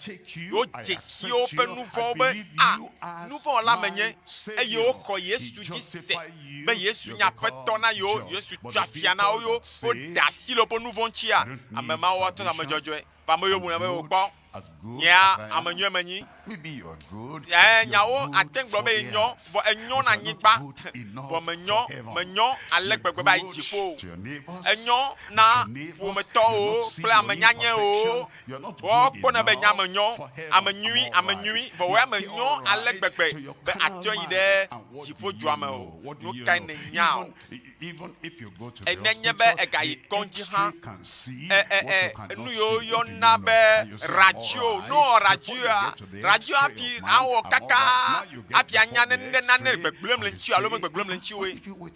Yewodze si woƒe nu vɔ̃wo be, A, nu vɔ̃ wɔla menye. Eye woxɔ Yesu dzi se be Yesu nye Aƒetɔ na yewo. Yesu tso afia na wo ye woɖe asi le woƒe nu vɔ̃ ŋutia? Ame mawo woatrɔ zu ame dzɔdzɔe. Vɔ ame yiwo buna be wokpɔ nyea ame nyui menyi. Ɛ nyawo ate ŋu gblɔ be yenyɔ, vɔ enyɔ na anyigba, vɔ menyɔ, menyɔ ale gbegbe be ayi dziƒo o. Enyɔ na ƒometɔwo kple ame nyanyɛwo, woakpɔnɛ be nye ame nyɔ, ame nyui, ame nyui, vɔ wò ya menyɔ ale gbegbe be àte ŋu ayi ɖe dziƒo dua me o. Nu kae nènya o? Nenye be ègayi kɔdzi hã, ɛ ɛ ɛ nu yiwo woyɔna be radio, ne wowɔ radioa, radio hafi awɔ kaka hafi anya ne ne nane le gbegblẽm le ŋutiwò alo megbegblẽm le ŋutiwòe.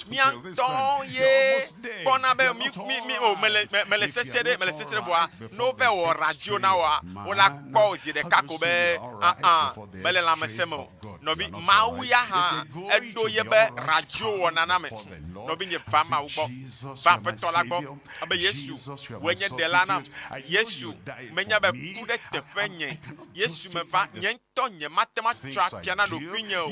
Mía ŋutɔ ye kpɔna be mí mí mí o mele me mele sese ɖe mele sese ɖe vɔa ne wova wɔ radio na wòa, wola kpɔ wò zi ɖeka ko be aa mele lãmesẽ me o. Nɔvi, Mawu ya hã eɖo yebe radio wɔna na me. Nɔvinye, va Mawu gbɔ. Va Aƒetɔ la gbɔ. Ebe, Yesu, wòe nye ɖela nam. Yesu, menya be ku ɖe teƒe nye. Yesu, meva, nye ŋutɔ nyemate ŋu atsɔ afia na ɖokuinye o.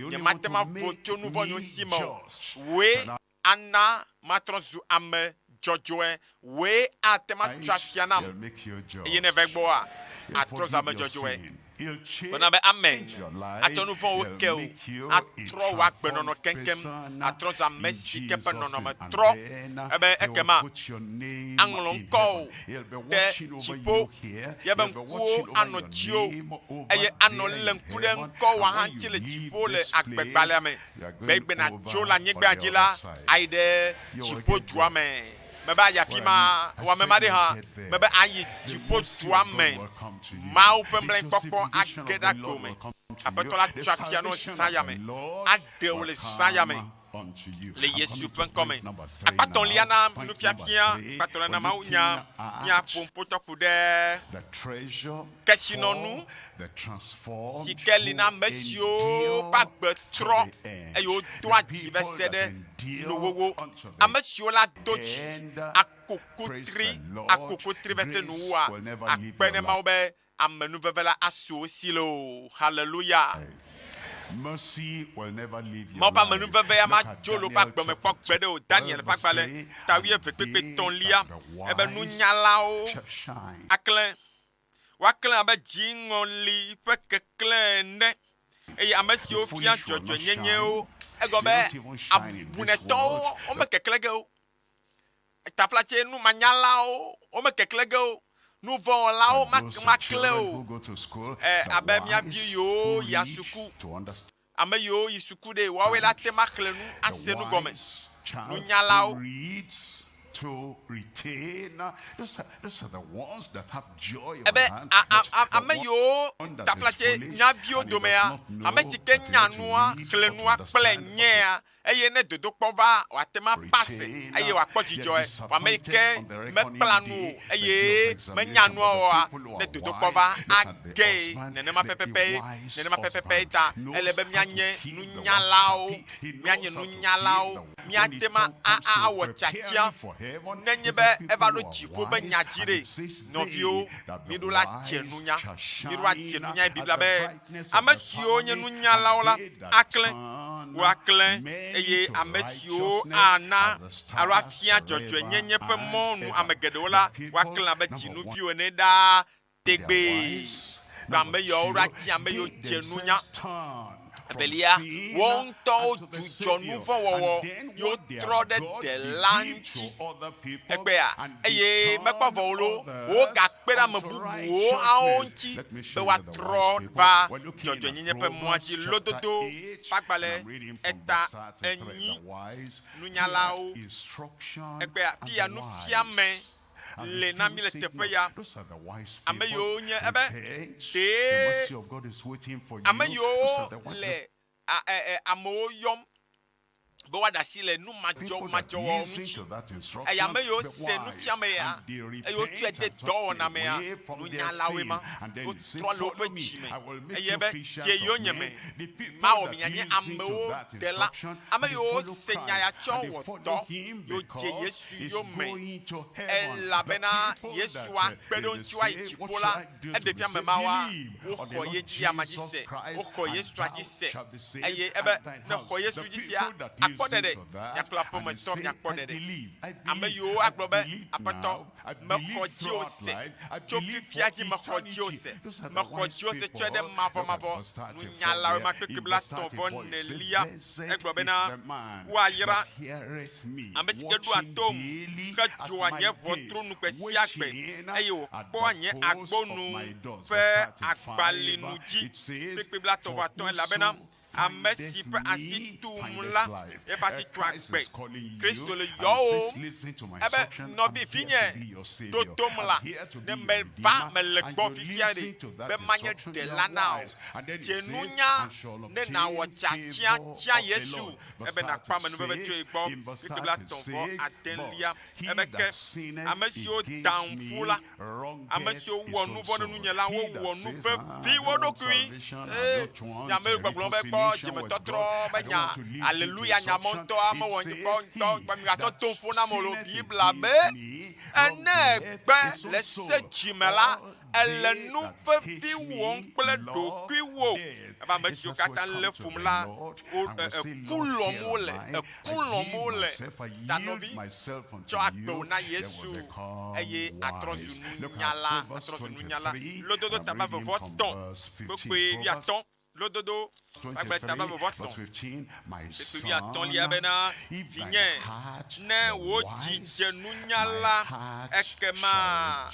Nyemate ŋu avo tso nuvɔ̃nyewo si me o. Wòe ana matrɔ zu ame dzɔdzɔe. Wòe ate ŋu atsɔ afia nam. Eye ne eva egbɔa, àtrɔ zu ame dzɔdzɔe. Gblɔna be, Amen. Atsɔ nu vɔ̃wo ke wò, atrɔ wò agbenɔnɔ keŋkeŋ, atrɔ zu ame si ke ƒe nɔnɔme trɔ. Ebe ekema aŋlɔ ŋkɔwò ɖe dziƒo, yeƒe ŋkuwo anɔ dziwò, eye anɔ lé ŋku ɖe ŋkɔwòa hã ŋuti le dziƒo le agbegbalẽa me. Gbe nàtso le anyigbea dzi la, ayi ɖe dziƒodua me. Mebe ayi afi ma, wɔ ame ma ɖe hã. Mebe ayi dziƒodua me. Mawu ƒe mlɔekpɔkpɔ age ɖe agbo me. Aƒetɔ la tso afia nɔ zã ya me. Aɖe wò le zã ya me le Yesu ƒe ŋkɔ me. Akpa tɔ̃lia na nufiafia, akpa tɔ̃lia na mawunya. Míaƒo ŋƒo ku ɖe kesinɔnu si ke li na ame siwo ƒe agbe trɔ eye wodoa dzi va se ɖe nuwuwu. Ame siwo la do dzi aku kutri, aku kutri va se ɖe nuwuwua, akpe ne Mawu be amenuveve la asu wo si loo. Haleluya! Mawu ƒe amenuveve ya madzo le woƒe agbe me kpɔ gbeɖe o. Daniel ƒe agbalẽ ta wuieve kpekpe tɔ̃lia, ebe nunyalawo aklẽ Woaklẽ abe dziŋɔli ƒe keklẽ ene, eye ame siwo fia dzɔdzɔenyenye wo, egɔme be abunetɔwo, womekeklẽ ge o. Taflatse numanyalawo, womekeklẽ ge o. Nuvɔ̃wɔlawo maklẽ o. E, abe mía vi yiwo yia suku, ame yiwo yi suku ɖe, woawoe la te ŋu axlẽ nu, ase nu gɔme. Nunyalawo. Ebe a, a, a, ame yiwo taflatse nyaviwo domea, ame si ke nya nua, xlẽ nua kple nyea, Eye ne dodokpɔ va, wòate ŋu apase eye wòakpɔ dzidzɔe. Vɔ ame yi ke mekpla nu o eye menya nua oa, ne dodokpɔ va, agee. Nenema pɛpɛpɛe, nenema pɛpɛpɛe ta ele be míanye nunyalawo, míanye nunyalawo. Míate ŋu awɔ tiatia nenye be eva ɖo dziƒo ƒe nya dzi ɖe. Nɔviwo, míɖo la dze nunya. Míɖo adze nunya ye Biblia be, Ame siwo nye nunyalawo la aklẽ, woaklẽ, eye ame siwo ana alo afia dzɔdzɔenyenye ƒe mɔ nu ame geɖewo la, woaklẽ abe dzinuviwo ene ɖaa tegbee. Gbe ame yawo ɖo ati ame yiwo dze nunya. Evelia, woawo ŋutɔwo dzudzɔ nu vɔ̃ wɔwɔ ye wotrɔ ɖe Ɖela ŋuti egbea, eye mekpɔ vɔ o loo, wogakpe ɖe ame bubuwo hã ŋuti be woatrɔ va dzɔdzɔenyenye ƒe mɔa dzi. Lododo ƒe agbalẽ eta enyi, Nunyalawo egbea, fiya nufiame le na mí le teƒe ya. Ame yiwo nye ebe ɖee ame yiwo le amewo yɔm be woaɖe asi le nu madzɔmadzɔwɔwɔ ŋuti. Eye ame yiwo se nufiame ya eye wotsɔe de dɔwɔna mea, nunyalawoe ma. Wotrɔ le woƒe dzi me eye be dze yonyeme mawɔ mi mianye amewo dela. Ame yiwo se nya ya tsɔ wɔ dɔ ye wodze Yesu yome, elabena Yesu akpe ɖe wo ŋuti woayi dziƒo la, eɖe fia ame mawoa, woxɔ ye dzi ama dzi se, woxɔ Yesua dzi se, eye ebe ne xɔ Yesu dzi sea, akpɔ ɖeɖe, mia kple aƒemetɔ miakpɔ ɖeɖe. Ame yiwo agblɔ be, Aƒetɔ, mexɔ dziwò se, tso fifia dzi mexɔ dziwò se, mexɔ dziwò se tsɔe ɖe mavɔmavɔ nunyalawoe ma kpekpe blatɔ̃ vɔ nelia, egblɔ bena, Woayra ame si ke ɖoa tom hedzoa nye ʋɔtru nu gbe sia gbe, eye wòkpɔa nye agbo nu ƒe agbalinu dzi. Kpukpui 33, Elabena ame si ƒe asi tum la, eƒe asi tu agbe. Kristo le yɔwòm ebe, Nɔvi, vinye, ɖo tom la, ne meva mele gbɔ fifia ɖe, be manye ɖela na wò. Dze nunya ne nàwɔ tiatia tia Yesu ebe nàkpɔ amenuveve tso ye gbɔ. Kpukpui blaetɔ̃ vɔ adelia, ebe ke ame siwo da ŋu ƒu la, ame siwo wɔ nu vɔ̃ ɖe nunye la, wowɔ nu vevi wo ɖokui. Ee, nya me gbɔgblɔ be kpɔ dzimetɔtrɔ be nya, aleluya nya mɔ ŋutɔ amewɔ ŋutɔ ŋutɔ ŋutɔ migatsɔ do ƒo na ame o. Biblia be ene egbe le se dzime la, Èle nu vevi wɔm kple ɖokuiwò. Ebe ame siwo katã lé fum la, wo, eku lɔm wole, eku lɔm wole. Ta nɔvi, tsɔ agbe wò na Yesu eye atrɔ zu nunyala, atrɔ zu nunyala. Lododo ta blaeve vɔ etɔ̃, kpukpui wuiatɔ̃. Lododo agbalẽ ta blaeve vɔ etɔ̃, kpukpui wuiatɔ̃lia bena, Vinye, ne wò dzi dze nunya la, ekema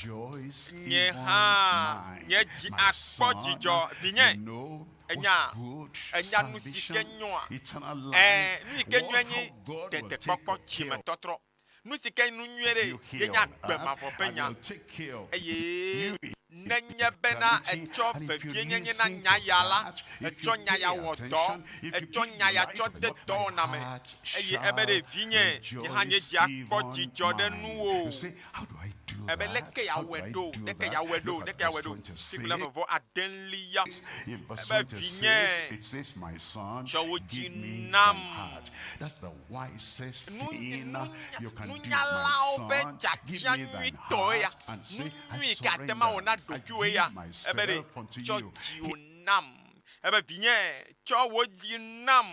nye hã nye dzi akpɔ dzidzɔ. Vinye, ènya, ènya nu si ke nyoa? Ɛ̃, nu yi ke nyoe nye ɖeɖekpɔkpɔ, dzimetɔtrɔ. Nu si ke nu nyuie ɖe ye nye agbe mavɔ ƒe nya. Eye nenye bena ètsɔ vevienyenye na nya ya la, ètsɔ nya ya wɔ dɔ, ètsɔ nya ya tsɔ de dɔwɔna me, eye ebe ɖe vinye, nye hã nye dzi akpɔ dzidzɔ ɖe nuwò. Ebe leke yeawɔe ɖo? Leke yeawɔe ɖo? Leke yeawɔe ɖo? Biblia vɔvɔ adelia. Ebe vinye, tsɔ wò dzi nam. Nunyalawo ƒe tiatia nyuitɔ eya. Nu nyui ke ate ŋu awɔ na ɖokuiwò eya. Ebe ɖe, tsɔ dziwò nam. Ebe vinye, tsɔ wò dzi nam,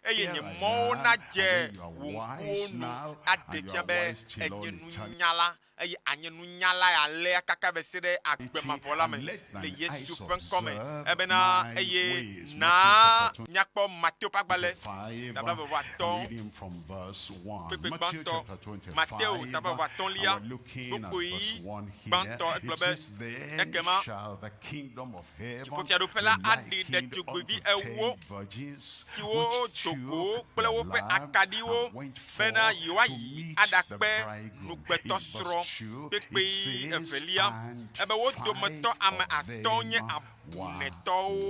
eye nye mɔwo nadze wò ŋkuwo nu aɖe fia be ènye nunyala. eye anye nunyala alea kaka va se ɖe agbe mavɔ la me le Yesu ƒe ŋkɔ me. Ebena, eye na míakpɔ Mateo ƒe agbalẽ, ta blaeve-vɔ-atɔ̃, kpukpui gbãtɔ. Mateo ta blaeve-vɔ-atɔ̃lia, kpukpui gbãtɔ, egblɔ be, Ekema Dziƒofiaɖuƒe la aɖi ɖetugbivi ewo siwo do go kple woƒe akaɖiwo bena yewoayi aɖakpe nugbetɔsrɔ̃ kpekpee evelia, ebe wo dometɔ ame atɔ̃ nye abunetɔwo.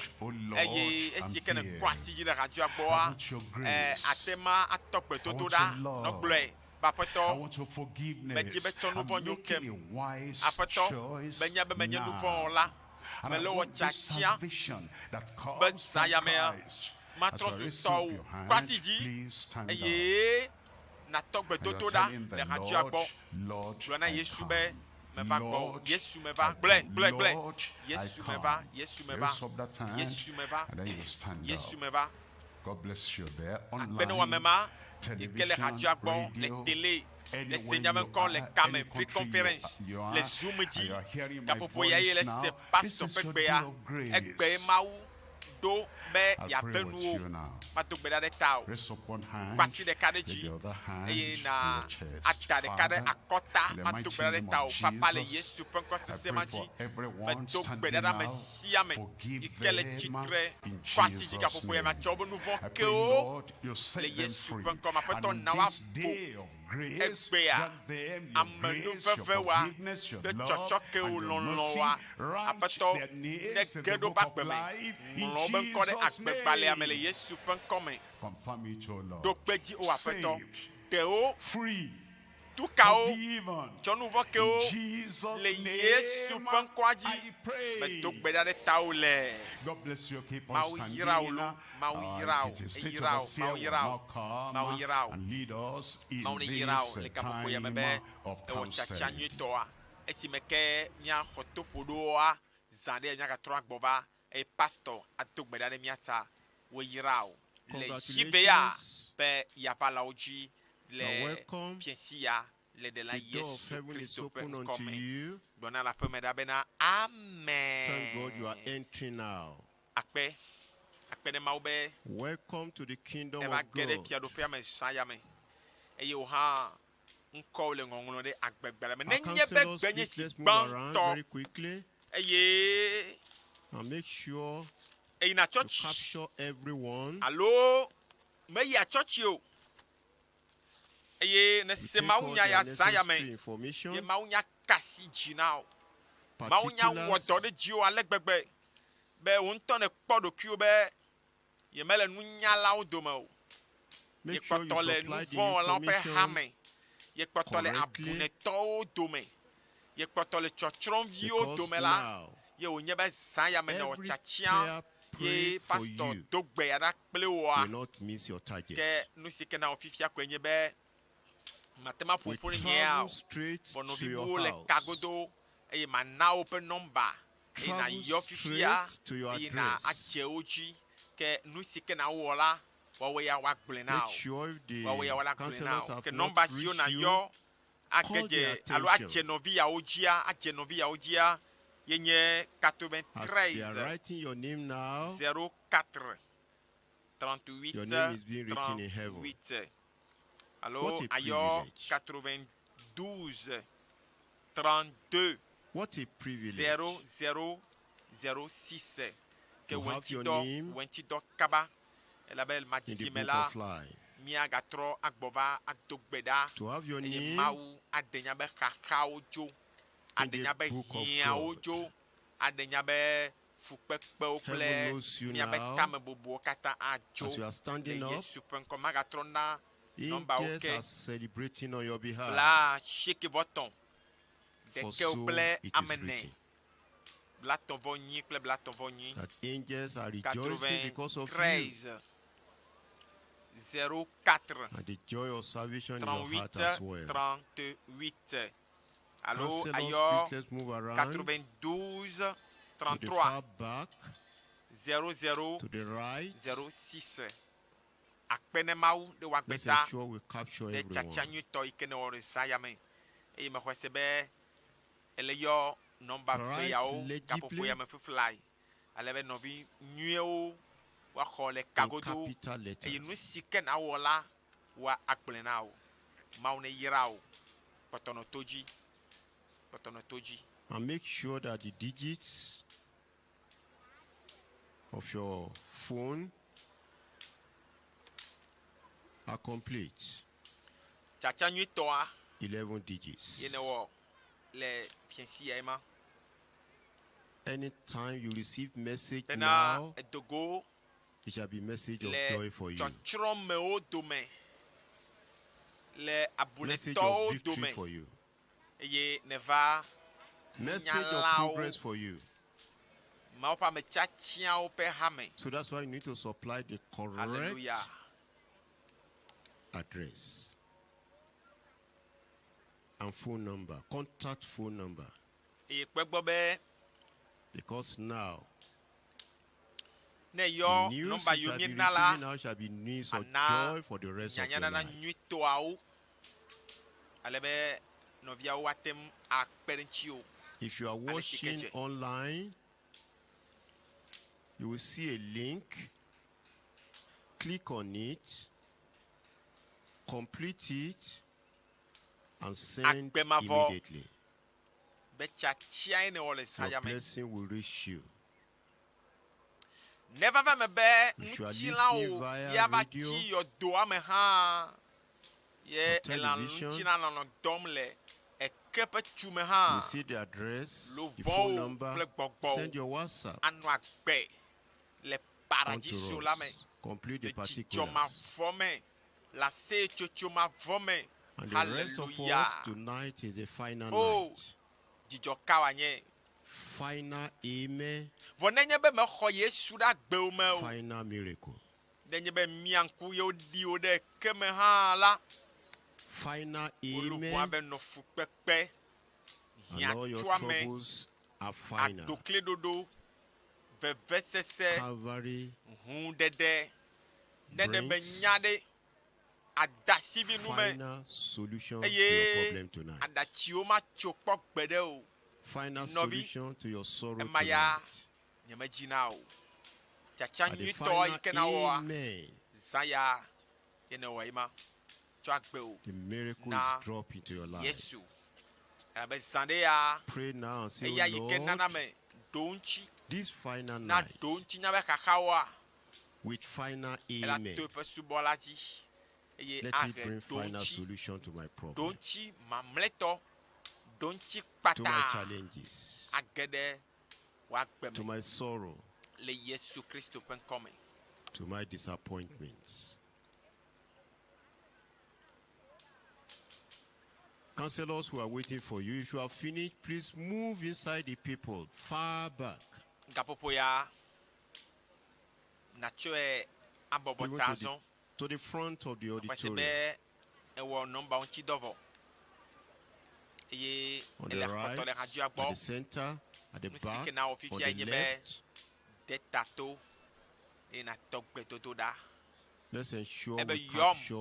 Eye esi ke nèkɔ asi dzi le radioa gbɔa, e, ate ma atɔ gbedodo ɖa nɔ gblɔe be, Aƒetɔ, medi be tsɔ nuvɔ̃ nyewo kem. Aƒetɔ, menya be menye nuvɔ̃wɔla. Mele wɔ tiatia be zã ya mea, matrɔ zu tɔwò. Kɔ asi dzi eye nàtɔ gbedodo ɖa le radioa gbɔ. Gblɔ na Yesu be, Meva gbɔwò. Yesu, meva. Gblɔe, gblɔe, gblɔe. Yesu, meva. Yesu, meva. Yesu, meva. Yesu, meva. Akpe ne wò ame ma yi ke le radioa gbɔ, le tele, le se nya me ŋkɔ, le kame, free conference, le Zoom dzi. Gaƒoƒo ya ye le se pastor ƒe gbea. Egbe Mawu ɖo be yeave nuwò. Mado gbe ɖa ɖe tawò. Kɔ asi ɖeka ɖe dzi eye na ada ɖeka ɖe akɔta. Mado gbe ɖa ɖe tawò. Papa, le Yesu ƒe ŋkɔ sesẽ ma dzi, medo gbe ɖa ɖe ame sia ame yi ke le tsitre kɔ asi dzi gaƒoƒo ya me atsɔ woƒe nu vɔ̃ ke wo le Yesu ƒe ŋkɔ me. Aƒetɔ, na woavo. Grace, Egbea grant them your grace, your amenuveve wa forgiveness, your kple love, tsɔtsɔkewo and your lɔlɔ mercy. wa Write aƒetɔ their ne names in ge the ɖo book be of agbe me life in ŋlɔ wobe ŋkɔ ɖe Jesus' agbegbalẽa me le name. Yesu ƒe ŋkɔ me. Confirm it, O Lord. Ɖo kpe dzi o aƒetɔ. Saved, Ɖewo free, tukawo forgiven. tsɔ nu vɔ kewo In Jesus' le Yesu name, ƒe ŋkɔa dzi. I pray. Medo gbe ɖa ɖe tawò le. God bless you. Keep on Mawu standing. yra wò lo. Mawu yra wò. The state Eyra wò. overseer Mawu will yra wò. now come Mawu yra wò. and lead us in Mawu ne yra this wò le gaƒoƒo ya me time be of ewɔ tsatsa counseling. nyuitɔa. Esime ke míaxɔ toƒo ɖoa zã ɖe míagatrɔ agbɔ va eye pastor ado gbe ɖa ɖe mía ta. Woyra wò le yibe ya Congratulations. be yeaƒe alawo dzi You are le welcome. fiẽsi ya le ɖela The door of Yesu heaven is Kristo ƒe open ŋkɔ unto me. you. Gblɔ na le aƒeme ɖa bena Thank God you are amen. entering now. Akpe akpe ɖe Mawu be Welcome to the kingdom eva of ge ɖe God. fiaɖuƒea me zã ya me eye wò hã ŋkɔwo le ŋɔŋlɔ ɖe agbegbalẽ me. Our Nenye be counselors, gbe nye please si let's move around gbãtɔ very quickly eye and make sure eyina you tsɔtsi capture everyone. alo meyia tsɔtsi o eye We nese take all mawunya the ya zã ya me necessary information, ye mawunya kasi dzi na wò. Mawunya wɔ dɔ particulars, ɖe dziwò ale gbegbe be wò ŋutɔ nèkpɔ ɖokuiwò be yemele nunyalawo dome o. Make sure you Yekpɔtɔ le supply the nuvɔ̃wɔlawo ƒe information hame. Yekpɔtɔ le correctly abunetɔwo dome. Yekpɔtɔ le tsɔtsrɔ̃viwo because dome la now ye wònye be zã ya me nèwɔ every tsatsiã prayer ye prayed for pastor you do gbe ya ɖa kple woa will not miss your target. ke nu si ke na wò fifia koe nye be mate ŋu aƒo We ƒo ɖe nyea travel o. straight Vɔ to nɔvi your bubuwo le house. kagodo eye mana woƒe nɔmba eye Travel nàyɔ fifia straight to your eye na address. adze wo dzi ke nu si ke nawɔ la woawoe ya woagblɔe na Make wò. sure if Woawoe ya the woagblɔe na counselors wò. have Ke not nɔmba siwo reached you, nàyɔ call their agedze alo adze attention. nɔvi yawo dzia adze nɔvi yawo dzia ye nye As they are 93 writing your name now, 04 38 your name is being written in heaven. 38 alo What a ayɔ privilege. 92 32 What a privilege 00 06 ke to have your wɛntidɔ name wɛntidɔ kaba elabe in the madidi me book la of life. míagatrɔ agbɔ va ado gbe ɖa To have your eye name Mawu aɖe nya be xaxawo dzo in aɖe the nya be book of hiãwo God. dzo aɖe nya be fukpekpewo kple Heaven knows you míabe now. tamebubuwo katã adzo As you are le standing up, Yesu ƒe ŋkɔ magatrɔ na nɔmbawo angels ke are celebrating on your behalf. bla asieke vɔ tɔ̃ For ɖekewo so kple it is ame ene written blatɔ̃ vɔ nyi kple blatɔ̃ vɔ nyi that angels are rejoicing because of you 93 04 and the joy of salvation in your heart 38 as well. 38 alo Counselors, ayɔ please let's move around 92 to the 33 far back, 00 to the right. 06 akpe ne Mawu ɖe wòagbe Let's ta ensure we capture ɖe tsatsa everyone. nyuitɔ yi ke ne wɔ ɖe zã ya me eye mexɔe se be ele yɔ nɔmba ve Write yawo gaƒoƒo legibly ya me fiflae ale be nɔvi nyuiwo woaxɔ le in kagodo capital eye nu letters. si ke nawɔ la woa agblɔe na wò. Mawu ne yra wò. Kpɔtɔ nɔ to dzi. Kpɔtɔ nɔ to dzi. And make sure that the digits of your phone are complete. Tsatsa nyuitɔa 11 digits. ye newɔ le fiẽsi ya ma. Anytime you receive message Bena now, edogo it shall be message of le joy for you. tsɔtsrɔ̃mewo dome le Message of abunetɔwo victory dome for you. eye neva Message of nunyalawo progress for you. Mawu ƒe ame tiatiawo ƒe hame. So that's why you need to supply the correct Hallelujah. address and phone number, contact phone number. Eye kpe gbɔ be Because now, ne the yɔ news nɔmba you yiwo shall be míena la receiving now shall be news of ana joy for the rest of your nyanyanana life. nyuitɔawo ale be nɔviawo ate ŋu akpe ɖe ŋutiwò. If you are Ale si ke watching dze. online, you will see a link. Click on it, complete it, and send Agbemavɔ immediately. be tiatiae newɔ le zã Your ya me. blessing will reach you. Neva va me be If you are ŋutilawo listening via ya va radio, tsi yɔdoa me hã Ye or elã television. ŋuti na nɔnɔ dɔm le eke ƒe tsu me hã. You see the address, the phone Luʋɔwo number. kple gbɔgbɔwo Send your WhatsApp anɔ agbe le unto paradiso la me. us. Complete the Le dzidzɔ particulars. mavɔ me, le aseyetsotso mavɔ me. And the rest of us, Hallelujah. tonight is the final Oh, night. dzidzɔ ka wòanye. Final amen, Vɔ nenye be mexɔ Yesu ɖe agbewo me o, final miracle. nenye be mia ŋku ye woɖi wo ɖe ke me hã la, Final wò luʋɔ amen, abe nɔ fukpekpe, and all your hiãtsoame, troubles are final. adokliɖoɖo, vevesese, Calvary hũɖeɖe. Nene me brings nya ɖe adasi vi nu me final solution to your eye problem tonight. aɖatsiwo matso kpɔ gbeɖe o. Final Nɔvi, solution to your sorrow ema ya tonight. nyemedzina o. Tsatsa At the nyuitɔ yi final ke na wɔa, amen, zã ya ye newɔ ye ma. Tsɔ agbe o the miracle na is dropped into your life. Yesu. Elabe zã ɖe ya, Pray now and say, eya "Oh yi ke nana Lord, me ɖo ŋuti, this final na night ɖo ŋuti nya be xaxawoa, with final ela amen, to eƒe subɔla dzi eye let it ahe bring ɖo final ŋuti, solution to my ɖo problem, ŋuti mamlɛtɔ, ɖo ŋuti to my kpata challenges, age ɖe wò agbe to me my sorrow, le Yesu Kristo ƒe ŋkɔ me. to my disappointments. Counselors who are waiting for you, if you are finished, please move inside the people, far back, Gaƒoƒo ya natsɔe abɔbɔ even ta to the, azɔ. to the front of the Xɔse auditorium. be ewɔ nɔmba ŋuti dɔ vɔ eye On the ele right, kpɔtɔ le at radioa gbɔ. the center, at the Nu si back, ke na wɔ on fifia the nye be left. de ta to eye natɔ gbedodo ɖa Let's ensure Ebe we yɔm capture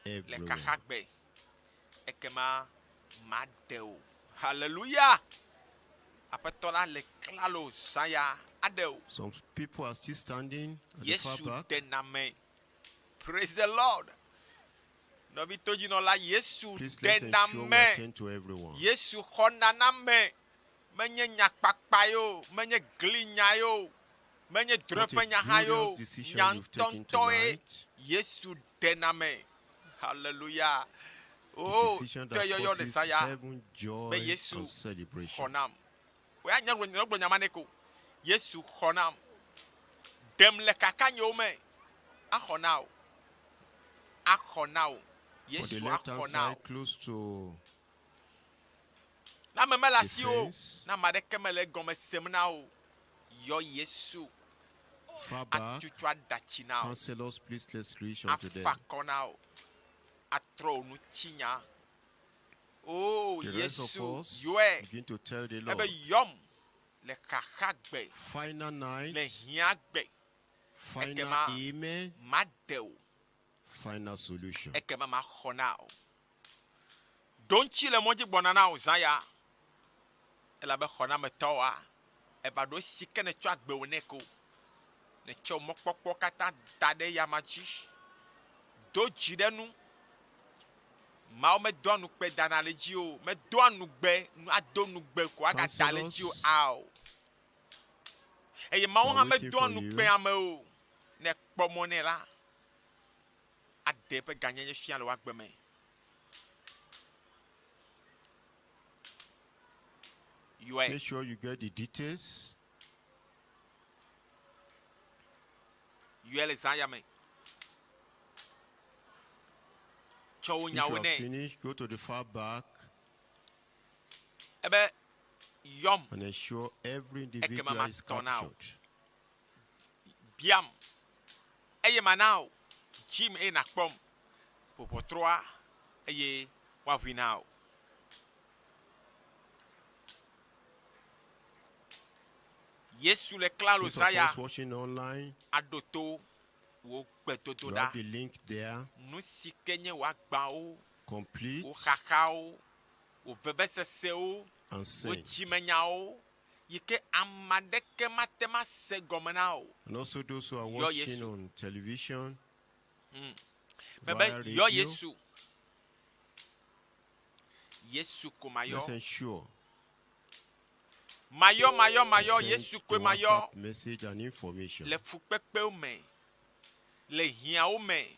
le everyone. xaxagbe. Ekema maɖe o. Hallelujah! Aƒetɔ la le klalo zã ya aɖe o. Some people are still standing at the far Yesu back. ɖe na me. Praise the Lord. Nɔvi todzinɔla Yesu Please ɖe let's na ensure we me. attend to everyone. Yesu xɔna na me. Menye nyakpakpa ye o, menye glinya ye o, menye What a drɔ̃eƒe nya hã ye o. glorious decision Nya you've taken ŋutɔŋutɔe tonight. Yesu ɖe na me. Hallelujah. The O decision that tɔyɔyɔ le causes zã ya heaven be joy Yesu and celebration. xɔ nam. Oya nye gblɔ nya ma nɛ ko. Yesu xɔ nam. Ɖem le kakanyewo me. Axɔ na o. Axɔ na o. On the Yesu left hand axɔ na o. side, close to Na ame mele the asi o, fence, na ame aɖeke mele egɔme sem na o. Yɔ Yesu far back, atutu aɖatsi na o. counselors, please let's reach unto them. Afa kɔ na o. Atrɔ wò ŋutinya. O The rest of Yesu us yɔe. begin to tell the Ebe Lord, yɔm le xaxagbe, final night, le hiãgbe. final Ekema amen, maɖe o. final solution. Ekema maxɔ na o. Ɖo ŋuti le mɔdzi gbɔna na wò zã ya. Elabe xɔnametɔwoa, eva ɖo esi ke netsɔ agbe wò nɛ ko. Netsɔ mɔkpɔkpɔ katã da ɖe yama dzi. Do dzi ɖe nu. Mawu medoa nukpe dana le dzi o. Medoa nugbe, ado nugbe ko agada le dzi o. Counselors, Ao. Eye Mawu we hã are waiting medoa for nukpe you. ame o. Ne ekpɔ mɔ nɛ la, aɖe eƒe gãnyenye fia le wò agbe me. Yɔe. Make sure you get the details. Yɔe le zã ya me. Tsɔ wò If you nyawo are nɛ. finished, go to the far back Ebe yɔm and ensure every ekema individual is matɔ na wò. captured. Biam eye mana wò. Dzim eye nakpɔm. Ƒo ʋɔtrɔa eye woaʋui na wò. Yesu le klalo Those zã of ya us watching online, aɖo to wò gbedodo you ɖa. have the link there. Nu si ke nye wò agbawo, Complete wò xaxawo, wò vevesesewo, and wò send. dzimenyawo yi ke ame aɖeke mate ma se gɔme na o. And also those who are Yɔ watching Yesu. on television, Mebe via yɔ radio, Yesu. Yesu ko mayɔ. let's ensure Mayɔ mayɔ to mayɔ send Yesu the koe mayɔ WhatsApp message and information. le fukpekpewo me, le hiãwo me.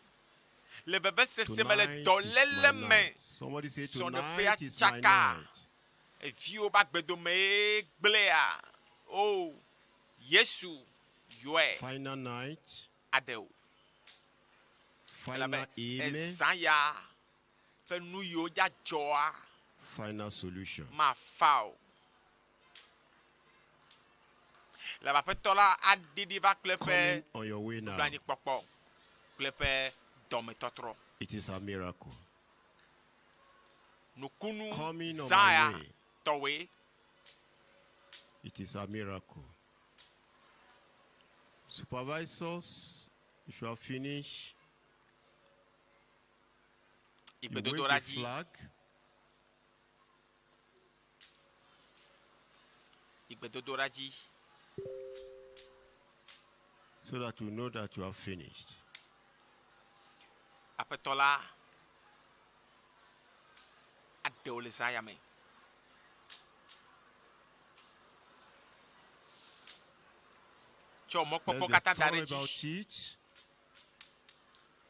Le vevesese me le Tonight is dɔléle my me. night. Somebody say, Srɔ̃ɖeƒea Tonight is my tsaka. night. Eviwo ƒe agbedomee gblẽa. O, Yesu yɔe. Final night. Aɖe o. Final Elabe amen. ezã ya ƒe nu yiwo dza dzɔa Final solution. mafa o. Elabe Aƒetɔ la aɖiɖi va kple eƒe Coming on your way now. nublanuikpɔkpɔ kple eƒe dɔmetɔtrɔ. It is a miracle. Nukunu Coming on zã my ya way. tɔwoe. It is a miracle. Supervisors, if you are finished, you wave Igbedodoɖa the dzi. flag. Igbedodoɖa dzi. so that you know that you are finished. Aƒetɔ la aɖe wò le zã ya me. Tsɔ mɔkpɔkpɔ Let's be katã da thorough ɖe dzi. about it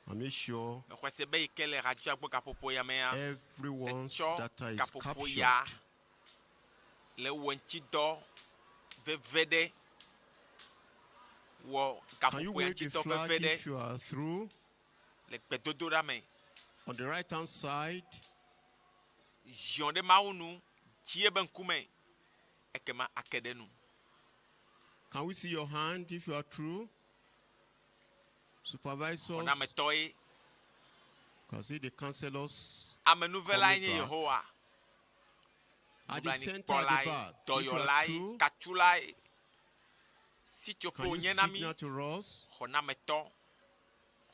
and make sure Mexɔe se be yi ke le radioa gbɔ gaƒoƒo ya mea, everyone's etsɔ data is gaƒoƒo captured. ya le wɔ ŋutidɔ veve ɖe. Wɔ Can you gaƒoƒo ya wave the ŋutidɔ flag veve ɖe if you are through? le gbedodoɖa me. On the right hand side, Ziɔ ɖe Mawu nu, dzi ebe ŋkume, ekema ake ɖe nu. can we see your hand if you are through? Supervisors, Xɔnametɔe, can see the counselors amenuvelae coming nye back. Yehowa. At the center, at the Nublanuikpɔlae, back, if you are dɔyɔlae, through, katsulae, sitsoƒe can you wònye na mí. signal to us? Xɔnametɔ,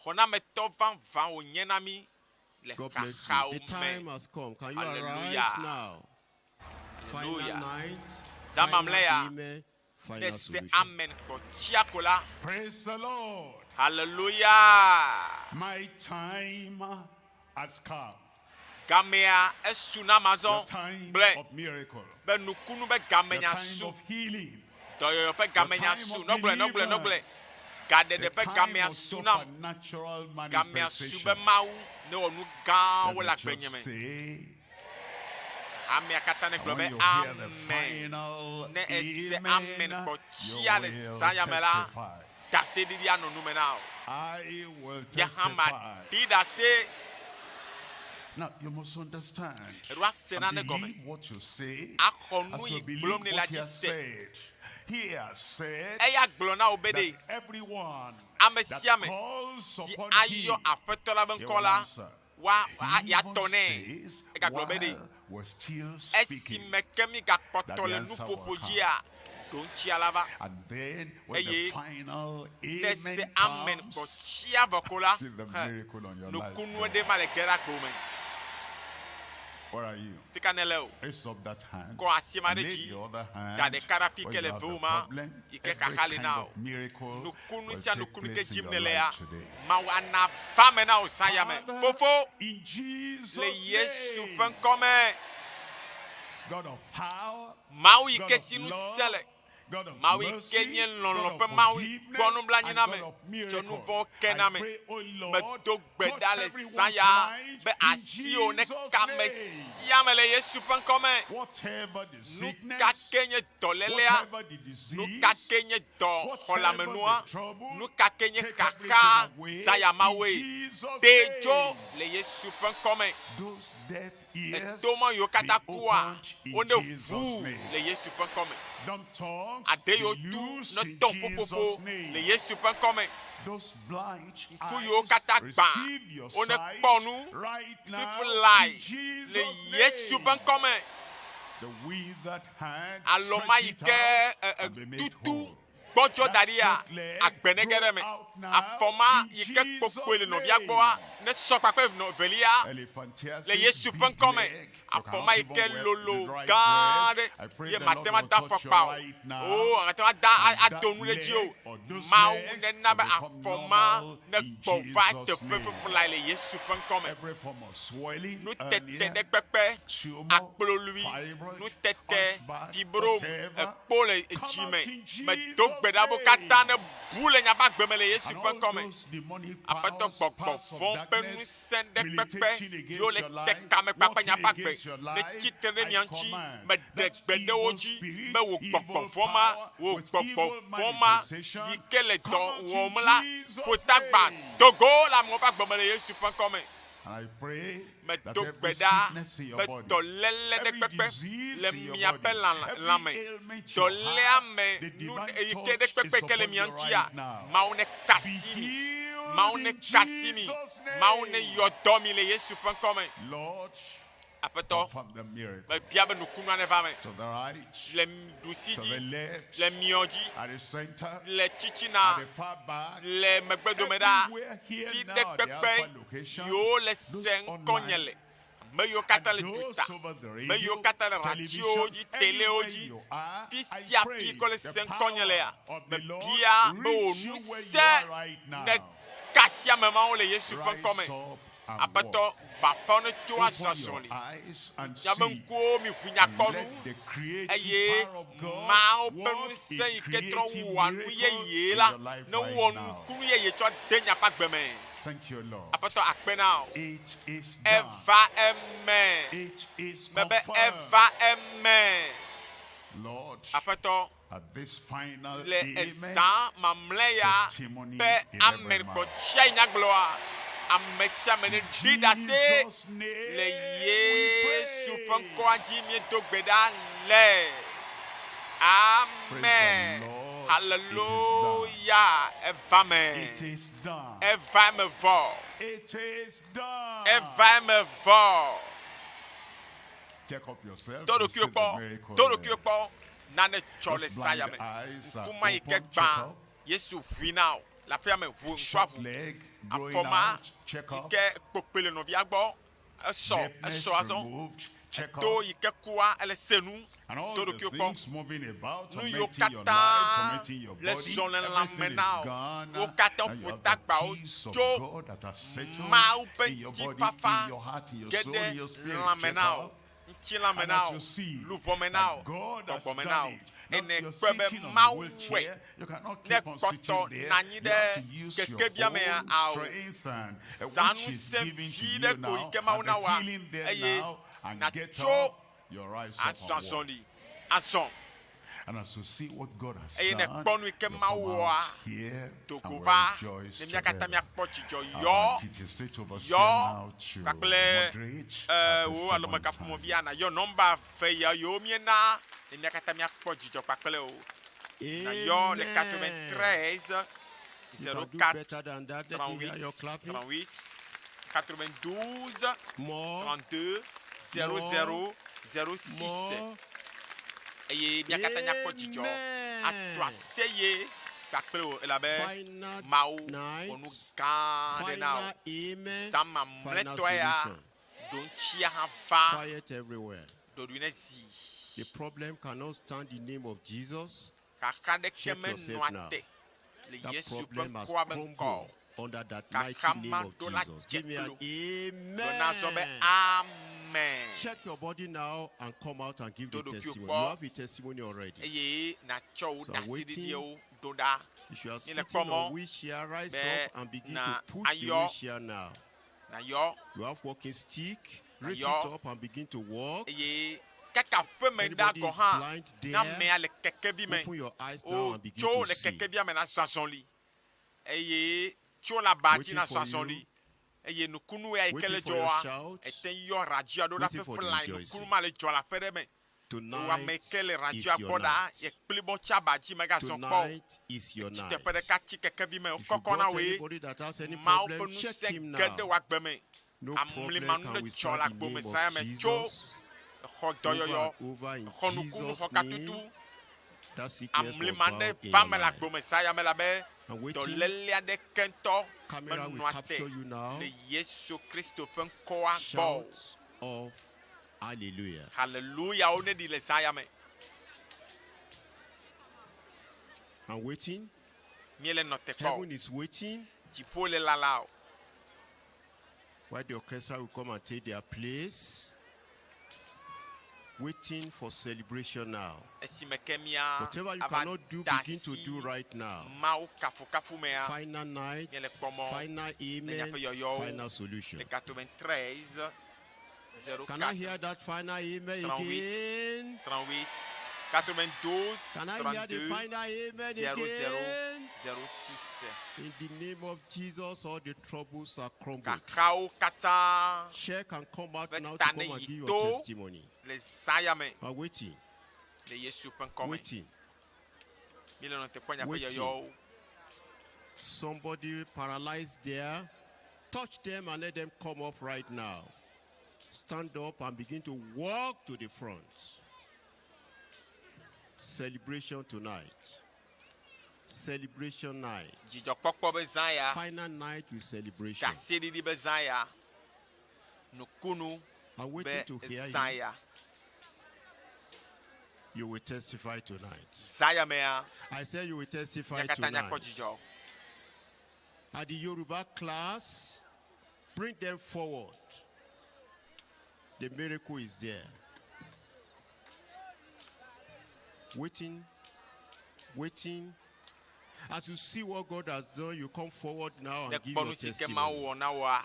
xɔnametɔ vavã wònye na mí le God bless you. xaxawo The me. time has come. Can you Hallelujah. arise now? Final Hallelujah. night, Zã final mamlɛ ya, amen, ne final se solution. amen kpɔ tsia ko la. Praise the Lord. Hallelujah. My time has come. Gamea esu na The mazɔ time gblẽ of miracle. be nukunu be The gamenya time su. of healing. Dɔyɔyɔ ƒe The gamenya time su. of Nɔgblɔe, nɔgblɔe, nɔgblɔe. deliverance. Gaɖeɖe The ƒe time gamea of su nam. supernatural Gamea su be manifestation. Mawu ne wɔ nu gãwo le Let the church agbenye me. say, Hamea katã ne and gblɔ when be you hear the amen. final Ne ese amen amen, kpɔ you tsia le will zã ya me la, testify. ɖaseɖiɖi anɔ nu me na wò. I will Nye hã testify. maɖi ɖase. Now you must understand Eɖo ase and nane gɔme. believe what you say Axɔ nu as yi you believe gblɔm ne la what he dzi has se. said. He has said Eya gblɔ na wò be that ɖe everyone ame that sia ame calls si upon ayɔ him, Aƒetɔ la be he ŋkɔ will la, answer. wa a- He yeatɔ even nɛ. says, Egagblɔ be ɖe while we're still speaking, esime ke mi gakpɔtɔ that the le answer will nuƒoƒo come. dzia, ɖoŋtsia la va. And then when the Eye final ne se amen amen comes, kpɔ tsia vɔ ko la, see the he, miracle on your life. nukunu ɖe ma le ge ɖe agbo me. Where are you? Fi ka ne le o? Raise up that hand. Kɔ asi ma and ɖe lay dzi. the other hand Da ɖeka ɖe afi where ke you le have vewò the ma, problem. yi ke Every xaxa li kind na of wò. miracle Nukunu will sia take nukunu ke place in dzim your ne le ya, life today. Mawu ana va me na wò zã ya me. Father, Fofo, in Jesus' le Yesu name, ƒe ŋkɔ me, God of power, Mawu yi God ke of si nu love, sẽ le, God of Mawu yi ke mercy, nye God lɔlɔ̃ of ƒe Mawu forgiveness, gbɔ nublanui and na ame, God of tsɔ nu miracle. vɔ̃wo ke I na ame. pray, O Lord, Medo gbe touch ɖa le zã everyone ya tonight be in asiwò ne Jesus' ka ame name. sia ame le Yesu ƒe ŋkɔ me. Whatever the Nu sickness, ka ke nye dɔlélea, whatever the nu ka disease, ke nye dɔ whatever xɔlamenua, the trouble, nu ka ke nye take xaxa everything away zã ya in mawoe, Jesus' ɖe dzo name. le Yesu ƒe ŋkɔ me. Those deaf ears Etoma yiwo be katã kua, opened in wo ne Jesus' ʋu name. le Yesu ƒe ŋkɔ me. Dumb tongues Aɖe be yiwo tu loosed ne in tɔ Jesus' ƒuƒoƒo le name. Yesu ƒe ŋkɔ me. Those blind Ŋku yiwo eyes katã gbã, receive your wo ne sight kpɔ nu right now fifi in lae le Jesus' Yesu ƒe name. ŋkɔ me. The withered hand, Alɔma stretch yi it ke out ɛ, ɛ, and be made tutu whole. gbɔdzɔ da That ɖia, short leg agbe ne ge grow ɖe eme. out now Afɔma in yi ke kpokpoe Jesus' le nɔvia gbɔa, name. ne sɔ kpakple nɔ velia le Elephantiasis, Yesu ƒe big ŋkɔ me. leg, you Afɔma cannot yi even ke wear the lolo right gã dress. ɖe I pray ye the mate Lord ŋu will ada touch you afɔkpa o. right now, O, ate ŋu ada a- and that ado nu ɖe dzi leg o. or those Mawu legs nena will be become afɔma normal ne in gbɔ va Jesus' teƒe name. fiflae le Yesu ƒe ŋkɔ me. Every form of swelling, Nutete hernia, ɖe kpekpe, tumor, akploloe Alɔlui, nutete, fibrom, ekpo le dzi me. Medo gbe ɖa be wo katã ne bu le miaƒe agbe me le Yesu ƒe ŋkɔ me. Aƒetɔ gbɔgbɔ vɔ̃ ƒe ŋusẽ ɖe kpekpe yiwo le te kame kpakple miaƒe agbe ne tsi tre ɖe mia ŋuti. Meɖe gbe ɖe wo dzi be wò gbɔgbɔ vɔ̃ ma, wò gbɔgbɔ vɔ̃ ma yi ke le dɔ wɔm la, ƒo tagba do go le amewo ƒe agbe me le Yesu ƒe ŋkɔ me. Medo gbe ɖa be dɔléle ɖe kpekpe le miaƒe lãme, dɔléame nu yi ke ɖe kpekpe yi ke le mia ŋutia, Mawu neka asi mi. Mawu neka asi mi. Mawu neyɔ dɔ mi le Yesu ƒe ŋkɔ me. Aƒetɔ, mebia be nukunua neva eme le ɖusi dzi, le miɔ dzi, le tsitsina, le megbedome ɖaa, fi ɖe kpekpe yiwo le se ŋkɔnye le, ame yiwo katã le duta, ame yiwo katã le radiowo dzi, telewo dzi, fi sia fi ke wole se ŋkɔnye lea, mebia be wò ŋusẽ neka asi ame mawo le Yesu ƒe ŋkɔ me. Aƒetɔ, bafawo netso azɔ azɔli. Miaƒe ŋkuwo miʋu nyakpɔ nu, eye Mawu ƒe ŋusẽ yi ke trɔ wɔa nu yeye la, newɔ nukunu yeye tsɔ de miaƒe agbe me. Aƒetɔ, akpe na wò. Eva eme. Mebe eva eme. Aƒetɔ, le ezã mamlɛ ya ƒe amen gbɔtsiayi nyagblɔa, ame sia ame neɖi ɖase le Yesu ƒe ŋkɔa dzi míedo gbe ɖa le. Amen. Haleluya. Eva me. Eva eme vɔ. Eva eme vɔ. Do ɖokuiwò kpɔ. Do ɖokuiwò kpɔ. Nane dzɔ le Saya me. Ŋku ma yi ke gbã Yesu ʋui na wò le aƒea me, ʋu ŋkua ʋu. Afɔ ma yi ke kpokpui le nɔvia gbɔ, esɔ, esɔ azɔ. Eto yi ke kua, ele se nu. Do ɖokuiwò kpɔ. Nu yiwo katã le zɔ le lãme na wò, wo katã woƒo tagbawo tso Mawu ƒe ŋutifafa ge ɖe lãme na wò. ŋutilã me na wò, luʋɔ me na wò, gbɔgbɔ me na wò. Eye nèkpɔe be Mawu wɔe. Ne èkpɔtɔ nɔ anyi ɖe kekevia mea, ao, zã ŋusẽ vi ɖe ko yi ke Mawu na wòa, eye nàtso azɔ azɔli, azɔ. Eye ne èkpɔ nu yi ke Mawu wɔa, do go va ne mía katã míakpɔ dzidzɔ. Yɔ, yɔ kpakple wò alɔmekaƒomɔvia nàyɔ nɔmba ve ya yiwo míena ne mía katã míakpɔ dzidzɔ kpakple wò. Nàyɔ le 93 04 38 38 92 32 00 06. eye mía katã míakpɔ dzidzɔ atso aseye kpakple wò, elabe Mawu wɔ nu gã aɖe na wò. Zã mamlɛtɔa ya, ɖoŋtsia hã va, ɖoɖoe nezi. Xaxa ɖeke menɔa te le Yesu ƒe ŋkɔa be ŋkɔ o. Xaxa ma ɖo la dze klo. Gblɔ na azɔ be, Amen. Do ɖokuiwò kpɔ eye nàtsɔ wò ɖaseɖiɖiwo ɖo ɖa. Míele kpɔ mɔ be na ayɔ, nàyɔ, nàyɔ eye kaka aƒeme ɖa gɔ̃ hã ne amea le kekevi me, o tso le kekevia me nàzɔ azɔli. Eye tso le aba dzi nazɔ azɔli, eye nukunu ya yi ke le dzɔa, ete yɔ radioa ɖo ɖa feflae, nukunu ma le dzɔ le aƒe ɖe me. Wò ame yi ke le radioa gbɔ ɖaa, ye kplibɔ tsi aba dzi megazɔ kpɔ o. Etsi teƒe ɖeka tsi kekevi me, wokɔkɔ na wòe. Mawu ƒe ŋusẽ ge ɖe wò agbe me. Amlimanu ɖe dzɔ le agbo me zã ya me tso exɔ dɔyɔyɔ, exɔ nukunu, xɔ katutu. Amlima ɖe va me le agbo me zã ya me elabe dɔléle aɖeke ŋutɔ menɔa te le Yesu Kristo ƒe ŋkɔa gbɔ o. Haleluyawo neɖi le zã ya me. Míele nɔ te kpɔ o. Dziƒo le lala o. While the orchestra will come and take their place. Waiting for celebration now. Esime ke mía Whatever you ava cannot do, da begin to asi do right now. Mawu kafukafu mea. Final night, Míele kpɔ mɔ final ne amen, míaƒe yɔyɔwo final solution. le 93 04 Can I hear that final amen 38 again? 38 92 Can I hear the 32 final amen 00 again? 06. In the name of Jesus, all the troubles are crumbled. Kakawo katã Share can come out ƒe now to ta come ne and yi give your to testimony. le zã ya me We are waiting. le Yesu ƒe ŋkɔ me. Waiting. Míele nɔ te kpɔ miaƒe Waiting. yɔyɔwo. Somebody paralyzed there. Touch them and let them come up right now. Stand up and begin to walk to the front. Celebration tonight. Celebration night. Dzidzɔkpɔkpɔ be zã ya. Final night with celebration. Ɖaseɖiɖi be zã ya. Nukunu I'm be waiting to hear zã you. ya. You will testify tonight. Zã ya mea, I said you will testify mía katã míakpɔ tonight. dzidzɔ. At the Yoruba class, bring them forward. The miracle is there. Waiting, waiting. As you see what God has done, you come forward now Ne and give kpɔ your nu si ke testimony. Mawu wɔ na woa,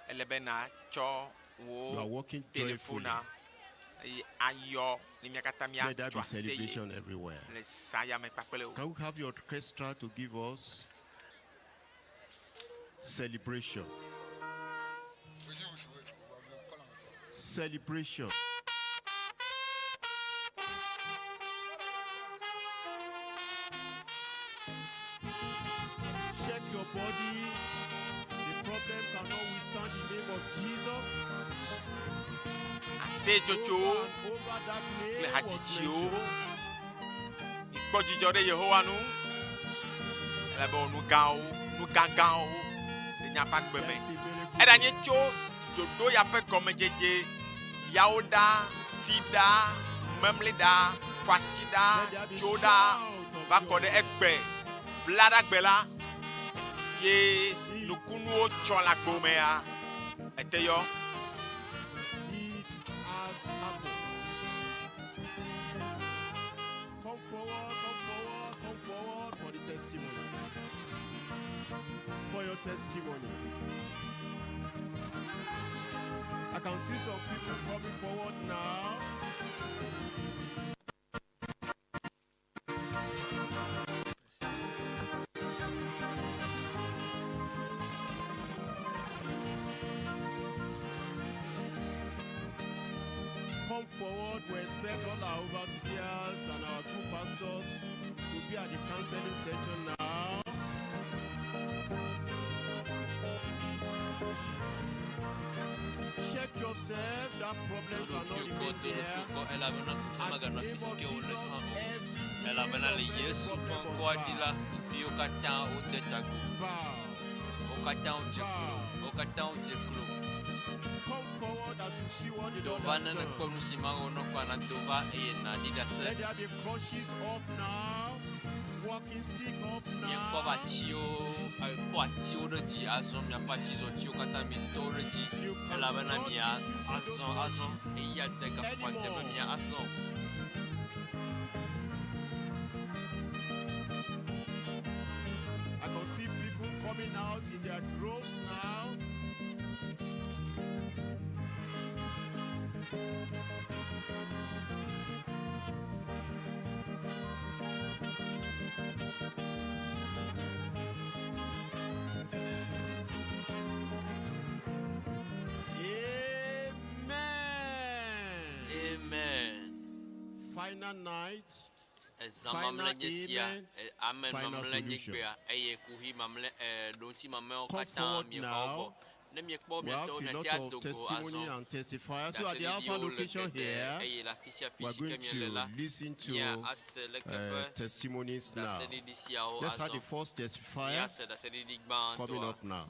ele be natsɔ You are wò walking joyfully. telefona eye ayɔ ne mía katã Let there míatso be aseye celebration everywhere. le zã ya me kpakple wò. Can we have the orchestra to give us celebration? Celebration. Check your body. The problem cannot withstand the name of Jesus. Aseyetsotsowo Over and over that kple name was hadzidziwo. mentioned. Mikpɔ dzidzɔ ɖe Yehowa ŋu elabe wɔ nu gãwo, nu gãgãwo le miaƒe agbe me. Eɖanye tso ɖoɖo ya ƒe gɔmedzedze, yawo ɖa, fi ɖa, memli ɖa, kwasi ɖa, tso ɖa, va kɔ ɖe egbe, bla ɖe agbe la, ye nukunuwo tsɔ le agbo mea, ete yɔ. It has happened. Come forward, come forward, come forward for the testimony. For your testimony. I can see some people coming forward now. Come forward. We expect all our overseers and our group pastors to be at the counseling session now. Check yourself. That problem cannot Ɖokuiwò remain do there. ɖokuiwò kpɔ elabena kuxi At the maganɔ name afi si of ke wole Jesus, hã o. every Elabena knee le of every Yesu ƒe problem must ŋkɔa dzi bow. la, kuxiwo katã wode ta agu. Bow. Wo katã wodze klo. Wo katã wodze klo. Come forward as you see what the Do Lord va has ne done. nekpɔ nu si Mawu nɔ kɔa na do va eye nàɖi ɖase. Let there be crutches up now. Walking stick up Miekpɔ now. va atiwo, kɔ atiwo ɖe dzi azɔ miaƒe atizɔtiwo katã mito ɖe dzi elabena cannot mia be using those azɔ azɔ crutches eya de gaƒoƒo ade be anymore. mia azɔ. I can see people coming out in their droves now. Amen. Amen. Final night. Ezã Final mamlɛ nye sia, amen. e, amen Final mamlɛ nye solution. gbea eye kuxi mamlɛ e, ɖoŋtsi mamlɛwo Come katã forward mieva wo now. gbɔ. Ne miekpɔ We have miatɔwo a miate lot of ado go testimony azɔ. and testifiers. So at the Alpha Ɖaseɖiɖiwo le location geɖe here, eye le afi sia afi we are si ke going miele to la, listen to mia ase leke ƒe testimonies now. ɖaseɖiɖi siawo Let's have azɔ. the first testifier Míase ɖaseɖiɖi coming gbãtɔa. up now.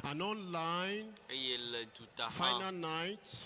And online, Eye le duta hã, final night,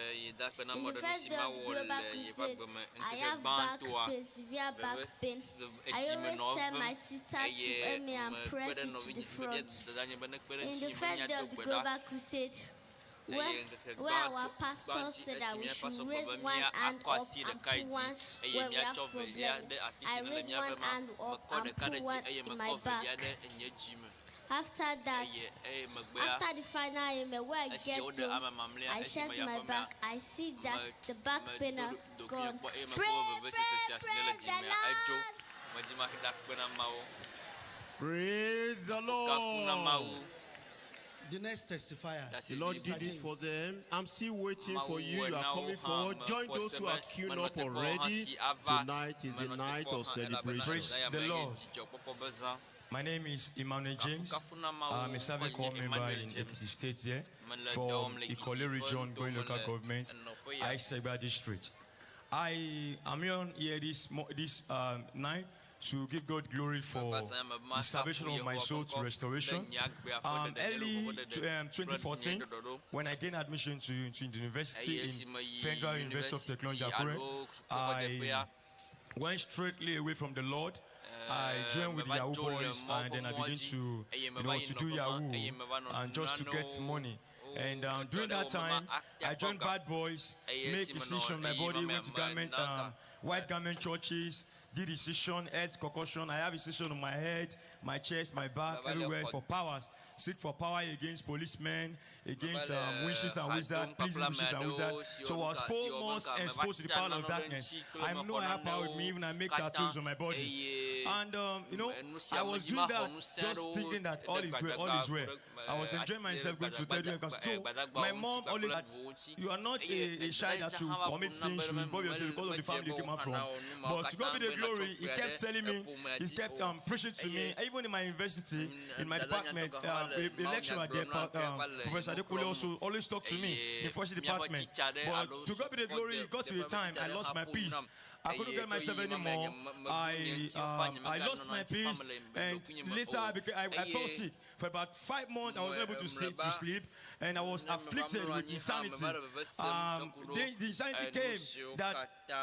In the first day of the Global Crusade, I have back pain, severe back pain. I always tell my sister to help me and press it to the front. In the first day of the Global Crusade, Where, where our pastor said that we should raise one hand up and put one where we have problem. I raised one hand up and put one in my back. After that, after the final amen, where I get home, I check my back. I see that the back pain has gone. Pray, pray, praise the Lord. Praise the Lord. The next testifier. The Lord did it for them. I'm still waiting for you. You are coming forward. Join those who are queuing up already. Tonight is a night of celebration. Praise the Lord. My name is Emmanuel James. I'm a Serving Corps member in Ekiti State here from Ikole Region, Going Local Government, Aisegba District. I am here, here this, this night to give God glory for the salvation of my soul to restoration. Early to, 2014, when I gained admission to, to the university in Federal University of Technology, Akure, I went straightly away from the Lord. I joined with the Yahoo boys and then I began to, you know, to do Yahoo and just to get money. And during that time, I joined Bad Boys, made decision, my body went to garment, white garment churches, did decision, head concussion. I have incision on my head, my chest, my back, everywhere for powers. Seek for power against policemen, against witches and wizards, pleasing witches and wizards. So I was four months exposed to the power of darkness. I know I have power with me, even I make tattoos on my body. And, you know, I was doing that, just thinking that all is well, all is well. I was enjoying myself going to third year. So my mom always said, you are not a, a child that you commit sins, you involve yourself because of the family you came out from. But to God be the glory, he kept telling me, he kept preaching to me, even in my university, in my department, a, a lecturer there, Professor Adekunle also always talked to me in the first department. But to God be the glory, it got to a time I lost my peace. I couldn't get myself anymore. I I lost my peace, and later I, became, I, I fell sick. For about five months, I was not able to sleep, to sleep, and I was afflicted with insanity. The, the insanity came that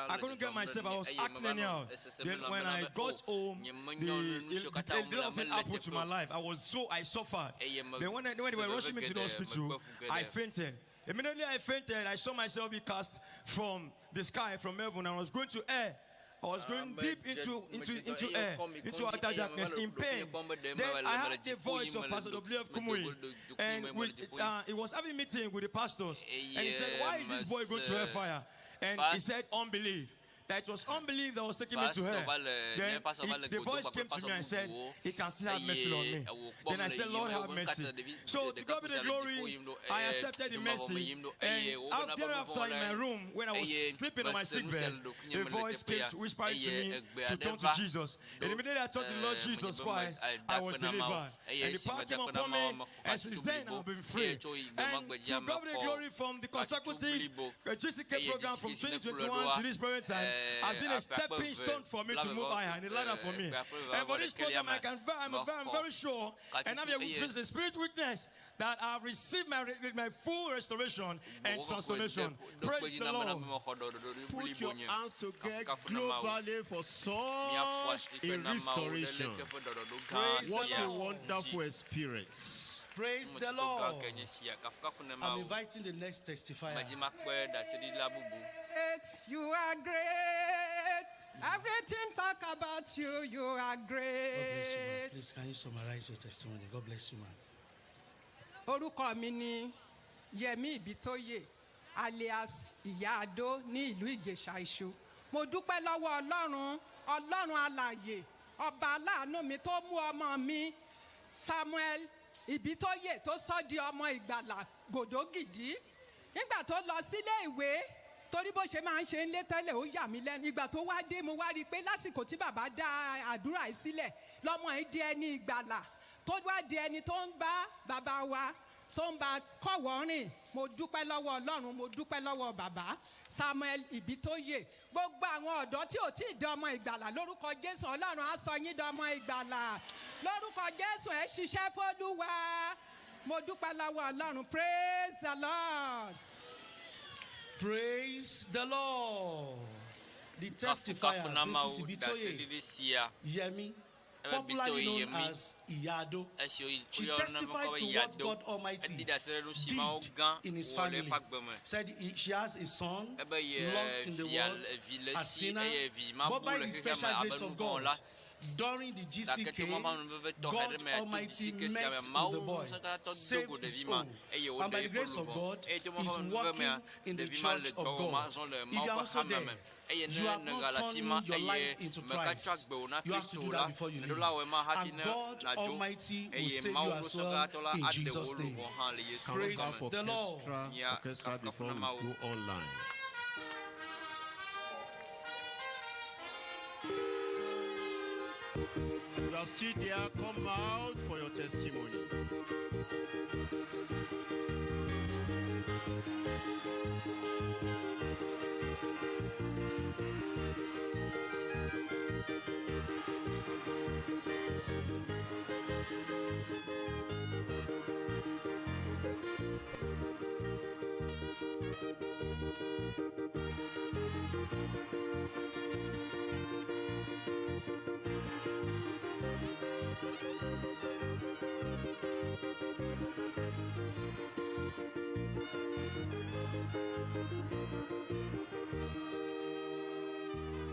I couldn't get myself. I was acting anyhow. Then when I got home, the, the, a lot of things happened to my life. I was so I suffered. Then when, I, when they were rushing me to the hospital, I fainted. Immediately I fainted, I saw myself be cast from the sky, from heaven, and I was going to air. I was going deep into into into air, into utter darkness, in pain. Then I heard the voice of Pastor W.F. Kumuyi, and with, uh, he was having a meeting with the pastors, and he said, "Why is this boy going to hellfire?" And he said, "Unbelief." That it was unbelief that was taking me to hell. Then he, the voice came to me and said, He can still have mercy on me. Then I said, Lord, have mercy. So to God be the glory, I accepted the mercy. And thereafter in my room, when I was sleeping on my sick bed, the voice came whispering to me to turn to Jesus. And immediately I turned to the Lord Jesus Christ, I was delivered. And the power came upon me, and since then I've been free. And to God be the glory from the consecutive GCK program from 2021 to this present time has been a stepping stone for me to move higher and a ladder for me. And for this program, I can, I'm, I'm very sure, and I'm a spirit witness that I've received my, my full restoration and transformation. Praise the Lord. Put your hands together globally for such a restoration. What a wonderful experience. Praise the Lord. I'm inviting the next testifier. You are great. Everything talk about you. You are great. God bless you, ma. Please, can you summarize your testimony? God bless you, ma. Orúkọ mi ni Yẹmí Ìbítóyè alias Ìyá Adó ní ìlú Ìjẹ̀ṣà Iṣu. Mo dúpẹ́ lọ́wọ́ Ọlọ́run Ọlọ́run alàyè ọba aláàánú mi tó mú ọmọ mi Samuel Ìbítóyè tó sọ di ọmọ ìgbàlà gòdógìdí. Nígbà tó lọ sílé ìwé torí bó ṣe máa ń ṣe ń lé tẹ́lẹ̀ ó yà mí lẹ́nu ìgbà tó wá dé mo wá rí i pé lásìkò tí bàbá dá àdúrà yìí sílẹ̀ lọ́mọ yìí di ẹni ìgbàlà tó wá di ẹni tó ń bá bàbá wa tó ń bá kọ̀wọ́ rìn mo dúpẹ́ lọ́wọ́ ọlọ́run mo dúpẹ́ lọ́wọ́ bàbá Samuel Ìbítóyè gbogbo àwọn ọ̀dọ́ tí ò tí ì di ọmọ ìgbàlà lórúkọ Jésù ọlọ́run á sọ yín dọmọ ìgbàlà lórúkọ Jésù ẹ ṣiṣẹ́ fÓlúwa mo dúpẹ́ lọ́wọ́ ọlọ́run praise the Lord. Praise the Lord. The testifier, Mrs. Ibitoye Yemi. popularly known as Iyado. She testified to what God Almighty did in his family. Said she has a son lost in the world, a sinner, but by the special grace of God, during the GCK, God Almighty met with the boy, saved his soul, and by the grace of God, is working in the church of God. If you are also there, you have not turned your life into Christ. You have to do that before you leave. And God Almighty will save you as well in Jesus' name. Praise the Lord. Orchestra before we go online. You are still there, come out for your testimony.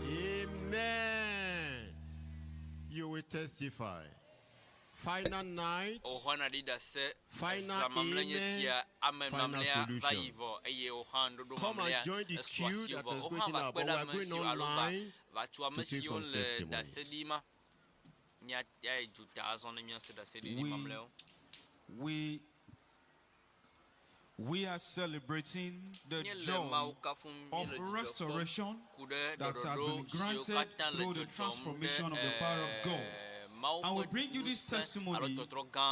Amen. You will testify. Final night, final amen, final solution. Come and join the queue that is waiting up, but we are going online to take some testimonies. We are celebrating the joy of restoration that has been granted through the transformation of the power of God. And we bring you this testimony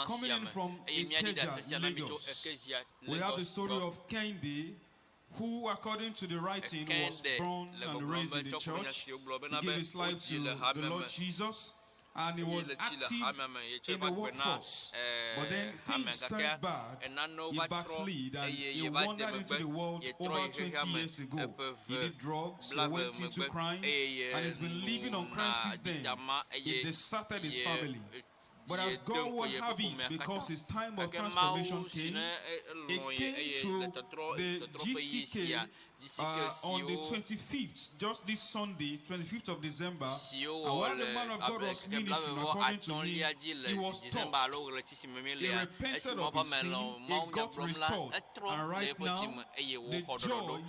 coming in from Ikeja, Lagos. We have the story of Kendi, who, according to the writing, was born and raised in the church. He gave his life to the Lord Jesus, and he was active in the workforce. But then things turned bad. He backslid and he wandered into the world over 20 years ago. He did drugs, he went into crime, and he's been living on crime since then. He deserted his family. But as God would have it, because his time of transformation came, it came to the GCK on the 25th, just this Sunday, 25th of December. And while the man of God was ministering, according to him, he was touched. He repented of his sin, he got restored. And right now, the joy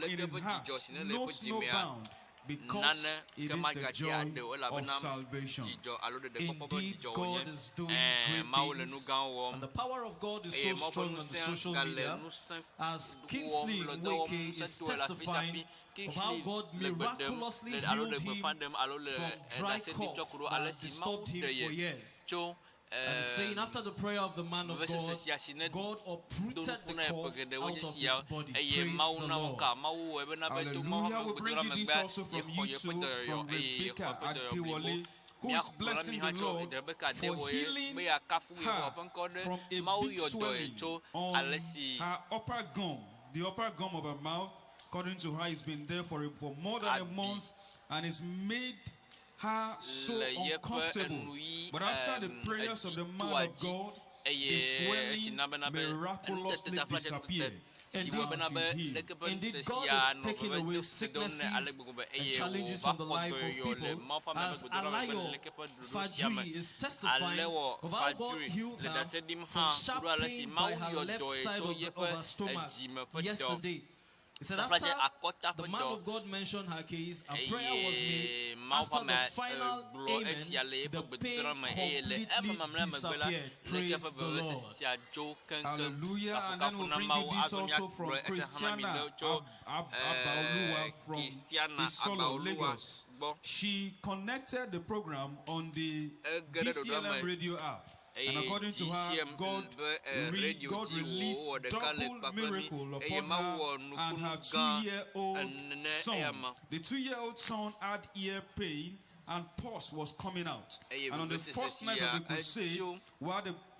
in his heart knows no bound, because it is the joy of salvation. Indeed, God is doing great things, and the power of God is so strong on the social media, as Kingsley Nweke is testifying of how God miraculously healed him from dry cough that disturbed him for years. And saying, after the prayer of the man of God, God uprooted the cough out of his body. Praise the Lord. Hallelujah. We bring you this also from YouTube, from Rebecca Adewale, who is blessing the Lord for healing her from a big swelling on her upper gum, the upper gum of her mouth. According to her, it's been there for more than a month and it's made her so uncomfortable. But after the prayers of the man of God, the swelling miraculously disappeared. And now she's healed. Indeed, God is taking away sicknesses and challenges from the life of people, as Alayo Fajui is testifying of how God healed her from sharp pain by her left side of her stomach yesterday. He said after the man of God mentioned her case, a prayer was made. After the final amen, the pain completely disappeared. Praise the Lord. Hallelujah. And then we'll bring you this also from Christiana Abaoluwa from Isolo, Lagos. She connected the program on the DCLM radio app. And according to her, God released double miracle upon her and her 2-year-old son. The 2-year-old son had ear pain and pus was coming out. And on the first night of the crusade, while the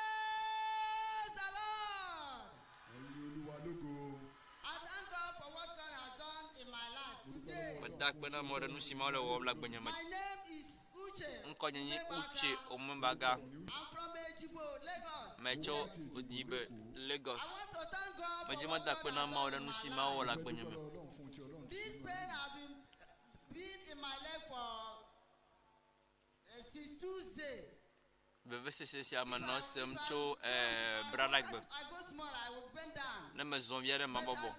Praise the Lord. Ẹ̀yin Olúwa lógo. I thank God for what God has done in my life today. Meda akpe na Mawu ɖe nu si Mawu le wɔwɔm le agbenye me. My name is Uche. Ŋkɔnye nye Uche Omebaga. I'm from Ejigbo, Lagos. Metso Odibe, Lagos. I want to thank God Medzi for what meda God akpe na has Mawu done ɖe in nu my si Mawu wɔ le life. agbenye me. This pain have been been in my leg for since Tuesday. Vevesese sia menɔ esem tso eh, Braɖagbe. I go small, I will bend down. Ne mezɔ via ɖe mabɔbɔ.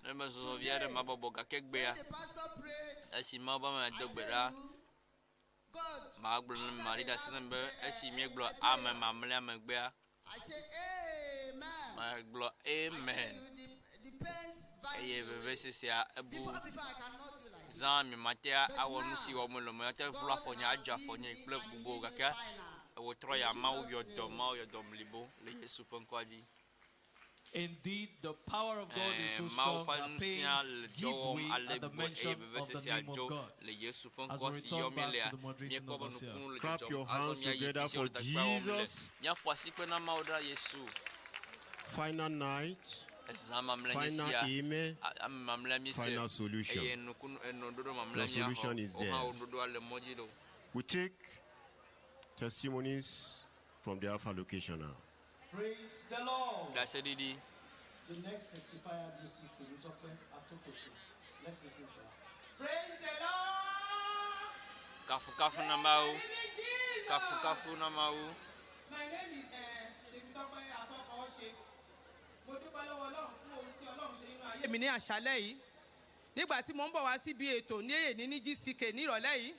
Ne mezɔ via ɖe mabɔbɔ gake gbea The pastor prayed. esi Mawu be ame do gbe ɖa magblɔ ne maɖi ɖe asi ne be esi míegblɔ ame mamlɛa megbea I say amen. magblɔ amen The, the pains eye vanish away. vevesesea ebu Before, before I cannot do like zã mi matea awɔ nu si wɔm mele o mate vlu afɔnye adzɔ afɔnye kple bubuwo gake wòtrɔ ya Mawu yɔ dɔ Mawu yɔ dɔ blibo le Yesu ƒe ŋkɔa dzi. Indeed, the power of God is so Ɛɛ, Mawu strong ƒe that ŋusẽa pains le dɔ give wɔm way ale at the gbegbe mention eye of the vevesesea name of dzo God. le Yesu ƒe As we ŋkɔ si return yɔm back míelea, to the moderating míekpɔ be overseer. nukunu le Clap dzɔdzɔm. your Azɔ hands míayi together fi si for wole takpekpea wɔm le. Jesus. Míaƒo asikpe na Mawu ɖa Yesu. Final night, Ezã mamlɛ nye final sia. amen, A- Ame mamlɛa míese final solution. eye nukunu enoɖoɖo mamlɛa Your míaxɔ. solution is Wo there. hã wo ɖoɖoa le mɔ dzi ɖo. We take testimonies from the Alpha location now. Praise the Lord. Ɖaseɖiɖi. The next testifier, Mrs. Temitope Atokoshe. Let's listen to her. Praise the Lord. Kafukafu na Mawu. Kafukafu na Mawu. My name is Temitope Atokoshe. Mo dúpẹ́ lọ́wọ́ Ọlọ́run fún ohun tí Ọlọ́run ṣe nínú ayé mi ní àṣálẹ́ yìí. Nígbà tí mo ń bọ̀ wá síbi ètò ní èyí ní GCK ní ìrọ̀lẹ́ yìí,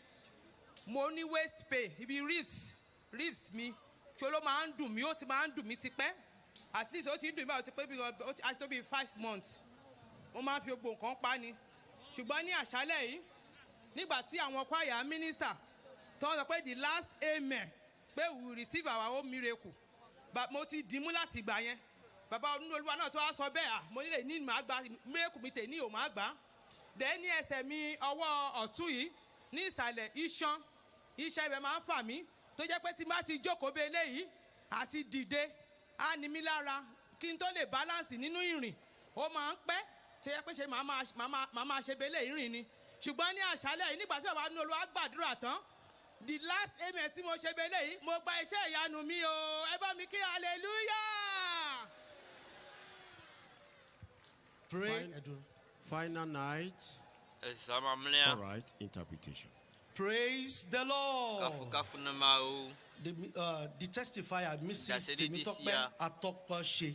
mo ní waist pain ibi ribs ribs mi ṣo ló máa ń dùn mí ó ti máa ń dùn mí tipẹ́ at least ó ti ń dùn mí báyìí ó ti pé bí ó ti á tó bí 5 months mo máa ń fi gbogbo nǹkan pa ni ṣùgbọ́n ní àṣálẹ́ yìí nígbà tí àwọn choir minister tó ń sọ pé the last amen pé we will receive our own miracle. Mo ti dìímú láti ìgbà yẹn bàbá olúwa náà tó wá sọ bẹ́ẹ̀ à mo nílè ní màá gba miracle mi tè ní ò máa gbà á dẹ́ ní ẹsẹ̀ mi ọwọ́ ọ̀tún yìí ní ìsàlẹ̀ iṣan iṣan ibẹ̀ máa ń fà mí tó jẹ́ pé tí n bá ti jókòó bí eléyìí àti dìde á ní mí lára kí n tó lè balance nínú ìrìn ó máa ń pẹ́ ṣe jẹ́ pé ṣe màá máa ṣe bí eléyìí rìn ni ṣùgbọ́n ní àṣálẹ̀ yìí nígbà tí bàbá nínú olúwa gbàdúrà tán the last amen tí mo ṣe bí eléyìí mo gba iṣẹ́ ìyanu mi o ẹ bá mi kí hallelujah. Pray. Final night. Ezã mamlɛa. All right, interpretation. Praise the Lord. Kafukafu na Mawu. The testifier, Mrs. Ɖaseɖiɖi Temitope sia. Atokoshe,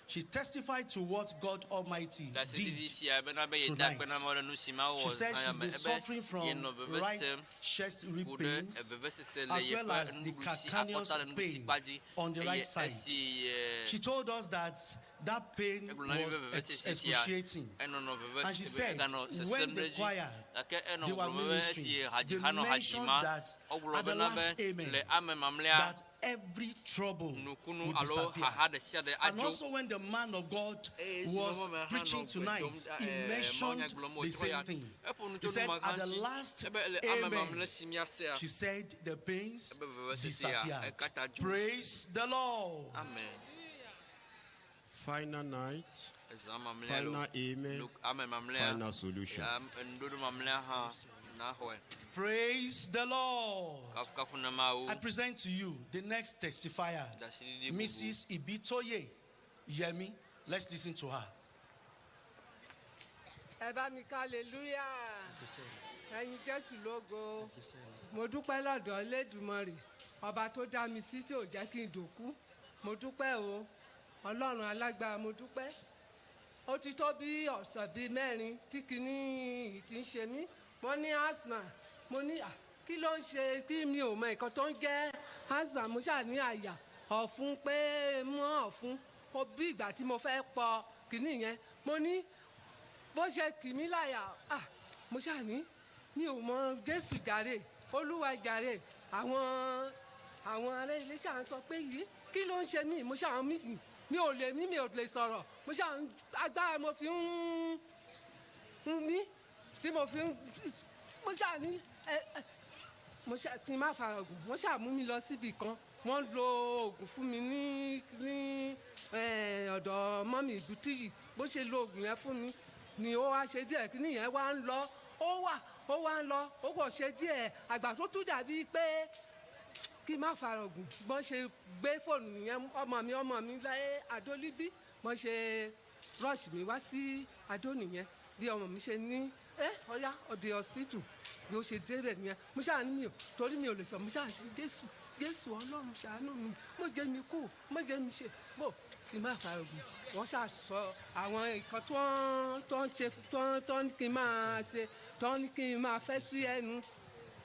she testified to what God Almighty did Ɖaseɖiɖi sia bena be yeda tonight. akpe na Mawu ɖe nu si Mawu She wɔ said zã ya she's me. been Ebe suffering from yenɔ veve right sem chest rib ku ɖe pains evevesese le as well yeƒe as the nuɖusi calcaneus akɔta le nuɖusi pain kpa dzi on the eye right side. esi ye She told us that that pain egblɔ na mi be was vevesese sia excruciating. enɔnɔ veve And she said, eganɔ when sesem the ɖe dzi choir, gake enɔ they were gblɔm be ministering, esi they hadziha nɔ mentioned hadzima that wogblɔ at the bena last be amen, le ame mamlɛa that every trouble nukunu would alo disappear. xaxa ɖe sia ɖe And adzo also when the man of God Eye esi was mama hã preaching nɔ gbe tonight, dom ɖa, he eh, mentioned mawunya gblɔm the wòtrɔ same ya. thing. Eƒo nu He tso said nu ma at the ŋuti. last Ebe le ame amen, mamlɛ si míasea she said the pains ebe vevesesea disappeared. ekatã dzo. Praise the Lord. Amen. Final night, Ezã mamlɛa lo. final amen, Nu- ame mamlɛa. final solution. Am- Nuɖoɖo mamlɛa hã naxɔe. Praise the Lord. Kafukafu na Mawu. I present to you the next testifier, Ɖaseɖiɖi bubu. Mrs. Ibitoye Yemi. Let's listen to her. Ẹ bá mi ká hallelujah ẹyin Jésù lógo mo dúpẹ́ lọ́dọ̀ Elédùmarè ọba tó dá mi sí tí ò jẹ́ kí n dòkú mo dúpẹ́ o Ọlọ́run alágbára mo dúpẹ́ ó ti tó bí ọ̀sẹ̀ bíi mẹ́rin tí kinní yìí ti ń ṣe mí mo ní asthma mo ní à kí ló ń ṣe kí mi ò mọ nǹkan tó ń jẹ́ asthma mo ṣáà ní àyà ọ̀fun pé mọ́ ọ̀fun ó bí ìgbà tí mo fẹ́ pọ kinní yẹn mo ní bó ṣe kì mí láyà ah mo ṣáà ní mi ò mọ Jésù jàre Olúwa jàre àwọn àwọn ará ilé ṣáà ń sọ pé yìí kí ló ń ṣe mí mo ṣáà ń mí mi ò lè mí mi ò lè sọ̀rọ̀ mo ṣáà ń agbára mo fi ń ń mí tí mo fi ń mo ṣáà ní ẹ ẹ mo ṣáà kí n má faragùn wọ́n ṣáà mú mi lọ síbi kan wọ́n lo oògùn fún mi ní ní ẹ, ọ̀dọ̀ mummy Ìbútìyì bó ṣe lo oògùn yẹn fún mi ni ó wá ṣe díẹ̀ kí nìyẹn wá ń lọ ó wà ó wá ń lọ ó kò ṣe díẹ̀ àgbà tó tún dàbí pé kí n má faragùn bọ́n ṣe gbé fóònù yẹn ọmọ mi ọmọ mi láyé Adólíbí bọ́n ṣe rush mi wá sí Adó nìyẹn bí ọmọ mi ṣe ní ẹ ọyá ọdẹ hospital bí ó ṣe débẹ̀ nìyẹn mo ṣáà ní mi ò torí mi ò lè sọ mo ṣáà ṣe Jésù Jésù Ọlọ́run ṣàánú mi mo jẹ́ mi kú mo jẹ́ mi ṣe bó kí n má faragùn wọ́n ṣáà sọ àwọn nǹkan tó ń tó ń ṣe tó ń tó ń kí n máa ṣe tó ń kí n máa fẹ́ sí ẹnu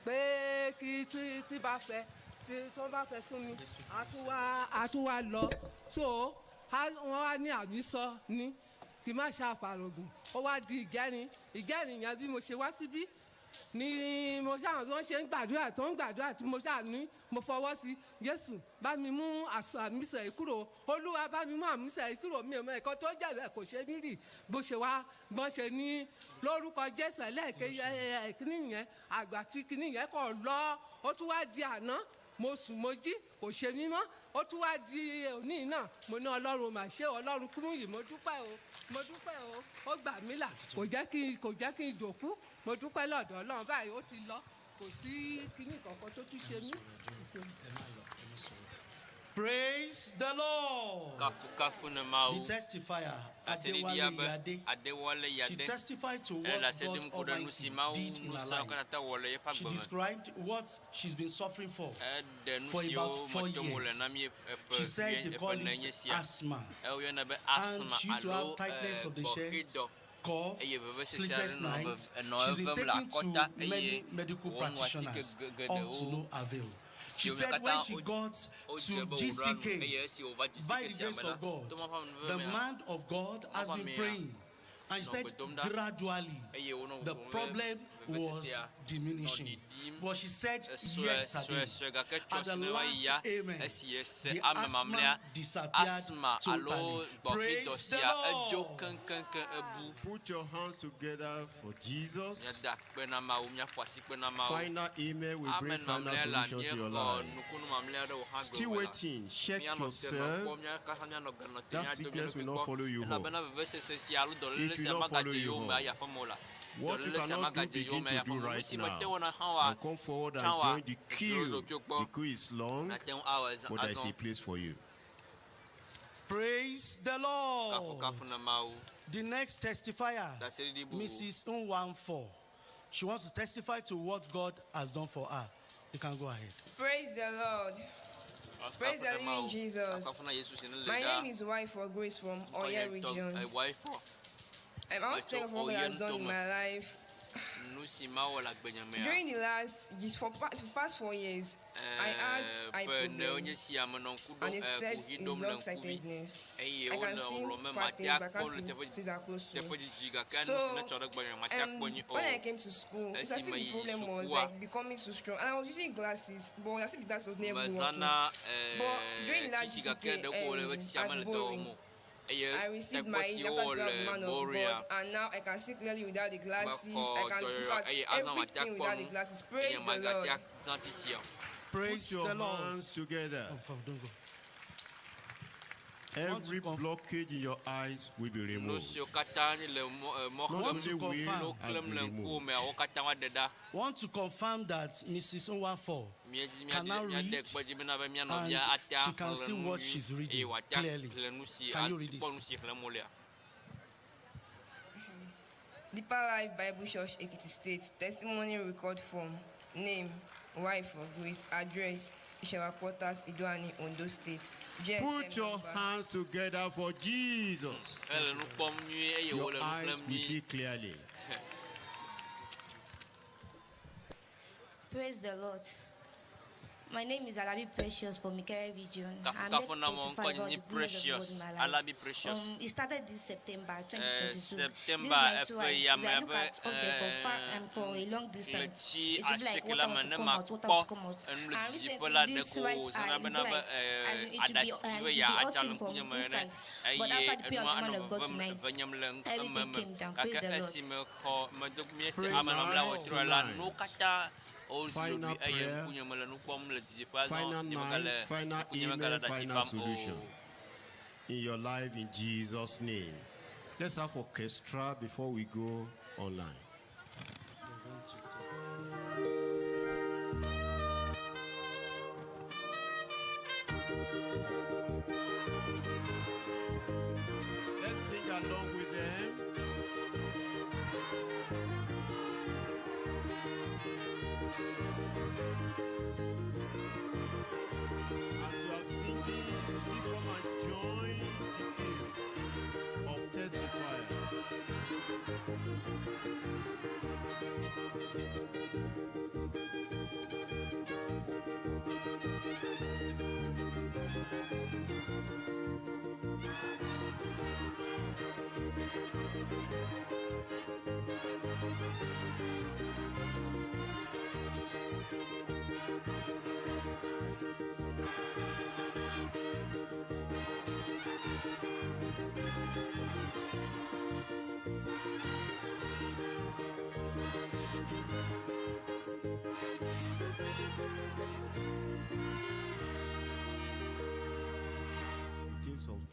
pé kí tí tí bá fẹ́ tí tó bá fẹ́ fún mi a tún wá a tún wá lọ so wọ́n wá ní àmì sọ ní kí n má ṣe àfàrògùn ó wá di ìgẹ́rin ìgẹ́rin yẹn bí mo ṣe wá síbí. Ni mo ṣáà wọ́n ṣe ń gbàdúrà tó ń gbàdúrà tí mo ṣáà ní mo fọwọ́ sí Jésù bá mi mú àṣọ àmísọ̀ yìí kúrò, Olúwa bá mi mú àmísọ̀ yìí kúrò, mi ò mọ ẹ̀kọ́ tó jẹ́ bẹ́ẹ̀ kò ṣe mí rì. Bó ṣe wá bọ́n ṣe ní lórúkọ Jésù ẹlẹ́ẹ̀kẹ́ kíní yẹn, àgbà tí kíní yẹn kọ̀ lọ, ó tún wá di àná, mo sùn mo jí kò ṣe mí mọ́, ó tún wá di òní náà, mo ní Ọlọ́run mà ṣe, Ọlọ́run Kúmúyì, mo dúpẹ́ o, mo dúpẹ́ o, ó gbà mí là, kò jẹ́ kí n, kò jẹ́ kí n dòkú, mo dúpẹ́ lọ́dọ̀ Ọlọ́run báyìí, ó ti lọ, kò sí kíní kankan tó tún ṣe mí. Praise the Lord. Kafukafu ne Mawu. The testifier, Ɖaseɖiɖi Adewale abe Yade. Adewale She Yade. testified to Ele what ɖase God ɖim ku ɖe nu si Almighty Mawu did in her ŋusẽwo life. katã wɔ le yeƒe She agbe me. described what she's been suffering Eɖe nu for siwo about 4 me tom wòle years. na mí eƒe She said wuie- they eƒe call ene it nye sia. asthma. Ewoyɔna be And asthma she used to alo have tightness of the chest, gbɔxidɔ. cough, Eye vevesese sleepless aɖe nɔ nights. ve- enɔ She's been evem le taken to akɔta eye many medical wònɔ atike practitioners, ge- all to geɖewo no avail. She siwo me said when katã she wo- got wodze to be wòɖoa nu GCK, eye esi wòva by GCK the sia grace me la, of God, to ma ƒe amenuveve the mea, man of God has ma been ƒe amea praying. And she nɔ said gbe dom ɖa gradually eye wonɔ the gbɔgblɔm be problem was vevesesea nɔ diminishing. ɖiɖim But she said sue yesterday, sue sue gake tsɔ at the si ne va last yia amen, esi ese the ame asthma mamlɛa disappeared asthma alo totally. gbɔxidɔ Praise the sia edzo Lord. keŋkeŋkeŋ ebu. Put your hands together for Jesus. Míada akpe na Mawu, míaƒo asikpe na Mawu. Final amen will bring Amen final mamlɛa la solution to your míexɔ life. nukunu mamlɛa ɖe wò hã Still gbe me la. waiting. Check Míanɔ te yourself. mekpɔ, míaka míanɔ ganɔ te That míado mía sickness ɖokui will not kpɔ. follow you home. Elabena vevesese sia alo dɔléle It will sia not follow magadze you yowòme home. ayi aƒeme o la. What you Dɔléle sia cannot do, magadze begin yowòme to ayi do aƒeme o. Nu right si mete now. wɔna hã oa, And come forward and tsã oa, join the dzro queue. ɖokuiwò kpɔ. The queue is long, Nàte ŋu awɔ eza- but there is azɔ. a place for you. Praise the Lord. Kafukafu na Mawu. The next testifier, Ɖaseɖiɖi bubu. Mrs. Nwanfo. She wants to testify to what God has done for her. You can go ahead. Praise the Lord. Praise Kafukafu the na living Mawu. Jesus. Kafukafu na Yesu si ne le My ɖa. name is Wife for Grace from Oye Ŋkɔnye tɔ- region. Wife for. I want to Metso thank for what God Oye has done in ŋutɔ me. my life. Nu si Mawu wɔ le agbenye mea. During the last, just for for past 4 years, I had eye ƒe enewo problem. nye sia menɔ ŋku And ɖom it said kuxi it's ɖom le long ŋkuvi sightedness. eye I can wole see ŋlɔm be far mate things, but I akpɔ can't le see teƒe things that are close to teƒe me. didi gake nu si So, netsɔ ɖe gbɔnye mate akpɔ nyi o. when I came to school, it's as if Esime the yi problem was sukua like becoming too strong. And I was using glasses, but as if the glasses was never working. mezãna But during that tsitsi gake GCK ɖeko wòle be tsitsia at mele dɔ wɔm Bori, o eye I received tekpɔ my siwo after wɔ the le man of Boria God, and now I can see clearly without the glasses. mexɔ I can look dɔyɔyɔ at eye azɔ mate everything akpɔ without the nu glasses. eye Praise the magate Lord. azã tsitsia o. Praise Put your the Lord. hands together. Oh, come, don't go. Every blockage in your eyes will be Nu removed. siwo katã le mɔ mɔ Not xlẽm only will nu has klẽm been le ŋkuwò removed. mea wo katã woaɖe ɖa. Want to confirm that Mrs. Nwanfo Míedzi can now míaɖe míaɖe read kpe dzi bena be mía and nɔvia ate she can axlẽ see nu what nyui she's eye reading wòate clearly. axlẽ nu si Can you read akpɔ nu this? si xlẽm wolea. Deeper Life Bible Church, Ekiti State. Testimony record form. Name, Wife of Grace. Address, Ishawa Quarters, Idoani, Ondo State. GSM Put your number. hands together for Jesus. Ele nu kpɔm nyuie eye Your wòle nu eyes xlẽm will see nyuie. clearly. Praise the Lord. My name is Alabi Precious from Ikere region. I'm here Kafukafu to na mo testify ŋkɔ about nye the goodness of God Precious in my life. Alabi Precious. It started this September 2022. This is September my two eƒe eyes. ya If me I look ƒe at object for far and for a long distance, ɣleti it will be like asieke la water me want to ne come out, water makpɔ want to come out. enu le And didiƒe la recently, this ɖeko right wòzãna eye, it bena be be like, as in, it will be, aɖatsi it be will ya be atsa le hurting from ŋkunye me ene inside. But eye after the prayer enua of the man anɔ of God vevem tonight, venyem le ŋ- everything ememe came down. Praise gake the Lord. esime xɔ medo míese Praise ame mamlɛa the wòtrɔ la Lord. nuwo katã wozu Final ɖoɖoe eye prayer. ŋkunye me le nu kpɔm le didiƒe azɔ Final nye megale night, final ŋkunye megale amen, aɖatsi final fam o. solution in your life in Jesus' name. Let's have orchestra before we go online. Let's sing along with them. As you are singing, you still come and join the queue of testifiers.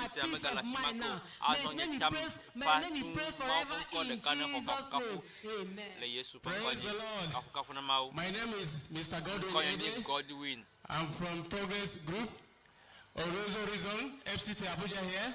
my sia peace megale of afi ma mind ke o. now. May Azɔ his nye name be tam praised. May fa his name tso be praised Mawu ƒe forever ŋkɔ in ɖeka ne xɔ Jesus' kafukafu name. Amen. le Yesu ƒe ŋkɔ Praise dzi. the Lord. Kafukafu na Mawu. My name is Mr. Godwin Ŋkɔ nye nye Ede. Godwin. I'm from Progress Group, Orozo Region, FCT Abuja here.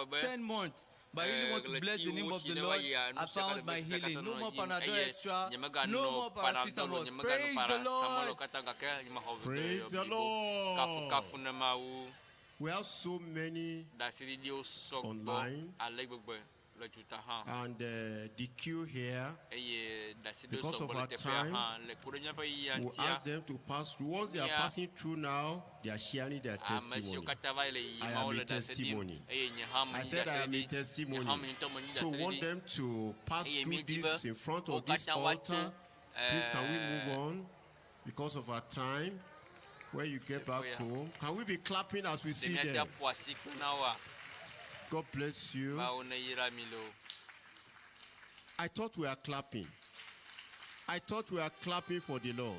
10 months. But I really want to bless the name of the Lord. I found my healing. No more Panadol extra. No more paracetamol. Praise the Lord. Praise the Lord. We have so many online and the queue here. Because of our time, we ask them to pass through. Once they are passing through now, they are sharing their testimony. I am a testimony. I said I am a testimony. So we want them to pass through this in front of this altar. Please, can we move on? Because of our time, when you get back home, can we be clapping as we see them? God bless you. I thought we are clapping. I thought we are clapping for the Lord.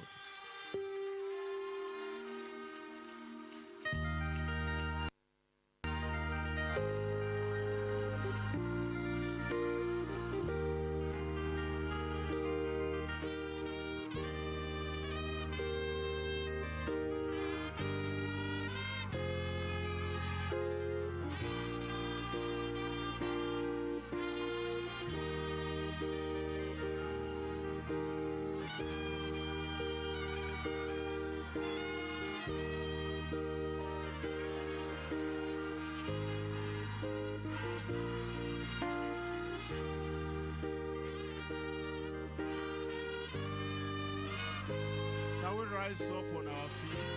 Shall we rise up on our feet?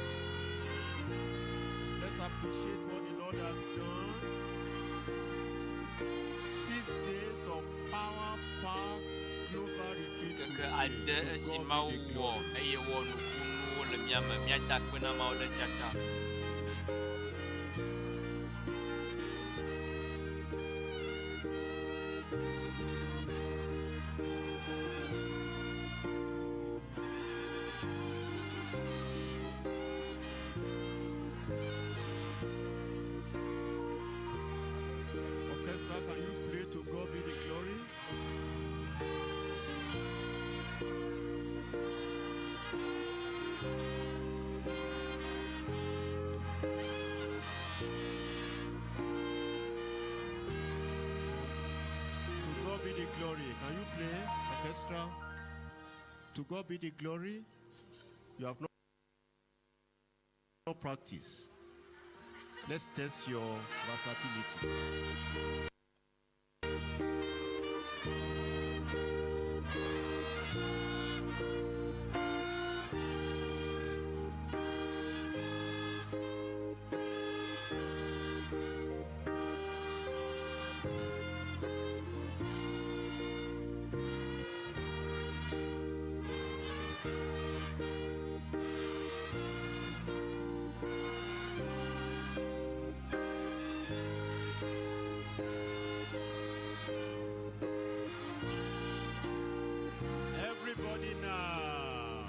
Let's appreciate what the Lord has done. 6 days of power, power, global retreat. Ŋkeke 8 esi Mawu wɔ eye wɔ nukunuwo le mía me. Míada akpe na Mawu ɖe sia ta. Orchestra, can you play To God Be the Glory? To God be the glory. Can you play, orchestra? To God be the glory. You have no practice. Let's test your versatility. Everybody now.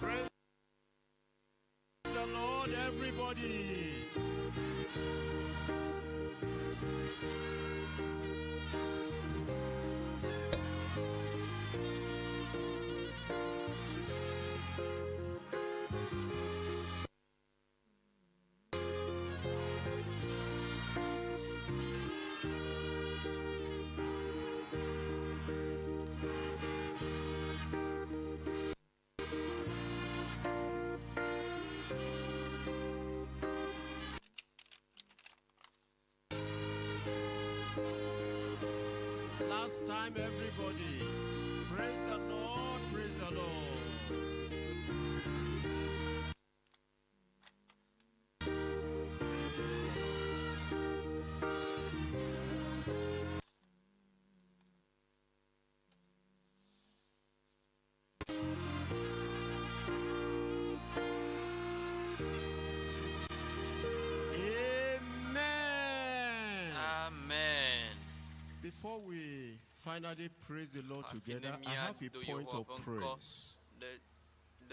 Praise the Lord, everybody. Last time, everybody. Praise the Lord, praise the Lord. Amen. Amen. Before we finally praise the Lord Hafi ne together, I have a míado point Yehowa of ƒe ŋkɔ praise. ɖe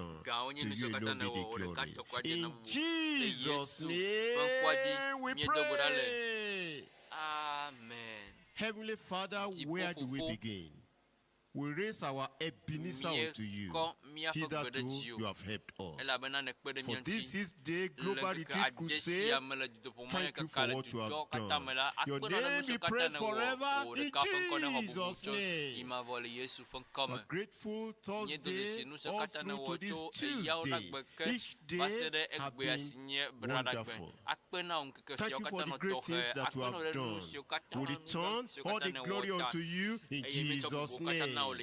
done. Gãwo nye To nu you siwo katã alone be nèwɔ. the Wò ɖeka glory. tɔ koa dze In na bubu. Le Jesus' Yesu ƒe ŋkɔa dzi name we míedo gbe ɖa le. pray. Amen. Heavenly Father, where do we Dziƒofofo, begin? We raise our Ebenezer unto you. Míekɔ míaƒe gbe ɖe Hitherto dziwò you have helped us. elabena nèkpe ɖe For mía this ŋuti. is day Le global ŋkeke retreat ade crusade. sia me le dutoƒo Thank you mɔnyakaka for le what you dzudzɔ have katã done. me la, Your akpe na name nu be siwo katã praised nèwɔ. forever Wò in ɖeka ƒe ŋkɔ nexɔ bubu Jesus' tso name. yi mavɔ le Yesu ƒe ŋkɔ me. A grateful Míedo Thursday dzesi nu siwo all katã through nèwɔ to this tso eyawo Tuesday. ɖagbe ke Each va se day ɖe have egbea been si nye braɖagbe. wonderful. Akpe na wò ŋkeke Thank siawo you for katã the nɔ great tɔxɛ. things that Akpe you na wò have ɖe nu done. siwo katã We nu return siwo all katã the nèwɔ glory ta. unto you in Eye míetsɔ Jesus' bubu katã na name.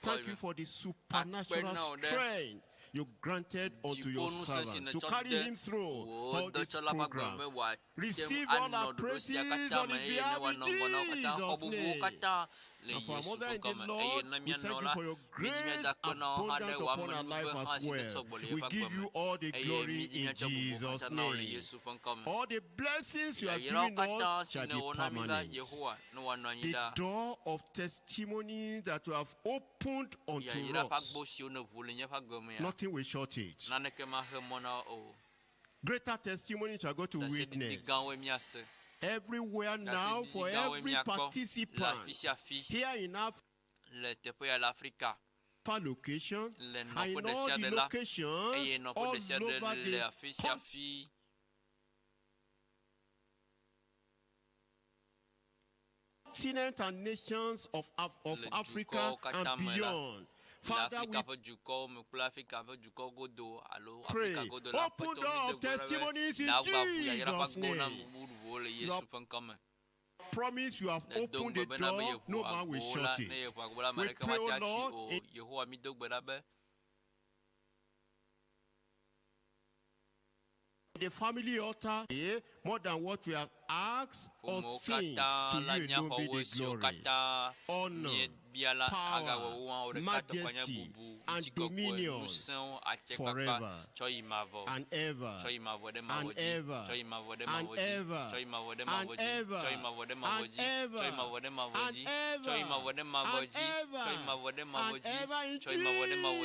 Thank you for the supernatural strength you granted unto your servant to carry him through all this program. Receive all our praises on his behalf in Jesus' name. And for our mother in the Lord, we thank you for your grace abundant upon our life as well. We give you all the glory in Jesus' name. All the blessings you have given us shall be permanent. The door of testimony that you have opened unto us, nothing will shut it. Greater testimony shall go to witness. Everywhere now for every participant here in Africa location and in all the locations all over the continent and nations of, Af of Africa and beyond. Father, we pray. Open door of testimonies in Jesus' name. You promise you have opened the door, no man will shut it. We pray, O Lord, in the family altar, more than what we have asked or think, to you alone be the glory, honor, power, majesty, and dominion forever and ever and ever and ever and ever and ever and ever and ever and ever in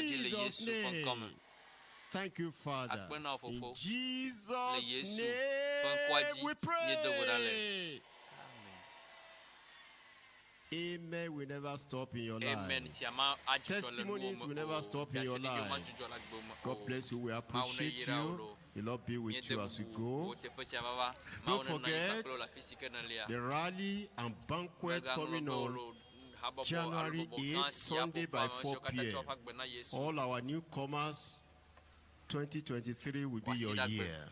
Jesus' name. Thank you, Father. In Jesus' name we pray. Amen will never stop in your life. Testimonies will never stop in your life. God bless you. We appreciate you. The Lord be with you as you go. Don't forget the rally and banquet coming on January 8th, Sunday by 4 p.m. All our newcomers, 2023 will be your year.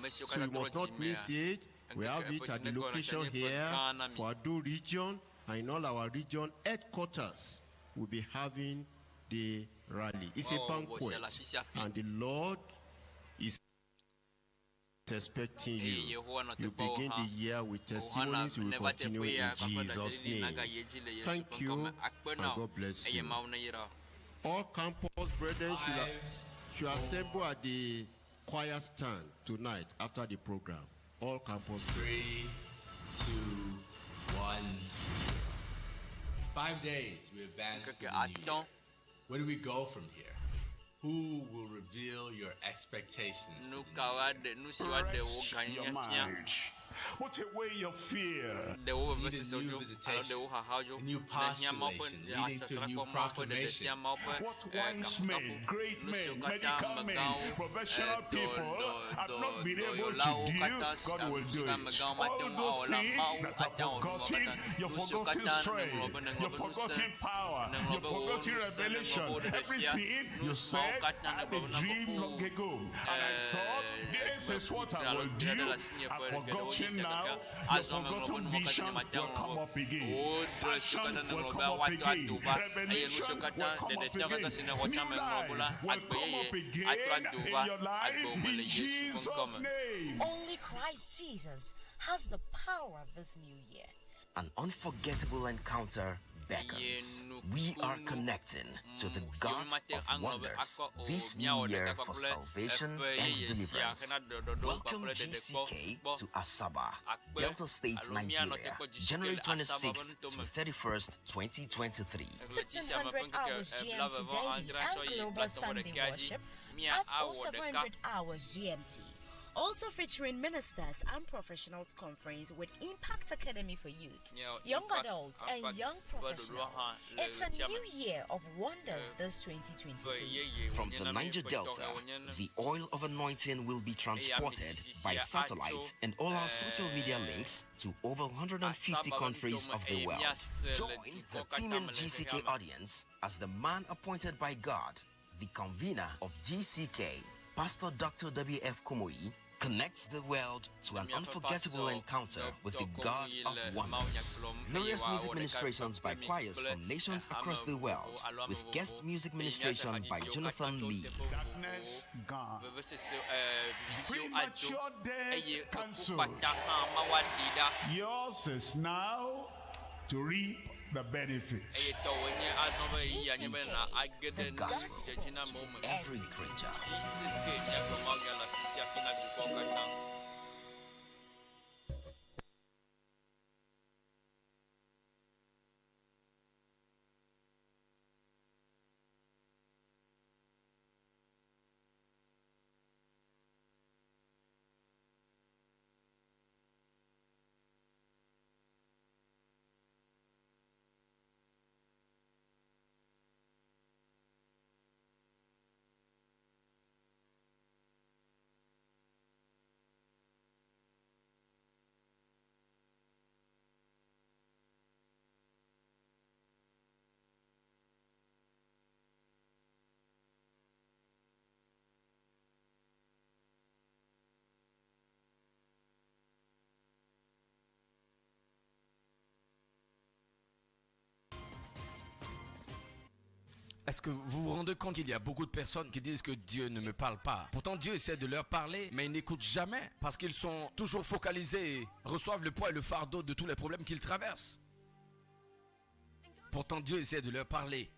So you must not miss it. We have it at the location here for Ado region and in all our region headquarters. We'll be having the rally. It's a banquet, and the Lord is expecting you. You begin the year with testimonies. You will continue in Jesus' name. Thank you, and God bless you. All campus brethren should, should assemble at the choir stand tonight after the program. All campus. 3, 2, 1. 5 days we advance to the new year. Where do we go from here? Who will reveal your expectations? Rest your mind. Put away your fear. Need a new visitation, a new postulation leading to a new proclamation. What wise men, great men, medical men, professional people have not been able to do, God will do it. All those things that are forgotten, your forgotten strength, your forgotten power, your forgotten revelation, everything you said, I had a dream long ago, and I thought, this is what I will do. I've forgotten now. Your forgotten vision will come up again. Passion will come up again. Revelation will come up again. New life will come up again in your life in Jesus' name. Only Christ Jesus has the power this new year. An unforgettable encounter beckons. We are connecting to the God of wonders this new year for salvation and deliverance. Welcome GCK to Asaba, Delta State, Nigeria, January 26th to 31st, 2023. 1600 hours GMT daily and global Sunday worship at 0700 hours GMT. Also featuring ministers and professionals conference with Impact Academy for Youth, young adults and young professionals. It's a new year of wonders this 2023. From the Niger Delta, the oil of anointing will be transported by satellite and all our social media links to over 150 countries of the world. Join the teaming GCK audience as the man appointed by God, the convener of GCK, Pastor Dr. W.F. Kumuyi, connects the world to an unforgettable encounter with the God of wonders. Glorious music ministrations by choirs from nations across the world, with guest music ministration by Jonathan Lee. Darkness gone. Vevesese vivitiwo adzo Premature death eye eku cancelled. kpata hã Mawu aɖi ɖa. Yours is now to reap the benefit. Eye tɔwòe nye azɔ be ɣeyiɣia nye be na age ɖe The gospel nudzedzinamewo me. every creature. GCK míagblɔ Mawu nya le afi sia afi na dukɔwo katã. Est-ce que vous vous rendez compte qu'il y a beaucoup de personnes qui disent que Dieu ne me parle pas Pourtant Dieu essaie de leur parler, mais ils n'écoutent jamais parce qu'ils sont toujours focalisés et reçoivent le poids et le fardeau de tous les problèmes qu'ils traversent. Pourtant Dieu essaie de leur parler.